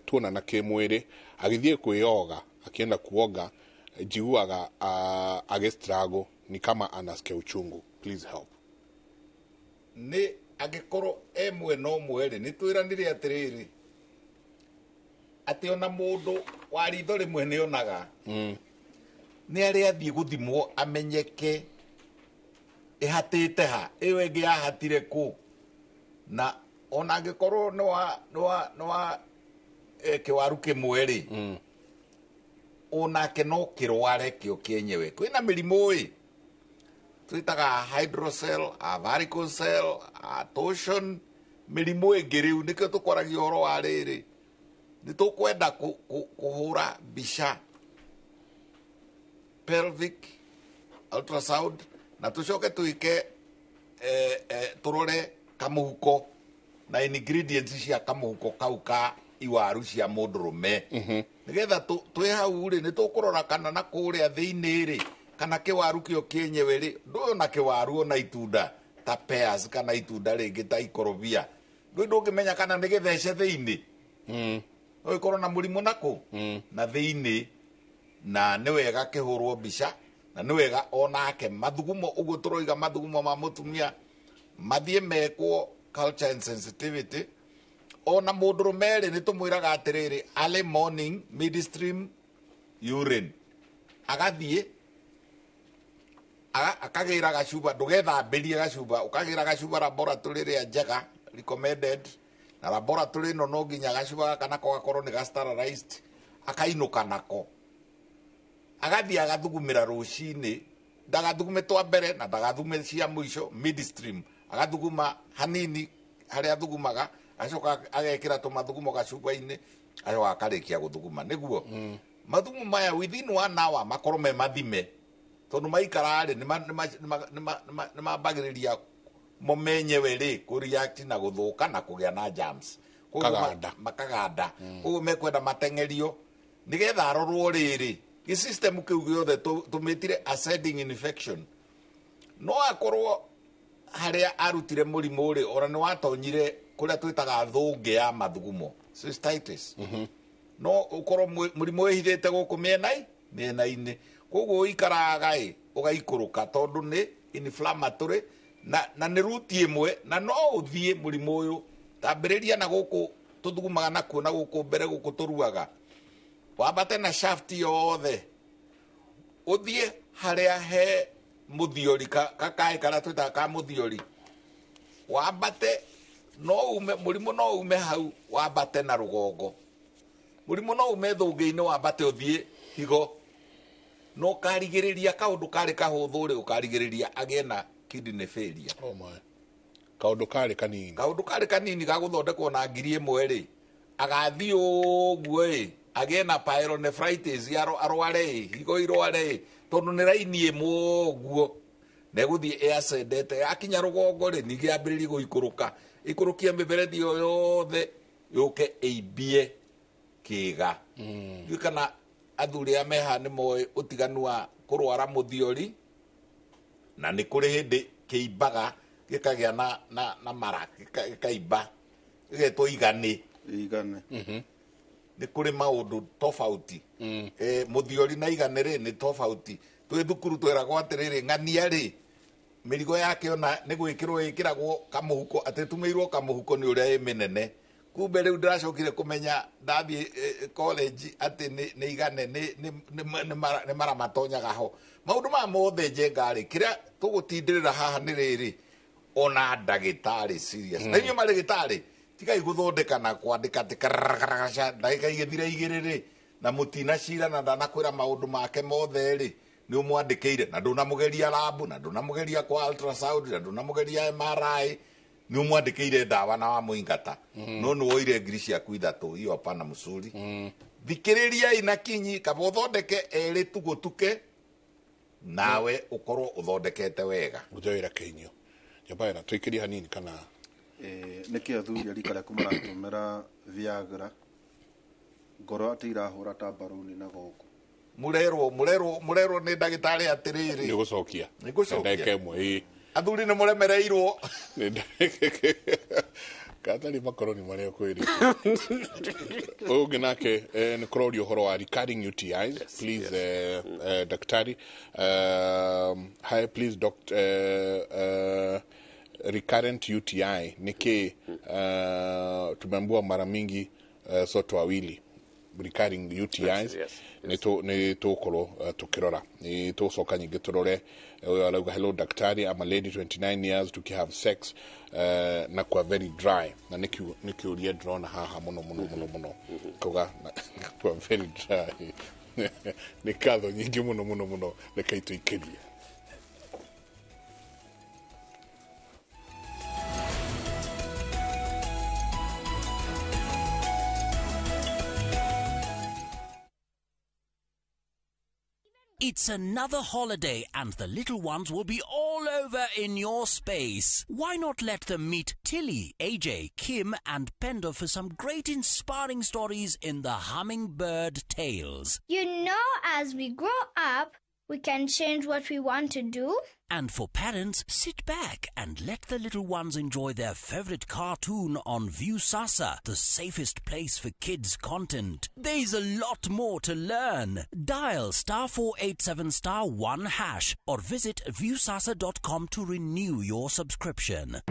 tuonana kĩmwĩrĩ, agĩthiĩ kwĩyoga, akĩenda kuoga, Njiguaga agĩstruggle ni kama anasikia uchungu. Please help. Nĩ angĩkorwo e mwena ũmwe rĩ, nĩ twĩranire atĩrĩrĩ atĩ ona mũndũ wa ritho rĩmwe nĩ onaga nĩ arĩa athiĩ gũthimwo amenyeke ĩhatĩte ha, ĩyo ĩngĩ yahatire kũ, na ona angĩkorwo nĩ wa kĩwaru kĩmwe rĩ, onake no kĩrware kĩo kĩenyewe. Kwĩna mĩrimũ ĩ twĩtaga hydrocele, varicocele, torsion, mĩrimũ ĩngĩ rĩu nĩkĩo tũkwaragia ũhoro wa rĩrĩ. Nĩ tũkwenda kũhũra mbica pelvic ultrasound na tũcoke twĩke tũrore kamũhuko na ingredients cia kamũhuko kau ka iwaru cia mũndũrũme, nĩgetha twĩ hau rĩ nĩ tũkũrora kana na kũrĩa thĩinĩ rĩ kana kĩwaru kĩo kĩenyewe rĩ, ndũĩ ona kĩwaru ona itunda ta pears kana itunda rĩngĩ ta ikorobia, ndũĩ ndũngĩmenya kana nĩ gĩthece thĩinĩ, no ĩkorwo na mũrimũ nakũ na thĩinĩ, na nĩ wega kĩhũrwo mbica, na nĩ wega onake mathugumo, ũguo tũroiga mathugumo ma mũtumia mathiĩ mekwo culture and sensitivity. Ona mũndũrũme rĩ nĩ tũmwĩraga atĩrĩrĩ, early morning midstream urine, agathiĩ akagĩra gacuba, ndũgethambĩrie gacuba, ũkagĩra gacuba laboratory ĩrĩa njega recommended, na laboratory ĩno no nginya gacuba gaka nako gakorwo nĩ ga sterilized, akainũka nako agathiĩ agathugumĩra rũcinĩ, ndagathugume twa mbere na ndagathugume cia mũico, midstream agathuguma hanini harĩa athugumaga, acoka agekĩra tũmathugumo gacuba-inĩ, acoka akarĩkia gũthuguma. Nĩguo mathugumo maya within 1 hour makorwo me mathime, tondũ maikara rĩ nĩ mambagĩrĩria mo menyewe rĩ kũreact na gũthũka na kũgĩa na germs, Kaganda. Makaganda. Koguo mekwenda mateng'erio nĩgetha arorwo rĩrĩ gĩ system kĩu gĩothe tũmĩtire ascending infection. No akorwo harĩa arutire mũrimũ rĩ, ona nĩ watonyire kũrĩa twĩtaga thũngĩ ya mathugumo, cystitis, no ũkorwo mũrimũ wĩhithĩte gũkũ mĩena-inĩ, koguo ũikaraga ĩ ũgaikũrũka tondũ nĩ inflammatory na nĩ ruti ĩmwe, na no ũthiĩ mũrimũ ũyũ tambĩrĩria na gũkũ tũthugumaga nakuo na gũkũ mbere gũkũ tũruaga, wambate na shaft yothe ũthiĩ harĩa he mũthiori kakaĩ karĩa twĩtaga ka mũthiori, wambate no ume mũrimũ, no ume hau wambate na rũgongo, mũrimũ no ume thũngĩ-inĩ wambate ũthiĩ higo, no karigĩrĩria kaũndũ karĩ kahũthũ rĩ, ũkarigĩrĩria agĩe na kidney failure. Oh my. Kaũndũ karĩ kanini, kaũndũ karĩ kanini ga gũthondekwo na 1000 rĩ, agathiĩ ũguo ĩ agĩe na pyelonephritis, arware ĩ higo irware ĩ, tondũ nĩ raini ĩmwe ũguo na ĩgũthiĩ ĩacendete, yakinya rũgongo rĩ ningĩ yambĩrĩrie gũikũrũka, ikũrũkie mĩberethi ĩyo yothe yũke ĩimbie kĩĩga. Ndiũĩ kana athuri arĩa me haha nĩ moĩ ũtiganu wa kũrwara mũthiori, na nĩ kũrĩ hĩndĩ kĩimbaga gĩkagĩa na mara, gĩkaimba gĩgetwo igane. Igane. Nĩ kũrĩ maũndũ tofauti. Mũthiori na igane rĩ nĩ tofauti. Twĩ thukuru twĩragwo atĩrĩrĩ, ng'ania rĩ mĩrigo yake ona nĩ gwĩkĩrwo ĩkĩragwo kamũhuko, atĩ tumĩirwo kamũhuko nĩ ũrĩa ĩ mĩnene. Kumbe rĩu ndĩracokire kũmenya ndathiĩ college atĩ nĩ igane nĩ mara matonyaga ho. Maũndũ maya mothe Njenga rĩ, kĩrĩa tũgũtindĩrĩra haha nĩ rĩrĩ, ona ndagĩtarĩ serious. Na inyuĩ marĩgĩtarĩ tigai gũthondeka na kwandĩka atĩ kararararaca ndagĩka igĩthira igĩrĩ rĩ, na mũtinacira na ndanakwĩra maũndũ make mothe rĩ, nĩ ũmwandĩkĩire na ndũnamũgeria lab, na ndũnamũgeria kwa ultrasound, na ndũnamũgeria MRI, nĩ ũmwandĩkĩire ndawa na wamũingata, no nĩ woire ngiri ciaku 3, hiyo hapana msuri. Thikĩrĩriai na kinyi, kaba ũthondeke erĩ tugũtuke, nawe ũkorwo ũthondekete wega. Ũrute wĩra kĩinyũ. Njabaĩra tũikĩrie hanini kana nĩkĩ athuri a rika rĩaku maratũmĩra Viagra ngoro atĩ irahũra ta mbaruni na gũkũ? Mũrerwo nĩ ndagĩtarĩ atĩrĩrĩ, nĩ gũcokia nĩ gũcokia ndagĩka ĩmwe. Athuri nĩ mũremereirwo. Gatarĩ makoroni marĩa kwĩrĩ. Ũyũ ũngĩ nake nĩ kũrorio ũhoro wa recurring UTIs. Please, daktari, hi, please doctor, recurrent UTI ni kĩ? Tumeambiwa mara mingi, sote wawili recurring UTIs. Nĩ tũgũkorwo tũkĩrora, nĩ tũgũcoka nyingĩ tũrore. Ũyũ arauga, "Hello daktari, I'm a lady 29 years, tuki have sex na kwa very dry." Na nĩ kĩũria ndĩrona haha mũno mũno mũno mũno, kauga kwa very dry. Nĩ ngatho nyingĩ mũno mũno mũno, reke itũikĩrie. It's another holiday and the little ones will be all over in your space. Why not let them meet Tilly, AJ, Kim and Pendo for some great inspiring stories in the Hummingbird Tales? You know, as we grow up, we can change what we want to do. And for parents, sit back and let the little ones enjoy their favorite cartoon on Viusasa, the safest place for kids' content. There's a lot more to learn. Dial *487*1# or visit viusasa.com to renew your subscription.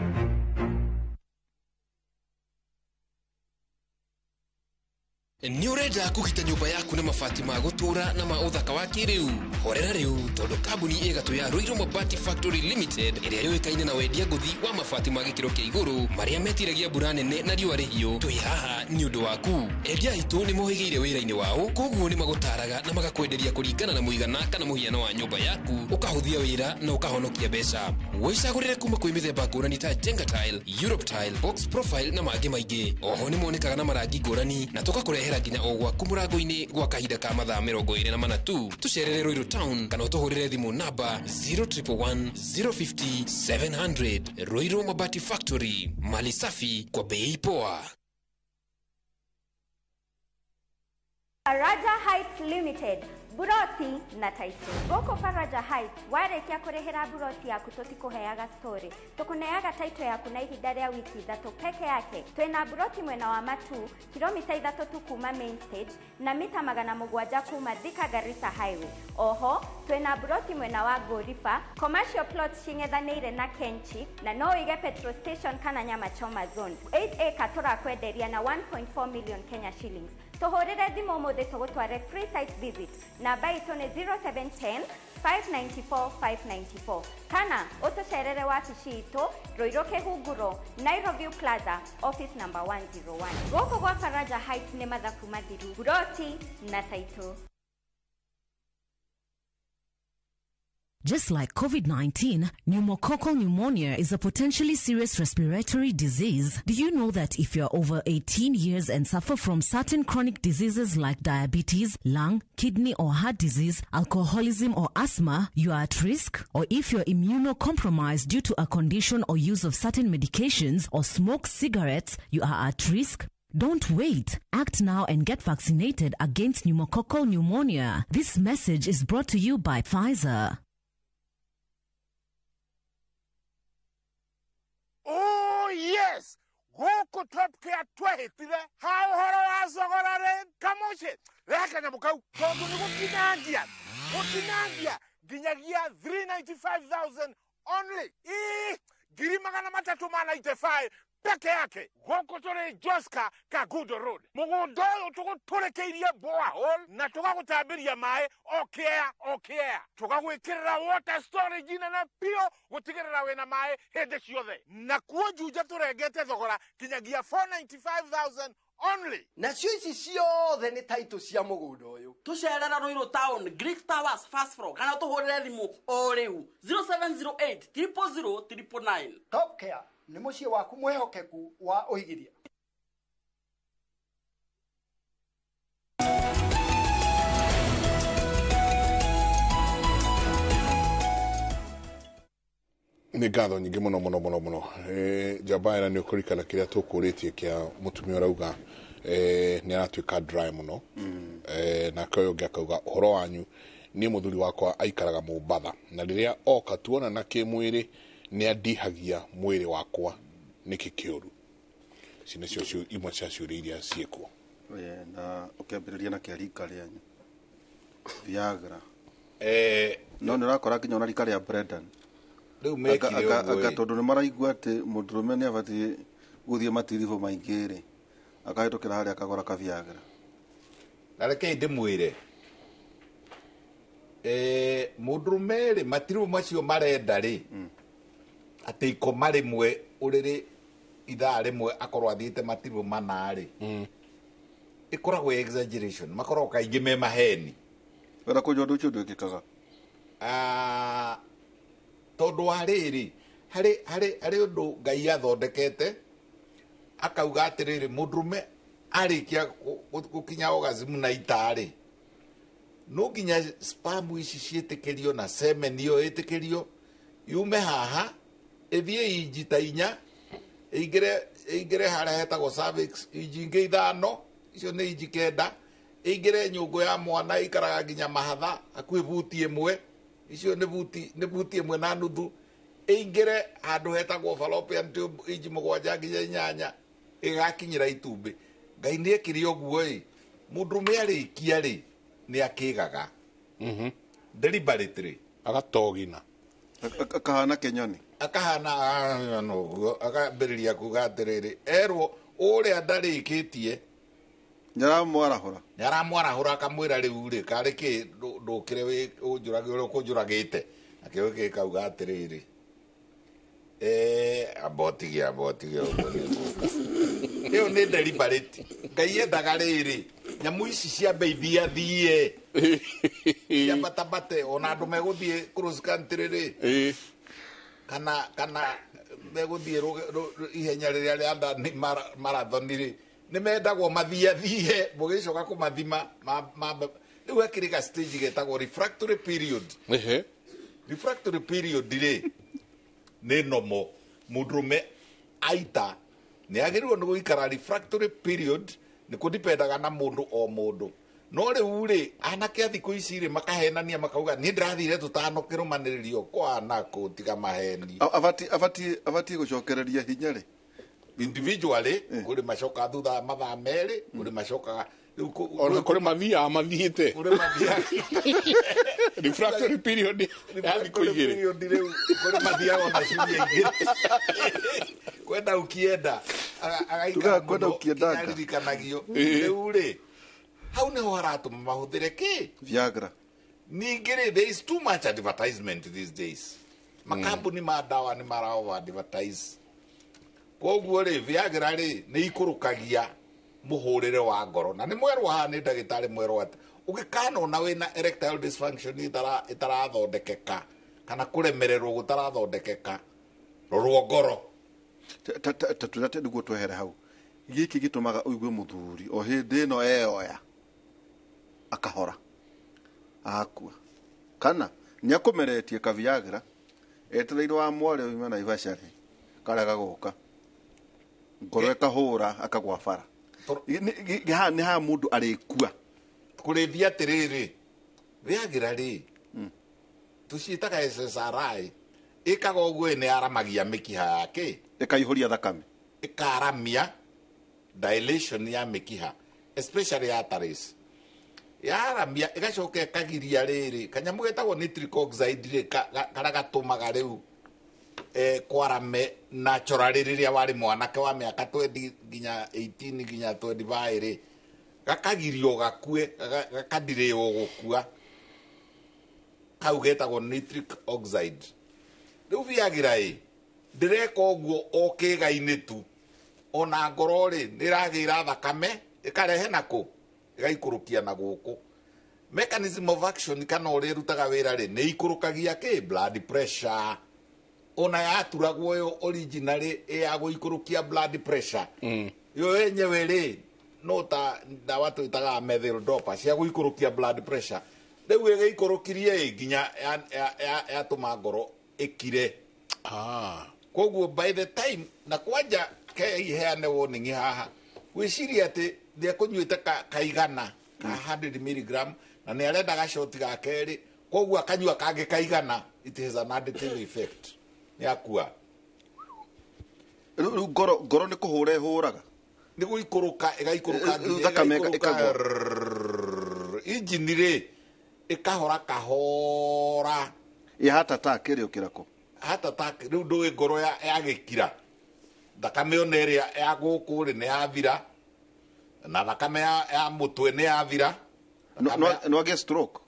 Nĩ ũrenda kũgita nyũmba yaku na mabati ma gũtũũra na ma ũthaka wa kĩrĩu? Horera rĩu, tondũ kambuni ĩgatũ ya Ruiru Mabati Factory Limited, ĩrĩa yũĩkaine na wendia ngũthi wa mabati ma gĩkĩro kĩa igũrũ marĩa metiragia mbura nene na riũa rĩhiũ, twĩ haha nĩ ũndũ waku. Endia aitũ nĩ mohĩgĩire wĩra-inĩ wao, koguo nĩ magũtaraga na magakwenderia kũringana na mũigana kana mũhiano wa nyũmba yaku, ũkahũthia wĩra na ũkahonokia mbeca. Wĩcagũrĩre kuma kwĩ mĩthemba ngũrani ta Jenga Tile, Europe Tile, Box Profile na mangĩ maingĩ. Oho nĩ monekaga na marangi ngũrani na tũgakũrehera nginya o gwaku mũrango-inĩ gwa kahinda ka mathaa 24 tu. Tũcerere Ruiru Town kana ũtũhũrĩre thimũ namba 0111 050 700. Ruiru Mabati Factory, mali safi kwa bei poa. Faraja Heights Limited, buroti na taito. Gũkũ Faraja Heights, warĩkia kũrĩhĩra buroti yaku, tũtikũheaga story, tũkũneaga taito yaku na ihinda rĩa wiki 3 peke yake. Twĩna buroti mwena wa Matu, kilomita 3 tu kuma main stage na mita 700 kuma Thika Garissa Highway. Oho twĩna buroti mwena wa Gorifa, commercial plot cing'ethanĩire na Kenchi, na no ũige petrol station kana nyama choma zone. 8 acre tũrakwenderia na 1.4 million Kenya shillings. Tũhũrĩre thimũ ũmũthĩ tũgũtware free site visit. Namba itũ nĩ 0710 594 594 kana ũtũcerere wabici itũ Ruiru Kĩhunguro, Nairobi Plaza, office number 101. Gũkũ gwa Faraja Heights nĩ mathabu mathiru, buroti na taitũ. Just like COVID 19, pneumococcal pneumonia is a potentially serious respiratory disease. Do you know that if you're over 18 years and suffer from certain chronic diseases like diabetes, lung, kidney, or heart disease, alcoholism, or asthma, you are at risk? Or if you're immunocompromised due to a condition or use of certain medications or smoke cigarettes, you are at risk? Don't wait. Act now and get vaccinated against pneumococcal pneumonia. This message is brought to you by Pfizer. Oh yes, gũkũ Top Care twehĩtire ha ũhoro wa thogora rĩ, kamũciĩ rehe kanyamũ kau, tondũ nĩ gũtinangia gũtinangia nginyagia 395,000 only. Ii, 395,000 peke yake. Gũkũ tũrĩ Joska, Kagudo Road. Mũgũnda ũyũ tũgũtũrĩkĩirie borehole na tũgagũtambĩria maĩ o kĩea o kĩea, tũgagwĩkĩrĩra water storage nene biũ gũtigĩrĩra wĩna maĩ hĩndĩ ciothe. Na kuo Juja tũrengete thogora kinyagia 495,000 only. Nacio ici ciothe nĩ taitũ cia mũgũnda ũyũ. Tũcerera Ruiru Town, Greek Towers, first floor, kana tũhũrĩre thimũ o rĩu 0708 000 999. Top Care nĩ mũciĩ waku mwĩhokeku wa ũigithia. Nĩ ngatho nyingĩ mũno mũno mũno mũno. Njamba ĩra nĩ ũkũririkana kĩrĩa tũkũrĩtie kĩa mũtumia ũrauga nĩ aratuĩka dry mũno. Nake ũyũ ũngĩ akauga, "Ũhoro wanyu, niĩ mũthuri wakwa aikaraga Mombatha, na rĩrĩa oka tuonana kĩmwĩrĩ nĩ andihagia mwĩrĩ wakwa, nĩkĩ kĩũru?" Ici nĩcio imwe cia ciũria iria ciĩkuo. Na ũkĩambĩrĩria na kĩa rika rĩanyu Viagra, no nĩ ũrakora nginya ona rika rĩa Brendan rĩu mekire ũguo tondũ nĩ maraigua atĩ mũndũrũme nĩ abatiĩ gũthiĩ matiribũ maingĩ rĩ, akahĩtũkĩra harĩa akagũra ka Viagra. Na rekei ndĩmwĩre, mũndũrũme rĩ, matiribũ macio marenda rĩ, atĩ ikoma rĩmwe ũrĩrĩ ithaa rĩmwe akorwo athiĩte matiribũ mana rĩ, ĩkoragwo exaggeration, makoragwo kaingĩ me maheni. Wenda kũnjua ũndũ ũcio ndwĩkĩkaga? Tondũ wa rĩrĩ, harĩ ũndũ Ngai athondekete akauga atĩrĩrĩ, mũndũrũme arĩkia gũkinya orgasm na ita rĩ, no nginya sperm ici ciĩtĩkĩrio na semen ĩyo ĩtĩkĩrio yume haha ĩthiĩ inji ta 4, ĩingĩre harĩa hetagwo cervix, inji ingĩ 5, icio nĩ inji 9, ĩingĩre nyũngũ ya mwana ĩikaraga nginya mahatha hakuhĩ buti 1, icio nĩ buti 1.5, ĩingĩre handũ hetagwo fallopian tube inji 7 nginya 8, ĩgakinyĩra itumbĩ. Ngai nĩ ekire ũguo ĩ, mũndũrũme arĩkia rĩ nĩ akĩgaga deliberately, agatogina, akahana kĩnyoni, akahana ũguo, akambĩrĩria kuga atĩrĩrĩ, erwo ũrĩa ndarĩkĩtie nĩaramwarahũra, akamwĩra rĩu rĩ, karĩ kĩ ndũkĩre ũnjũrage ũrĩa ũkũnjũragĩte. Nakĩo gĩkĩ gĩkauga atĩrĩrĩ, ambotigie ũguo nĩngũka. Ĩyo nĩ deliberate. Ngai endaga rĩrĩ nyamũ ici ciambe ithiathie, ciambatabate, ona andũ megũthiĩ cross country rĩ, kana megũthiĩ ihenya rĩrĩa rĩa London marathon rĩ, nĩ mendagwo mathiathie, mũgĩcoka kũmathima. Rĩu hakĩrĩ ga stage getagwo refractory period. Refractory period rĩ nĩ nomo, mũndũrũme aita nĩ agĩrĩirwo nĩ gũikara refractory period, nĩ kũdipendaga na mũndũ o mũndũ. No rĩu rĩ, anake a thikũ ici rĩ makahenania makauga niĩ ndĩrathire tũtano kĩrũmanĩrĩrio kwana kũ, tiga maheni. Abatiĩ gũcokereria hinya rĩ individually, kũrĩ macokaga thutha wa mathaa 2, kũrĩ macokaga ona kũrĩ mathiaga mathiĩte, kũrĩ mathiaga refractory period ya thikũ 2, rĩu kũrĩ mathiaga ona ciumia 2, kwenda ukienda agaikara kwenda ukienda aririkanagio. Rĩu rĩ, hau nĩho haratũma mahũthĩre kĩ Viagra. Ningĩ rĩ, there is too much advertisement these days. Makambuni ma ndawa nĩ mara over advertise. Koguo rĩ, Viagra rĩ nĩ ikũrũkagia mũhũrĩre wa ngoro, na nĩ mwerwo haha nĩ ndagĩtarĩ mwerwo atĩ ũgĩkanona wĩna erectile dysfunction ĩtarathondekeka kana kũremererwo gũtarathondekeka, rorwo ngoro. Tatũrate nĩguo twehere hau, gĩkĩ gĩtũmaga ũigue mũthuri o hĩndĩ ĩno eyoya akahora akua, kana nĩakũmeretie ka Viagra etereire wa mwarĩ oime Naivasha rĩ, karega gũka, ngoro ĩkahũra akagwa bara. Haha nĩ haha mũndũ arĩkua. Kũrĩthia atĩrĩrĩ, Viagra rĩ tũciĩtaga SSRI, ĩkaga ũguo nĩ yaramagia mĩkiha yake, ĩkaihũria thakame, ĩkaramia dilation ya mĩkiha, especially arteries. Yaramia ĩgacoka ĩkagiria rĩrĩ kanyamũ getagwo nitric oxide rĩ, karĩa gatũmaga rĩu kwarame naturally rĩrĩa warĩ mwanake wa mĩaka 20 nginya 18 nginya 25 rĩ, gakagirio gakue, gakadirĩo gũkua, kau getagwo nitric oxide. Rĩu Viagra ĩ ndĩreka ũguo o kĩĩga-inĩ tu, ona ngoro rĩ nĩ ĩragĩra thakame ĩkarehe nakũ, ĩgaikũrũkia na gũkũ. Mechanism of action kana ũrĩa ĩrutaga wĩra rĩ, nĩ ikũrũkagia kĩ blood pressure. Ona yaturagwo ĩyo originally ya gũikũrũkia blood pressure, yo yenyewe rĩ no ta ndawa twĩtaga methyldopa cia gũikũrũkia blood pressure. Rĩu ĩgĩikũrũkirie nginya yatũma ngoro ĩkire. Koguo by the time na kwanja ke iheane warning haha, gwĩciria atĩ nĩekũnyuĩte kaigana ka 100 milligram na nĩ arenda gacoti ga kerĩ, koguo akanyua kangĩ kaigana, it has an additive effect, nĩ akua. Rĩu ngoro nĩ kũhũra ĩhũraga. Nĩ gũikũrũka ĩgaikũrũka nginya Thakame ĩgaikũrũka ĩkagwa. rrrr. Injini rĩ ĩkahora kahora. Ya heart attack ĩrĩ ũkĩra kũ? Heart attack rĩu ndũĩ ngoro yagĩkira thakame ona ĩrĩa ya gũkũ rĩ nĩ yathira na thakame ya mũtwe nĩ yathira. No agĩe stroke.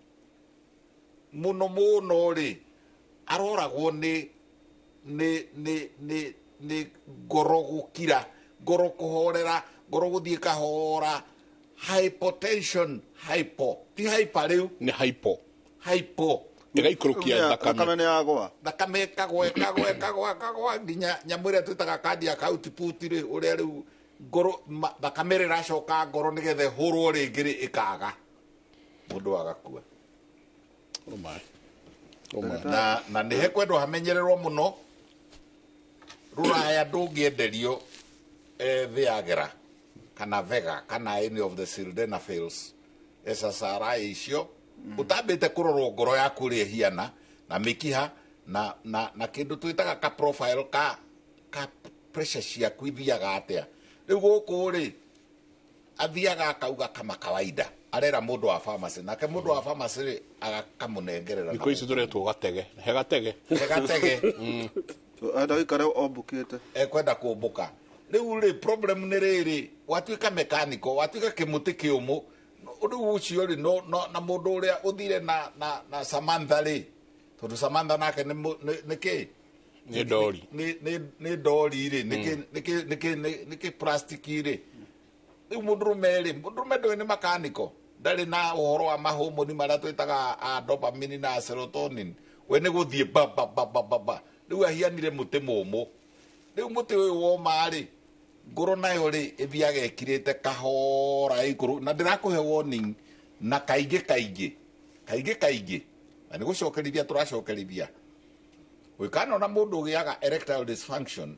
Mũno mũno rĩ aroragwo nĩ ngoro gũkira, ngoro kũhorera, ngoro gũthiĩ kahora, hypotension, hypo ti hyper rĩu nĩ hypo. Hypo ĩgaikũrũkia thakame. Thakame nĩ yagwa. Thakame ĩkagwa ĩkagwa ĩkagwa ĩkagwa nginya nyamũ ĩrĩa twĩtaga cardiac output rĩ, ũrĩa rĩu ngoro thakame ĩrĩa ĩracoka ngoro nĩgetha ĩhũrwo rĩngĩ rĩ ĩkaga, mũndũ agakua. Oh my. Oh my. Na nĩ hekwendwo hamenyererwo mũno. Rũraya ndũngĩenderio Viagra kana Vega kana any of the sildenafils SSRI icio utambĩte kũrorwo ngoro yaku ũrĩa ĩhiana na mĩkiha na kĩndũ twĩtaga ka profile ka pressure ciaku ithiaga atĩa. Rĩu gũkũ rĩ athiaga akauga kama kawaida, arera mũndũ wa pharmacy, nake mũndũ wa pharmacy rĩ agakamũnengerera. Thikũ ici tũretwo gatege, he gatege. He gatege. Enda ũikare ombũkĩte. Ekwenda kũmbũka. Rĩu rĩ problem nĩ rĩrĩ, watuĩka mechanical, watuĩka kĩmũtĩ kĩũmũ, rĩu ũcio rĩ na mũndũ ũrĩa ũthire na Samantha rĩ, tondũ Samantha nake nĩ kĩ? Nĩ ndori. Nĩ ndori rĩ, nĩ kĩ plastic rĩ. Rĩu mũndũrũme rĩ, mũndũrũme ndũĩ nĩ mechanical, ndarĩ na ũhoro wa mahomoni marĩa twĩtaga a dopamine na serotonin. We nĩ gũthiĩ ba ba ba ba ba ba. Rĩu ahianire mũtĩ mũmũ. Rĩu mũtĩ ũyũ woma rĩ, ngoro nayo rĩ ĩthiaga ĩkirĩte kahora ĩikũrũ, na ndĩrakũhe warning na kaingĩ kaingĩ kaingĩ kaingĩ, na nĩ gũcokerithia tũracokerithia. Wĩkanona mũndũ ũgĩaga erectile dysfunction,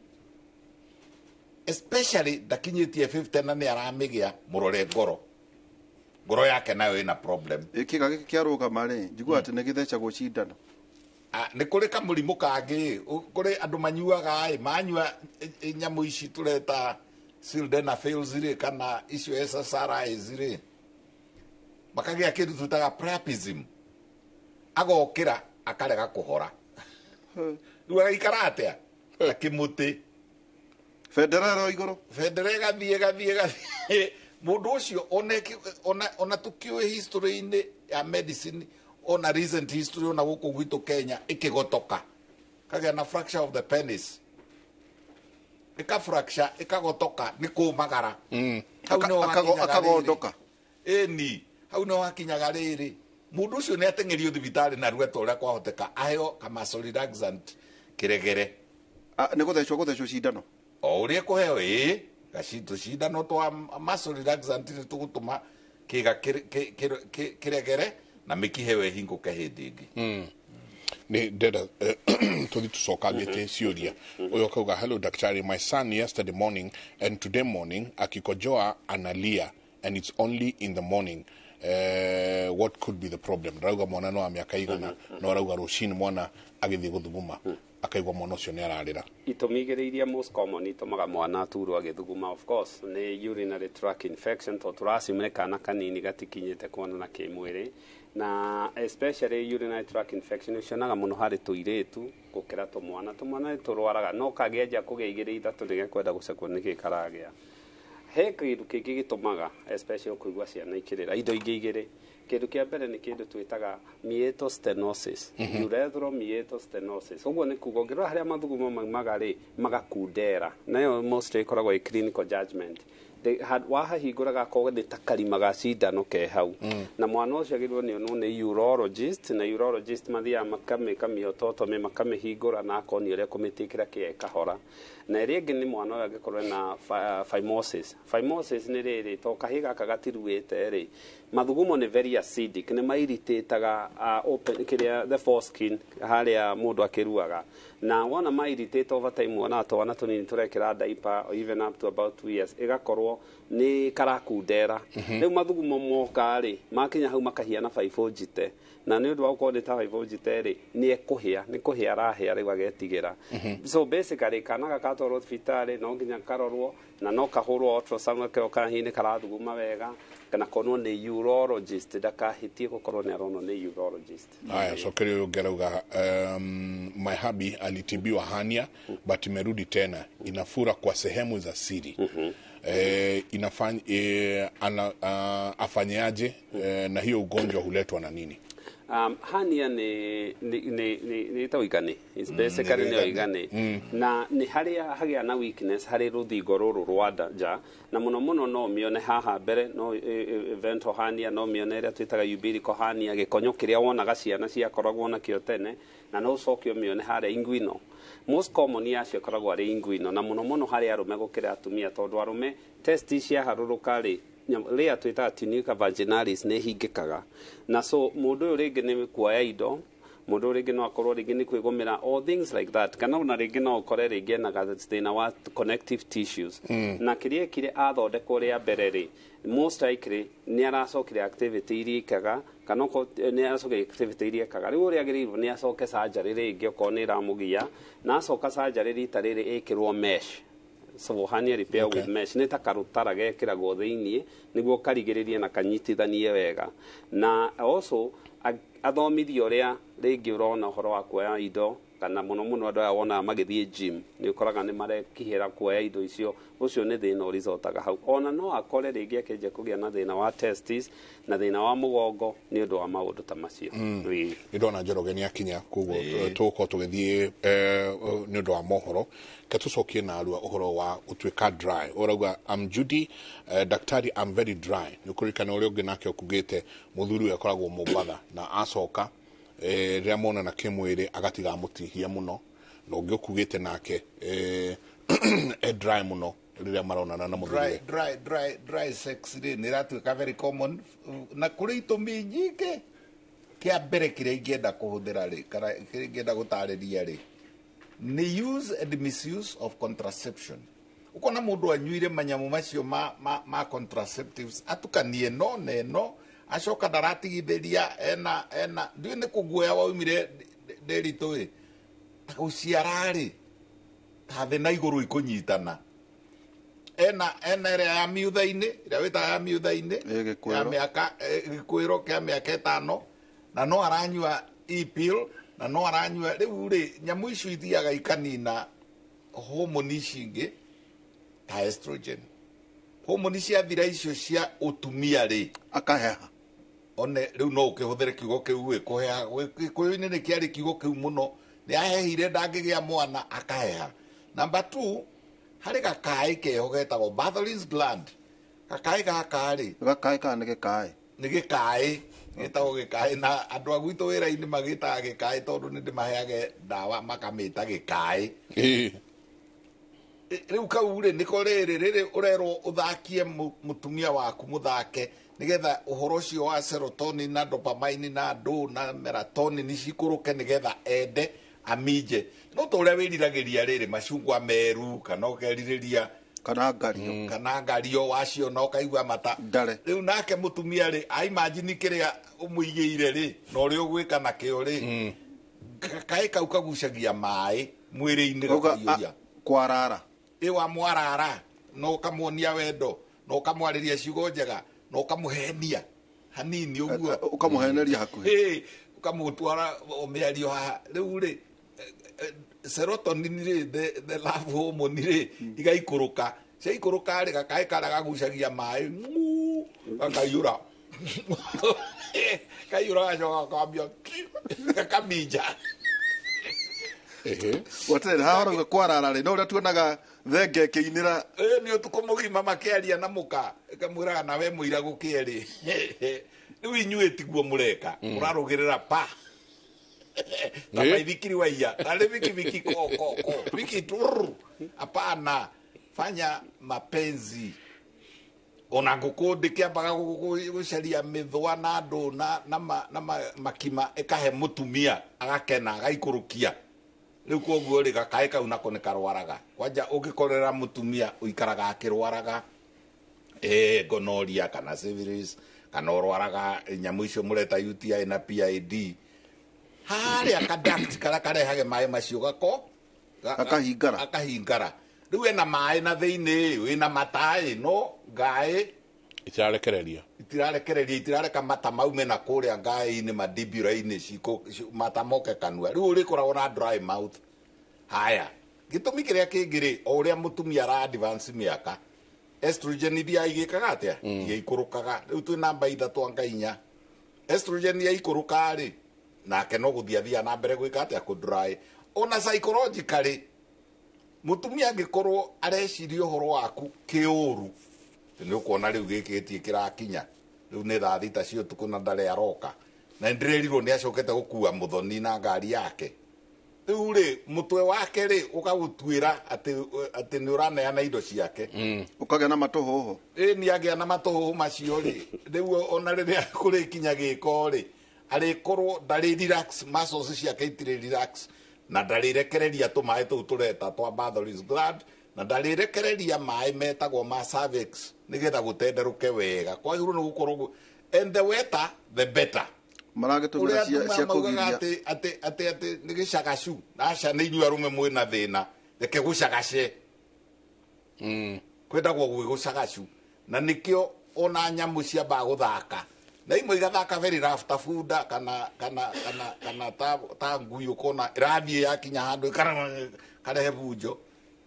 especially ndakinyĩtie 50 na nĩ aramĩgĩa, mũrore ngoro. Ngoro yake nayo ĩna problem. Kĩga gĩkĩ kĩarũgama rĩ, njiguaga atĩ nĩ gĩthecagwo cindano. Nĩ kũrĩ kamũrimũ kangĩ, kũrĩ andũ manyuaga ĩ, manyua nyamũ ici tũreta sildenafils rĩ, kana icio SSRIs rĩ, makagĩa kĩndũ twĩtaga priapism. Agokĩra akarega kũhora. Rĩu agaikara atĩa? Ta kĩmũtĩ. Bendera ĩro igũrũ. Bendera ĩgathiĩ ĩgathiĩ ĩgathiĩ. Mũndũ ũcio ona tũkĩũĩ history-inĩ ya medicine, ona recent history, ona gũkũ gwitũ Kenya ĩkĩgotoka, kagĩa na fracture of the penis, ĩka fracture ĩkagotoka nĩ kũmagara. Hau nĩho hakinyaga rĩrĩ. Akagondoka. Ĩni hau nĩho hakinyaga rĩrĩ, mũndũ ũcio nĩ ateng'erio thibitarĩ narua ta ũrĩa kwahoteka, aheo ka muscle relaxant kĩregere. Nĩ gũthecwo cindano. O ũrĩa kũheo ĩĩ tũcindano twa muscle relaxant nĩ tũgũtũma kĩga kĩregere na mĩkiha ĩyo ĩhingũke hĩndĩ ĩngĩ. Nĩ ndenda tũthi tũcokangĩte ciũria. Ũyũ akauga, hello daktari, my son yesterday morning and today morning akikojoa analia and it's only in the morning. What could be the problem? Rauga mwana no wa mĩaka igana, no arauga rũcinĩ mwana agĩthiĩ gũthuguma akaigua mwana ũcio nĩ ararĩra. Itũmi igĩrĩ iria most common itũmaga mwana aturwo agĩthuguma, of course nĩ urinary tract infection, tondũ tũraciumĩre kana kanini gatikinyĩte kuonana kĩmwĩrĩ, na especially urinary tract infection ũcionaga mũno harĩ tũirĩtu gũkĩra tũmwana. Tũmwana nĩ tũrwaraga no kangĩanjia kũgĩa igĩrĩ ithatũ nĩgekwenda gũcekwo nĩkĩ karagĩa. He kĩndũ kĩngĩ gĩtũmaga especially kũigua ciana ikĩrĩra, indo ingĩ igĩrĩ. Kĩndũ kĩa mbere nĩ kĩndũ twĩtaga meatal stenosis, urethral meatal stenosis. Ũguo nĩ kuga ũngĩrora harĩa mathugumo maumaga rĩ, magakundera, nayo mostly ĩkoragwo ĩ clinical judgment. Wahahingũra gakorwo nĩ ta karima ga cindano ke hau, na mwana ũcio agĩrĩirwo nĩ onwo nĩ urologist, na urologist mathiaga makamĩka mĩototomy, makamĩhingũra na akonio ũrĩa kũmĩtĩkĩra kĩga ĩkahora. Na ĩrĩa ĩngĩ nĩ mwana ũyũ angĩkorwo na phimosis. Phimosis nĩ rĩrĩ, to kahĩ gaka gatiruĩte rĩ, mathugumo nĩ very acidic, nĩ mairitĩtaga open kĩrĩa the foreskin harĩa mũndũ akĩruaga, na wona mairitĩte over time, wona twana tũnini tũrekĩra diaper even up to about 2 years, ĩgakorwo gũkorwo nĩ karakundera. Rĩu mathugumo moka rĩ makinya hau makahiana baibũ njite, na nĩ ũndũ wa gũkorwo nĩ ta baibũ njite rĩ, nĩ ekũhĩa, nĩ kũhĩa arahĩa rĩu agetigĩra. So basically kana gagatwarwo thibitarĩ no nginya karorwo na no kahũrwo ultrasound gakeo kana hihi nĩ karathuguma wega, kana konwo nĩ urologist, ndakahĩtie gũkorwo nĩ aronwo nĩ urologist. Haya, cokerio ũyũ ũngĩ arauga, my hubby alitibiwa hernia but imerudi tena, inafura kwa sehemu za siri. Afanyaje na hiyo ugonjwa huletwa na nini? Hernia nĩ ĩtagwo igane. It's basically nĩ igane. Na nĩ harĩa hagĩa na weakness harĩ rũthingo rũrũ rwa nja, na mũno mũno no mĩone haha mbere, no ventral hernia, no mĩone ĩrĩa twĩtaga umbilical hernia, gĩkonyo kĩrĩa wonaga ciana ciakoragwo nakĩo tene, na no ũcoke ũmĩone harĩa inguinal. Most common yacio ĩkoragwo arĩ inguinal, na mũno mũno harĩ arũme gũkĩra atumia, tondũ arũme testi ciaharũrũka rĩ, rĩa twĩtaga tunica vaginalis nĩ hingĩkaga, na so mũndũ ũyũ rĩngĩ nĩ kuoya indo, mũndũ ũyũ rĩngĩ no akorwo rĩngĩ nĩ kwĩgũmĩra or things like that, kana ona rĩngĩ no ũkore rĩngĩ ena thĩna wa connective tissues. Na kĩrĩa ekire athondekwo rĩa mbere rĩ, most likely nĩ aracokire activity iria ekaga, kana okorwo nĩ aracokire activity iria ekaga rĩu, ũrĩa agĩrĩirwo nĩ acoke surgery rĩngĩ okorwo nĩ ĩramũgia, na acoka surgery rita rĩrĩ ĩkĩrwo mesh. So hernia repair with mesh nĩ ta karũtara gekĩragwo thĩiniĩ nĩguo karigĩrĩrie na kanyitithanie wega, na also athomithio ũrĩa rĩngĩ ũrona ũhoro wa kuoya indo, kana mũno mũno andũ aya wonaga magĩthiĩ gym nĩ ũkoraga nĩ marekihĩra kuoya indo icio, ũcio nĩ thĩna ũricotaga hau. Ona no akore rĩngĩ akĩnjia kũgĩa na thĩna wa testis na thĩna wa mũgongo nĩ ũndũ wa maũndũ ta macio. Nĩ ndona Njoroge nĩ akinya, koguo tũgũkorwo tũgĩthiĩ nĩ ũndũ wa mohoro. Ke tũcokie na arua ũhoro wa gũtuĩka dry. Ũrauga, I'm Judy, daktari, I'm very dry. Nĩ ũkũririkana ũrĩa ũngĩ nake ũkugĩte mũthuri ũyũ akoragwo Mombatha na acoka rĩrĩa monana kĩmwĩrĩ agatiga amũtihia mũno, na ũngĩ ũkugĩte nake e dry mũno rĩrĩa maronana na mũthuri. Dry sex rĩ nĩ ĩratuĩka very common, na kũrĩ itũmi nyingĩ. Kĩa mbere kĩrĩa ingĩenda kũhũthĩra rĩ, kana kĩrĩa ingĩenda gũtarĩria rĩ, nĩ use and misuse of contraception. Ũkona mũndũ anyuire manyamũ macio ma contraceptives, atukanie no na ĩno, acoka ndaratigithĩria ena ndiũĩ nĩ kũguoya waumire ndĩritũ ĩ, ta gũciara rĩ, ta thĩ na igũrũ ikũnyitana. Ena ĩrĩa ya miutha-inĩ, ĩrĩa wĩtaga ya miutha-inĩ, ya mĩaka gĩkwĩro kĩa mĩaka 5, na no aranyua e-pill, na no aranyua rĩu rĩ, nyamũ icio ithiaga ikanina homoni ici ingĩ ta estrogen. Homoni ciathira icio cia ũtumia rĩ, akaheha. One rĩu no ũkĩhũthĩre kiugo kĩu ĩ, kũheha Gĩkũyũ-inĩ nĩ kĩarĩ kiugo kĩu mũno, nĩ ahehire ndangĩgĩa mwana akaheha. Number 2, harĩ gakaĩ keho getagwo Bartholin's gland. Gakaĩ gaka rĩ, gakaĩ kana nĩ gĩkaĩ? Nĩ gĩkaĩ, gĩtagwo gĩkaĩ, na andũ a gwitũ wĩra-inĩ magĩtaga gĩkaĩ tondũ nĩ ndĩmaheage ndawa makamĩta gĩkaĩ. Rĩu kau rĩ, nĩko rĩrĩ rĩrĩ ũrerwo ũthakie mũtumia waku mũthake, nĩgetha ũhoro ũcio wa serotonin na dopamine na ndũ na melatonin cikũrũke, nĩgetha ende aminje. No ta ũrĩa wĩriragĩria rĩrĩ macungwa meru, kana ũkerirĩria kana ngario, kana ngario waciona ũkaigua mata. Rĩu nake mũtumia rĩ, aimagine kĩrĩa ũmũigĩire rĩ, na ũrĩa ũgwĩka nakĩo rĩ, kaĩ kau kagucagia maĩ mwĩrĩ-inĩ gakaiyũria. Kwarara. Ĩ wa mwarara, na ũkamuonia wendo, na ũkamwarĩria ciugo njega, na ũkamũhenia hanini ũguo. Ũkamũheneria hakuhĩ. Ũkamũtwara o mĩario haha. Rĩu rĩ, serotonin rĩ, the love hormone rĩ, igaikũrũka. Ciaikũrũka rĩ, gakaĩ karĩa gagucagia maĩ, gakaiyũra. Kaiyũra gacoka gakambia, gakaminja. Gweterera haha ũrauga kwarara rĩ, no ũrĩa tuonaga thenge ĩkĩinĩra. Nĩ ũtukũ mũgima makĩaria na mũka, ĩkamwĩraga nawe mũira gũkĩe rĩ. Rĩu inyuĩ tiguo mũreka, mũrarũgĩrĩra pa. Ta maithikiri waiya, tarĩ bikibiki ko ko ko, biki tururu. Hapana, fanya mapenzi. Ona ngũkũ ndĩkĩambaga gũcaria mĩthũa na andũ na makima ĩkahe mũtumia agakena agaikũrũkia. Rĩu koguo rĩ, gakaĩ kau nako nĩ karwaraga. Kwanja ũngĩkorera mũtumia ũikaraga akĩrwaraga. Gonorrhea kana syphilis kana ũrwaraga nyamũ icio mũreta UTI na PID, harĩa kaduct karĩa karehage maĩ macio gako Gakahingara. Akahingara. Rĩu ena maĩ na thĩinĩ, wĩna mataĩ, no ngaĩ itirarekereria. Itirarekereria, itirareka mata maume na kũrĩa ngaĩ-inĩ, mandibura-inĩ ciko mata moke kanua. Rĩu ũrĩkoragwo na dry mouth. Haya, gĩtũmi kĩrĩa kĩngĩ rĩ, o ũrĩa mũtumia ara advance mĩaka, estrogen iria igĩkaga atĩa, igĩikũrũkaga. Rĩu twĩ namba 3 anga 4. Estrogen yaikũrũka rĩ, nake no gũthiĩ athiaga na mbere gwĩka atĩa, kũ dry. Ona psychologically, mũtumia angĩkorwo areciria ũhoro waku kĩũru, nĩ ũkuona rĩu gĩkĩ gĩtirĩ kĩrakinya, rĩu nĩ thaa 6 cia ũtukũ na ndarĩ aroka, na nĩndĩrerirwo nĩ acokete gũkua mũthoni na ngari yake. Rĩu rĩ, mũtwe wake rĩ ũgagũtuĩra atĩ nĩ ũraneana indo ciake. Ũkagĩa na matũhũhũ. Ĩ, nĩ agĩa na matũhũhũ macio rĩ, rĩu ona rĩrĩa kũrĩkinya gĩko rĩ, arĩkorwo ndarĩ relax, muscles ciake itirĩ relax, na ndarĩrekereria tũmaĩ tũu tũreta twa Bartholin's gland, na ndarĩrekereria maĩ metagwo ma cervix nĩgetha gũtenderũke wega. Kwagĩrĩirwo nĩ gũkorwo and the wetter the better. Maragĩtũmĩra cia kũgiria atĩ nĩ gĩcagacu. Aca, nĩ inyuĩ arũme mwĩna thĩna, reke gũcagace. Kwendagwo gwĩ gũcagacu, na nĩkĩo ona nyamũ ciambaga gũthaka, na imwe igathaka very rough ta bunda kana kana kana kana ta ngui, ũkona ĩrathiĩ yakinya handũ karehe bunjo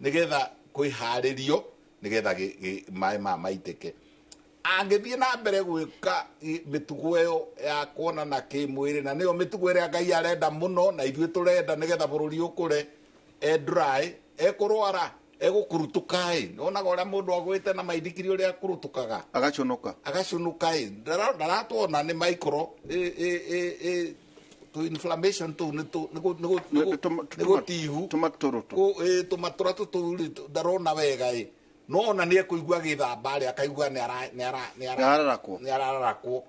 nĩgetha kwĩharĩrio, nĩgetha maĩ ma maitĩke. Angĩthiĩ na mbere gwĩka mĩtugo ĩyo ya kuonana kĩmwĩrĩ, na nĩyo mĩtugo ĩrĩa Ngai arenda mũno na ithuĩ tũrenda nĩgetha bũrũri ũkũre, e dry, ekũrwara, egũkurutuka ĩ. Nĩwonaga ũrĩa mũndũ agwĩte na maithikiri ũrĩa akurutukaga, agacunuka, agacunuka ĩ. Ndaratwona nĩ micro to inflammation tũu nĩ gũtihu tũmatũrũ, tũmatũra tũtũ rĩ, ndarona wega ĩ, no ona nĩ ekũigua agĩthamba rĩ, akaigua nĩ Nĩararakwo. Nĩ arararakwo.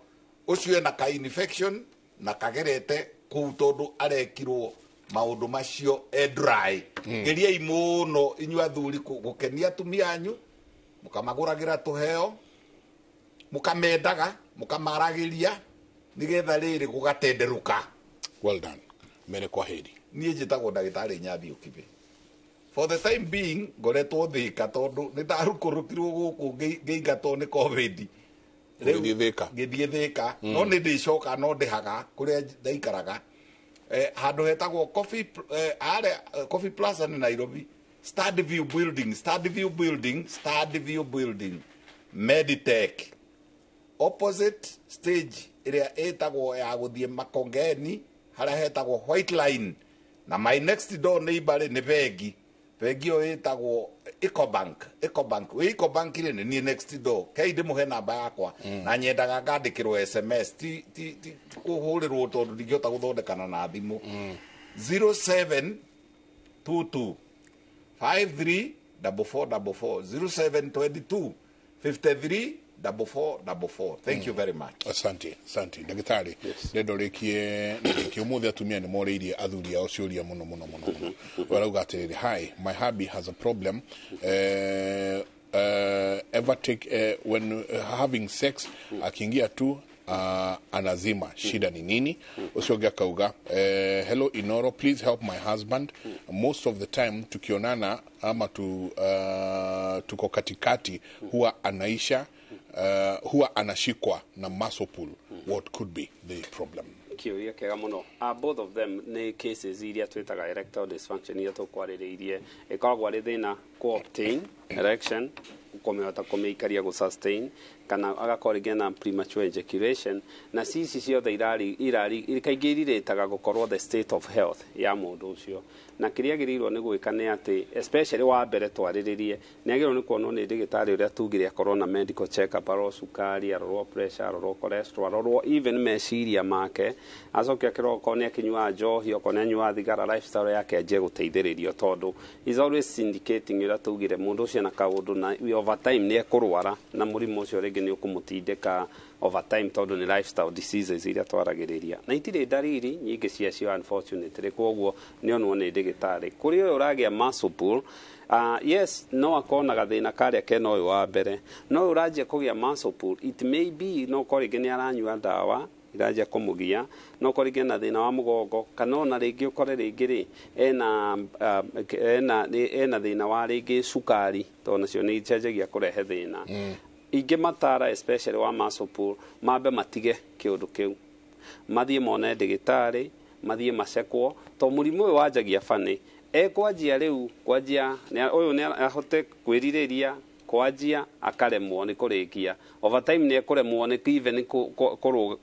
Ũcio ena ka infection na kagerete kũu tondũ arekirwo maũndũ macio e dry. Geriai mũno inyuĩ athuri gũkenia atumia anyu, mũkamagũragĩra tũheo, mũkamendaga, mũkamaragĩria, nĩgetha rĩrĩ gũgatenderũka. Well done. Mere kwa heri. Niĩ njĩtagwo ndagĩtarĩ Nyathi Ũkibe. For the time being ngoretwo Thĩka tondũ nĩ ndarukũrũkirwo gũkũ ngĩingatwo nĩ COVID. Rĩu Ũgĩthiĩ Thĩka? Ngĩthiĩ Thĩka, no nĩ ndĩcoka, no ndĩhaga kũrĩa ndaikaraga, handũ hetagwo Coffee, harĩa Coffee Plaza nĩ Nairobi, Stadview Building, Stadview Building, Stadview Building, Meditech, opposite stage ĩrĩa ĩtagwo ya gũthiĩ Makongeni, harĩa hetagwo White Line, na my next door neighbor rĩ nĩ bengi, bengi ĩyo ĩtagwo Ecobank. Ecobank, wĩ Ecobank rĩ, nĩ niĩ next door. Kei ndĩmũhe namba yakwa, na nyendaga ngandĩkĩrwo SMS, ti kũhũrĩrwo tondũ ndingĩhota gũthondekana na thimũ. 0722 53 4444, 0722 53 4444. Thank you very much. Asante, asante ndagĩtarĩ. Ndenda ũrĩkie na gĩkĩ. Ũmũthĩ atumia nĩ morĩirie athuri ao ciũria mũno mũno mũno mũno. Ũrauga atĩrĩrĩ, "Hi, my hubby has a problem ever take when having sex, akiingia tu anazima. Shida ni nini?" Ũcio ũngĩ akauga, "Hello Inoro, please help my husband. Most of the time tukionana ama tuko katikati, huwa anaisha, huwa anashikwa na muscle pull. What could be the problem?" Kĩũria kĩega mũno. Both of them nĩ cases iria twĩtaga erectile dysfunction iria tũkwarĩrĩirie. Ĩkoragwo arĩ thĩna kũ obtain erection, kũmĩhota kũmĩikaria, gũ sustain, kana agakorwo rĩngĩ na premature ejaculation. Na cici ciothe irari kaingĩ irirĩtaga gũkorwo the state of health ya mũndũ ũcio. Na kĩrĩa agĩrĩirwo nĩ gwĩka nĩ atĩ, especially wa mbere twarĩrĩrie, nĩ agĩrĩirwo nĩ kuonwo nĩ ndagĩtarĩ ũrĩa tugire, akorwo na medical check up, arorwo cukari, arorwo pressure, arorwo cholesterol, arorwo even meciria make, acoke akĩrorwo okorwo nĩ akĩnyuaga njohi, okorwo nĩ anyuaga thigara, lifestyle yake anjie gũteithĩrĩrio, tondũ is always indicating ũrĩa tugire mũndũ ũcio na kaũndũ na we overtake. Over time nĩ ekũrwara na mũrimũ ũcio rĩngĩ nĩ ũkũmũtindĩka over time, tondũ nĩ lifestyle diseases iria twaragĩrĩria na itirĩ ndariri nyingĩ ciacio unfortunately. Koguo nĩ onwo nĩ ndagĩtarĩ. Kũrĩ ũyũ ũragĩa muscle pull, yes, no akorwo na gathĩna karĩa kena ũyũ wa mbere, no ũyũ ũranjia kũgĩa muscle pull, it may be no korwo rĩngĩ nĩ aranyua ndawa iranjia kũmũgia, no korwo rĩngĩ ena thĩna wa mũgongo, kana ona rĩngĩ ũkore rĩngĩ rĩ ena thĩna wa rĩngĩ cukari, tondũ nacio nĩ icenjagia kũrehe thĩna. Ingĩmatara especially wa muscle pull, mambe matige kĩũndũ kĩu, mathiĩ mone ndagĩtarĩ, mathiĩ macekwo, to mũrimũ ũyũ wanjagia bani ekwanjia rĩu kwanjia ũyũ nĩ ahote kwĩrirĩria kwanjia akaremwo nĩ kũrĩkia. Over time nĩ ekũremwo nĩ even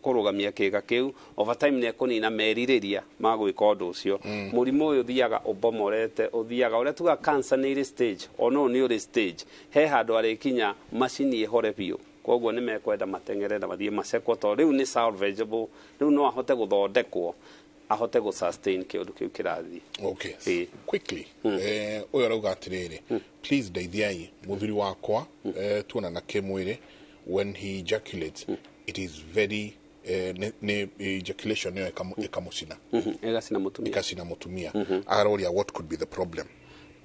kũrũgamia kĩga kĩu. Over time nĩ ekũnina merirĩria ma gwĩka ũndũ ũcio. Mũrimũ ũyũ ũthiaga ũbomorete, ũthiaga ũrĩa tuga cancer nĩ ĩrĩ stage, ona ũyũ nĩ ũrĩ stage, he handũ arĩkinya macini ĩhore biũ. Koguo nĩ mekwenda mateng'ere na mathiĩ macekwo, tondũ rĩu nĩ salvageable, rĩu no ahote gũthondekwo, ahote gũ sustain kĩũndũ kĩu kĩrathiĩ. Okay, quickly, ũyũ arauga atĩrĩrĩ, please ndeithiai mũthuri wakwa, tuonana kĩmwĩrĩ, when he ejaculates it is very nĩ ejaculation ĩyo ĩkamũcina. Ĩgacina mũtumia. Ĩgacina mũtumia. Aroria what could be the problem.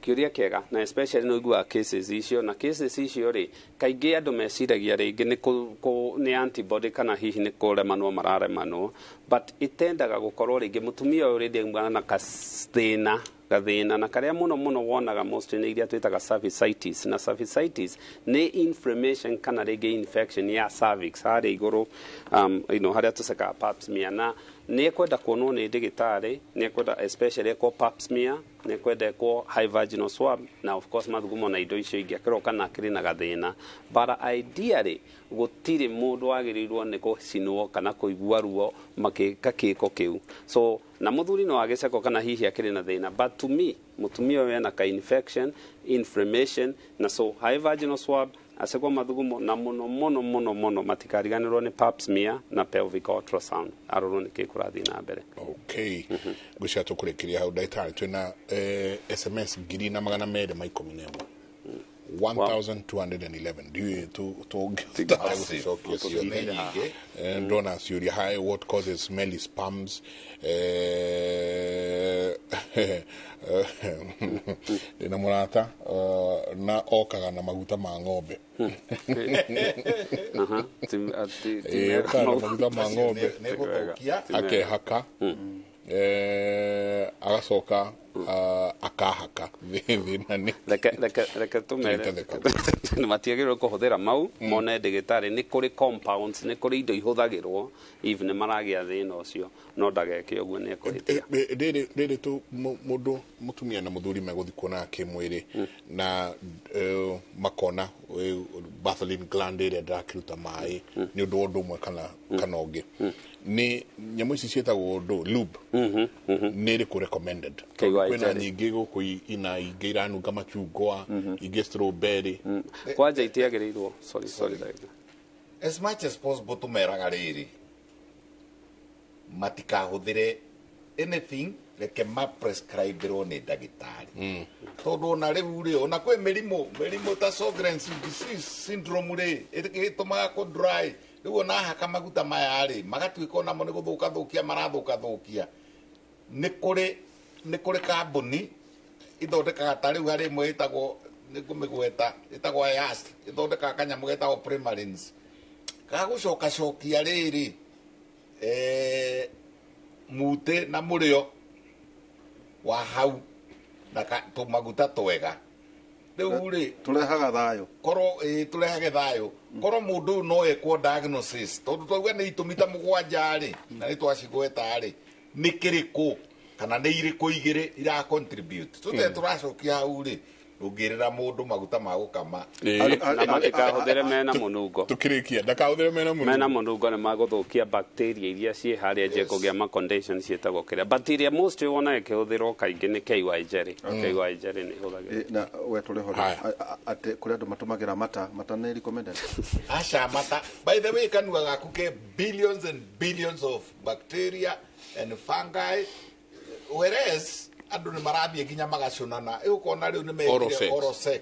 Kĩũria kĩega, na especially nĩ ũiguaga cases icio, na cases icio rĩ kaingĩ andũ meciragia rĩngĩ nĩ antibody kana hihi nĩ kũremanwo mararemanwo, but itendaga gũkorwo rĩngĩ mũtumia ũyũ rĩngĩ aumana na gathĩna na karĩa mũno mũno wonaga mostly nĩ iria twĩtaga cervicitis, na cervicitis nĩ inflammation kana rĩngĩ infection ya cervix harĩa igũrũ, harĩa tũcekaga pap smear, na nĩ ekwenda kuonwo nĩ ndagĩtarĩ, nĩ ekwenda especially ekwo pap smear, nĩ ekwenda ekwo high vaginal swab, na of course mathugumo na indo icio ingĩ akĩrwo kana akĩrĩ na gathĩna. But ideally gũtirĩ mũndũ wagĩrĩirwo nĩ gũcinwo kana kũigua ruo makĩka kĩko kĩu. So na mũthuri no agĩcekwo kana hihi akĩrĩ na thĩna, but to me mũtumia ũyũ ena ka infection, inflammation, na so high vaginal swab, acekwo mathugumo, na mũno mũno mũno mũno matikariganĩrwo nĩ pap smear na pelvic ultrasound, arorwo nĩ kĩ kũrathiĩ na mbere. Okay, ngwĩciria tũkũrĩkĩria hau ndagĩtarĩ. Twĩna SMS 211, 1211, ndiũĩ tũngĩhota gũcicokia ciothe. Ndona ciũria, hi, what causes smelly sperms? Ndĩna mũrata na okaga na maguta ma ng'ombe. Okaga na maguta ma ng'ombe akehaka, agacoka akahaka thĩna nĩ Reke tũmere matiagĩrĩirwo kũhũthĩra mau, mone ndagĩtarĩ. Nĩ kũrĩ compounds, nĩ kũrĩ indo ihũthagĩrwo if nĩ maragĩa thĩna ũcio, no ndageke ũguo, nĩ ekũhĩtia. Rĩrĩ tu mũndũ mũtumia na mũthuri megũthiĩ kuonana kĩmwĩrĩ na makona Bartholin gland ĩrĩa ndĩrakĩruta maĩ nĩ ũndũ wa ũndũ ũmwe kana ũngĩ, nĩ nyamũ ici ciĩtagwo ndũ lube, nĩ ĩrĩkũ recommended? Kwĩna nyingĩ gũkũ, ina ingĩ iranunga machungwa, ingĩ strawberry. Kwanja itiagĩrĩirwo, sorry. As much as possible tũmeraga rĩrĩ matikahũthĩre anything, reke ma prescribe-rwo nĩ ndagĩtarĩ, tondũ ona rĩu rĩ ona kwĩ mĩrimũ ta Sjogren's disease syndrome rĩ ĩtũmaga kũ dry. Rĩu ona haka maguta maya rĩ magatuĩka onamo nĩ gũthũkathũkia marathũkathũkia. Nĩ kũrĩ kambuni ithondekaga, ta rĩu harĩ ĩmwe ĩtagwo, nĩ ngũmĩgweta, ĩtagwo Ayast, ĩthondekaga kanyamũ getagwo Primarins gagũcokacokia rĩrĩ mutĩ na mũrĩo wa hau na tũmaguta twega. Rĩu rĩ tũrehaga thayũ, korwo tũrehage thayũ, korwo mũndũ ũyũ no ekwo diagnosis, tondũ twauga nĩ itũmi ta mũgwanja rĩ na nĩ twacigweta rĩ, nĩ kĩrĩkũ kana nĩ irĩkũ igĩrĩ ira contribute tũte tũracokia hau rĩ, ndũngĩrĩra mũndũ maguta ma gũkama. Na matikahũthĩre mena mũnungo. Tũkĩrĩkia ndakahũthĩre mena mũnungo. Mena mũnungo nĩ magũthũkia bacteria iria ciĩ harĩa nje kũgĩa ma condition ciĩtagwo kĩrĩa bacteria most wonaga ĩkĩhũthĩrwo kaingĩ nĩ KY jelly. KY jelly nĩ ĩhũthagĩrwo. Na we tũrĩ ho atĩ kũrĩ andũ matũmagĩra mata nĩ recommended? Aca, mata by the way kanua gaku ke billions and billions of bacteria and fungi, whereas andũ nĩ marathiĩ nginya magacũnana, ĩ ũkona rĩu nĩ mekire oral sex.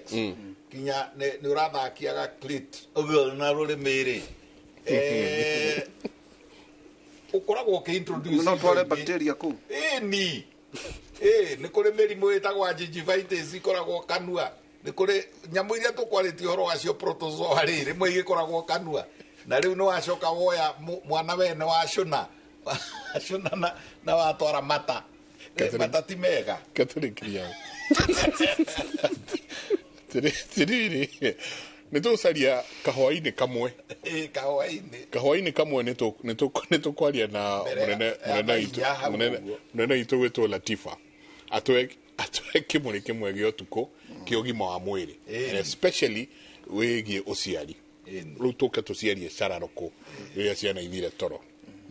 Kinya nĩ ũrathakia ga clit ũguo na rũrĩmĩ rĩ ũkoragwo ũkĩ-introduce No tware bacteria kũu. Ĩni nĩ kũrĩ mĩrimũ ĩtagwo gingivitis ĩkoragwo kanua, nĩ kũrĩ nyamũ iria tũkwarĩtie ũhoro wacio protozoa rĩ, rĩmwe igĩkoragwo kanua, na rĩu nĩ wacoka woya mwana wene wacũna wacũna na watwara mata. Mata ti mega. Katũrĩkĩria tiriri nĩ tũgũcaria kahwainĩ kamwe. Kahwainĩ kamwe nĩ tũkwaria na mũnene witũ gwĩtwo Latifa atwe kĩmũrĩ kĩmwe gĩa ũtukũ kĩa ũgima wa mwĩrĩ, especially wĩgiĩ ũciari. Rĩu tũke tũciarie cararũkũ rĩrĩa ciana ithire toro.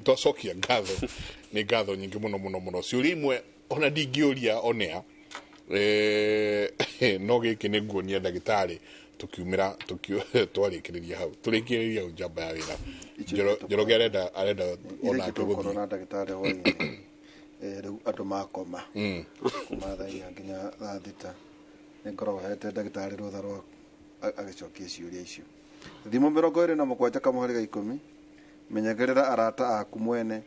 Twacokia ngatho, nĩ ngatho nyingĩ mũno mũno mũno. Ciũria imwe ona ndingĩũria onea, no gĩkĩ nĩ nguonia ndagĩtarĩ tukiumira twarĩkĩrĩria hau tũrĩkĩrĩria hau njamba ya wĩra. Njoroge arenda onake gũthiĩ na ndagĩtarĩ hwainĩ. Rĩu andũ makoma kuma thaa 4 nginya thaa 6 nĩ ngoragwo hete ndagĩtarĩ rũtha rwa agĩcokia ciũria icio. Thimũ 27 kamũhari ga 10 menyagĩrĩra arata aku mwene,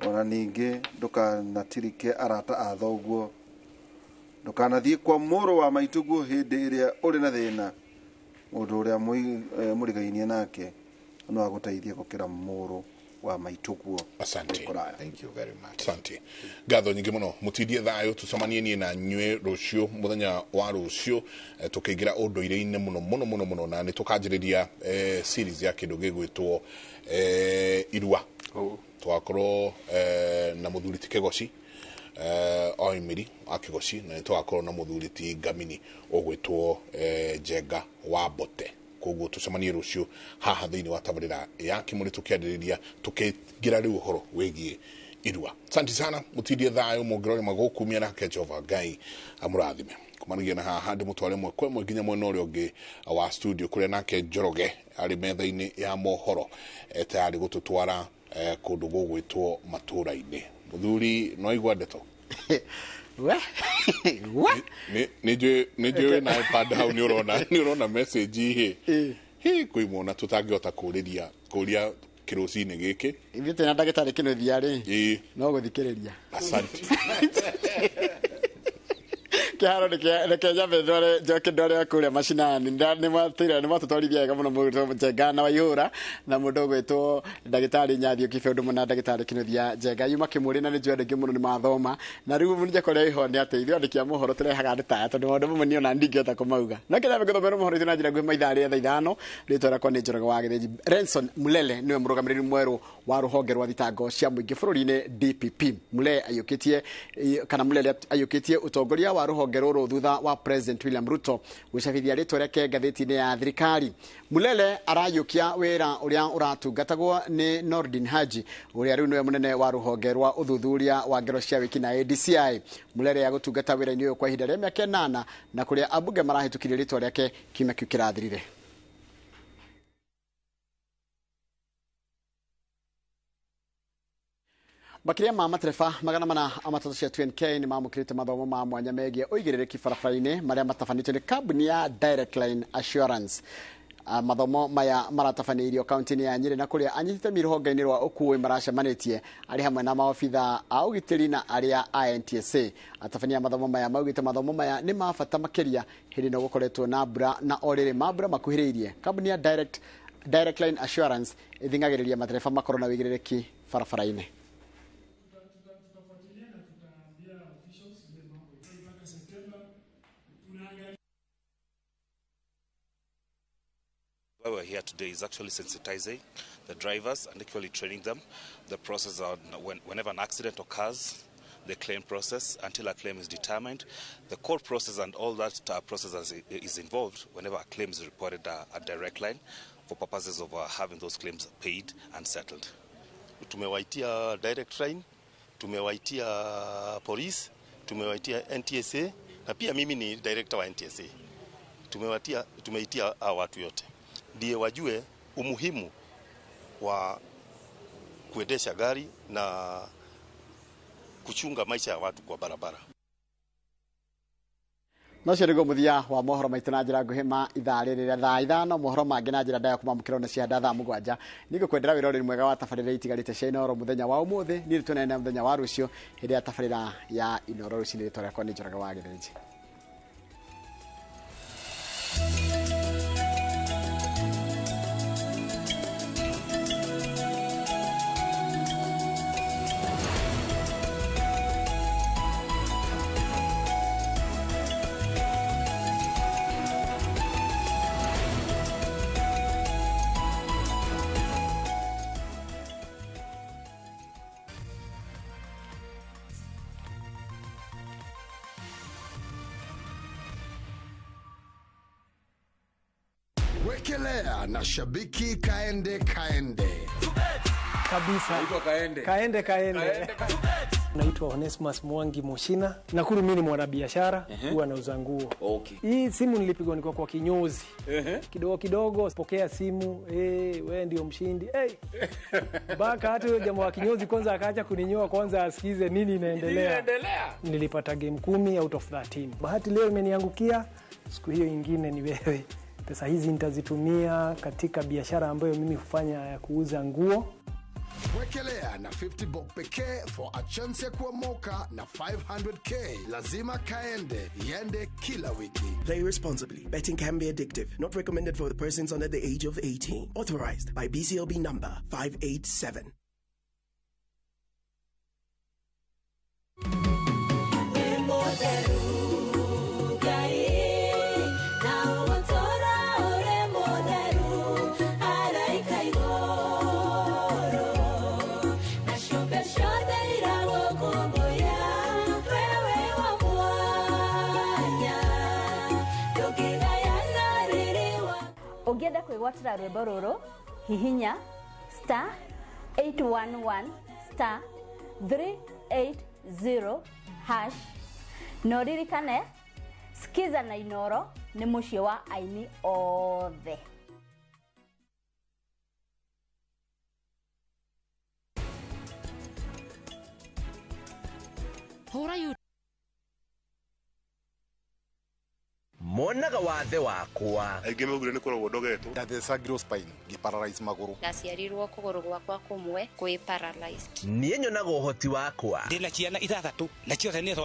ona ningĩ ndũkanatirike arata a thoguo, ndũkanathiĩ kwa mũrũ wa maitũguo hĩndĩ ĩrĩa ũrĩ na thĩna. Mũndũ ũrĩa mũrigainie nake no agũteithie gũkĩra mũrũ wa maitũguo. Asante. Thank you very much. Asante. Ngatho nyingĩ mũno mũtindie thayũ, tũcemanie niĩ na nyuĩ rũciũ mũthenya wa rũciũ, tũkĩingĩra ũndũire-inĩ mũno mũno mũno mũno, na nĩ tũkanjĩrĩria series ya kĩndũ gĩgwĩtwo irua. Tũgakorwo na mũthuri ti Kĩgoci Oimiri wa Kĩgoci, na nĩ tũgakorwo na mũthuri ti Ngamini ũgwĩtwo Njenga wa Mbote. Koguo tũcemanie rũciũ haha thĩinĩ wa tabarĩra ya Kĩmũrĩ tũkĩarĩrĩria tũkĩingĩra rĩu ũhoro wĩgiĩ irua. Asante sana, mũtindie thayũ, mũngĩrore magũkumia nake Jehova Ngai amũrathime. Kumanagia na haha ndĩmũtware mwe kwa ĩmwe nginya mwena ũrĩa ũngĩ wa studio kũrĩa nake Njoroge arĩ metha-inĩ ya mohoro tayarĩ gũtũtwara kũndũ gũgwĩtwo matũra-inĩ. Mũthuri no aigua ndeto? We we nĩ njũĩ na iPad hau nĩ ũrona message hĩ hĩ kwĩ mwana tũtangĩhota kũrĩria kũria kĩrũcinĩ gĩkĩ. Ithuĩ twĩna ndagĩtarĩ Kĩnuthia rĩ, no gũthikĩrĩria. Asante. Kĩharo reke nyambe ndware njoke ndware kũrĩa macinani. Nĩ matũtwarithia wega mũno mũndũ Njenga na Waihũra na mũndũ ũgwĩtwo ndagĩtarĩ Nyathio Kibe ũndũ mũna ndagĩtarĩ Kĩnuthia Njenga yuma Kĩmũrĩ, na nĩ njũĩ andũ aingĩ mũno nĩ mathoma. Na rĩu njeko ũrĩa ĩho nĩ atĩ ithuĩ andĩki a mohoro tũrehaga andũ ta aya tondũ maũndũ mamwe niĩ ona ndingĩhota kũmauga. No kĩrĩa ngũthomera mohoro itũ na njĩra nguhĩ maithaa rĩa thaa 5. Rĩtwa rĩakwa nĩ Njoroge wa Gĩthĩnji. Renson Mulele nĩwe mũrũgamĩrĩri mwerũ wa rũhonge rwa thitango cia mũingĩ bũrũri-inĩ DPP. Mulele aiyũkĩtie kana Mulele aiyũkĩtie ũtongoria wa rũhonge rũrũ thutha wa President William Ruto gũcabithia rĩtwa rĩake ngathĩti-inĩ ya thirikari. Mulele arayũkia wĩra ũrĩa ũratungatagwo nĩ Nordin Haji ũrĩa rĩu nĩwe mũnene wa rũhonge rwa ũthuthuria wa ngero cia wĩki na DCI. Mulele agũtungata wĩra-inĩ ũyũ kwa ihinda rĩa mĩaka 8 na kũrĩa ambunge marahĩtũkirie rĩtwa rĩake kiumia kĩu kĩrathirire. Makĩria ma matereba 403 cia 2NK nĩ mamũkĩrĩte mathomo ma mwanya megiĩ ũigĩrĩrĩki barabara-inĩ marĩa matabanĩtio nĩ kambuni ya Direct Line Assurance. Mathomo maya maratabanĩirio kaunti-inĩ ya Nyĩrĩ na kũrĩa anyiti itemi rũhonge-inĩ rwa ũkuui maracemanĩtie arĩ hamwe na maobitha a ũgitĩri na arĩa a NTSA. Atabania mathomo maya maugĩte mathomo maya nĩ ma bata makĩria hĩndĩ ĩno gũkoretwo na mbura na o rĩrĩ mambura makuhĩrĩirie. Kambuni ya Direct Line Assurance ĩthing'agĩrĩria matereba makorwo na ũigĩrĩrĩki barabara-inĩ. Why we're here today is actually sensitizing the drivers and actually training them the process on whenever an accident occurs, the claim process until a claim is determined, the court process and all that process is involved whenever a claim is reported at Direct Line for purposes of having those claims paid and settled. Tumewaitia Direct Line, tumewaitia police, tumewaitia NTSA na pia mimi ni director wa NTSA. Tumeitia watu yote ndiye wajue umuhimu wa kuendesha gari na kuchunga maisha ya watu kwa barabara. No cio nĩguo mũthia wa mohoro maitũ na njĩra nguhĩ ma ithaa rĩrĩ rĩa thaa 5, mohoro mangĩ na njĩra ndaya kuma mũkĩro na cia thaa 7. Nĩngũkwendera wĩra ũrĩ mwega wa tabarĩra itigarĩte cia Inooro mũthenya wa ũmũthĩ. Niĩ nĩtũnene mũthenya wa rũciũ hĩndĩ ya tabarĩra ya Inooro rũcinĩ. Rĩtwa rĩakwa nĩ Njoroge wa Gĩthĩnji. Wekelea na shabiki kaende kaende. Kabisa. Kaende. Kaende kaende. Naitwa Onesmus Mwangi Moshina. Nakuru mimi ni mwanabiashara, huwa nauza nguo. Okay. Hii simu nilipigwa nilikuwa kwa kinyozi. Kidogo kidogo pokea simu, wewe ndio mshindi. Baka hata huyo jamaa wa kinyozi kwanza akaacha kuninyoa kwanza asikize nini inaendelea. Nilipata game 10 out of 13. Bahati leo imeniangukia, siku hiyo ingine ni wewe. Pesa hizi nitazitumia katika biashara ambayo mimi hufanya ya kuuza nguo. Wekelea na 50 bob pekee for a chance ya kuomoka na 500k. Lazima kaende, iende kila wiki. Play responsibly. Betting can be addictive. Not recommended for the persons under the age of 18. Authorized by BCLB number 587. Ũngĩenda kwĩgwatĩra rwĩmbo rũrũ, hihinya star 811 star 380 hash. Na ũririkane, Skiza na Inooro nĩ mũciĩ wa aini othe. Hũra monaga wathe wakwa. Aingĩ maugire nĩ kũrogwo ndogetwo. Ndathecangirwo spine ngĩparalyze magũrũ. Ndaciarirwo kũgũrũ gwakwa kũmwe kwĩ paralyzed. Niĩ nyonaga ũhoti wakwa. Ndĩna ciana 6 na ciothe nĩ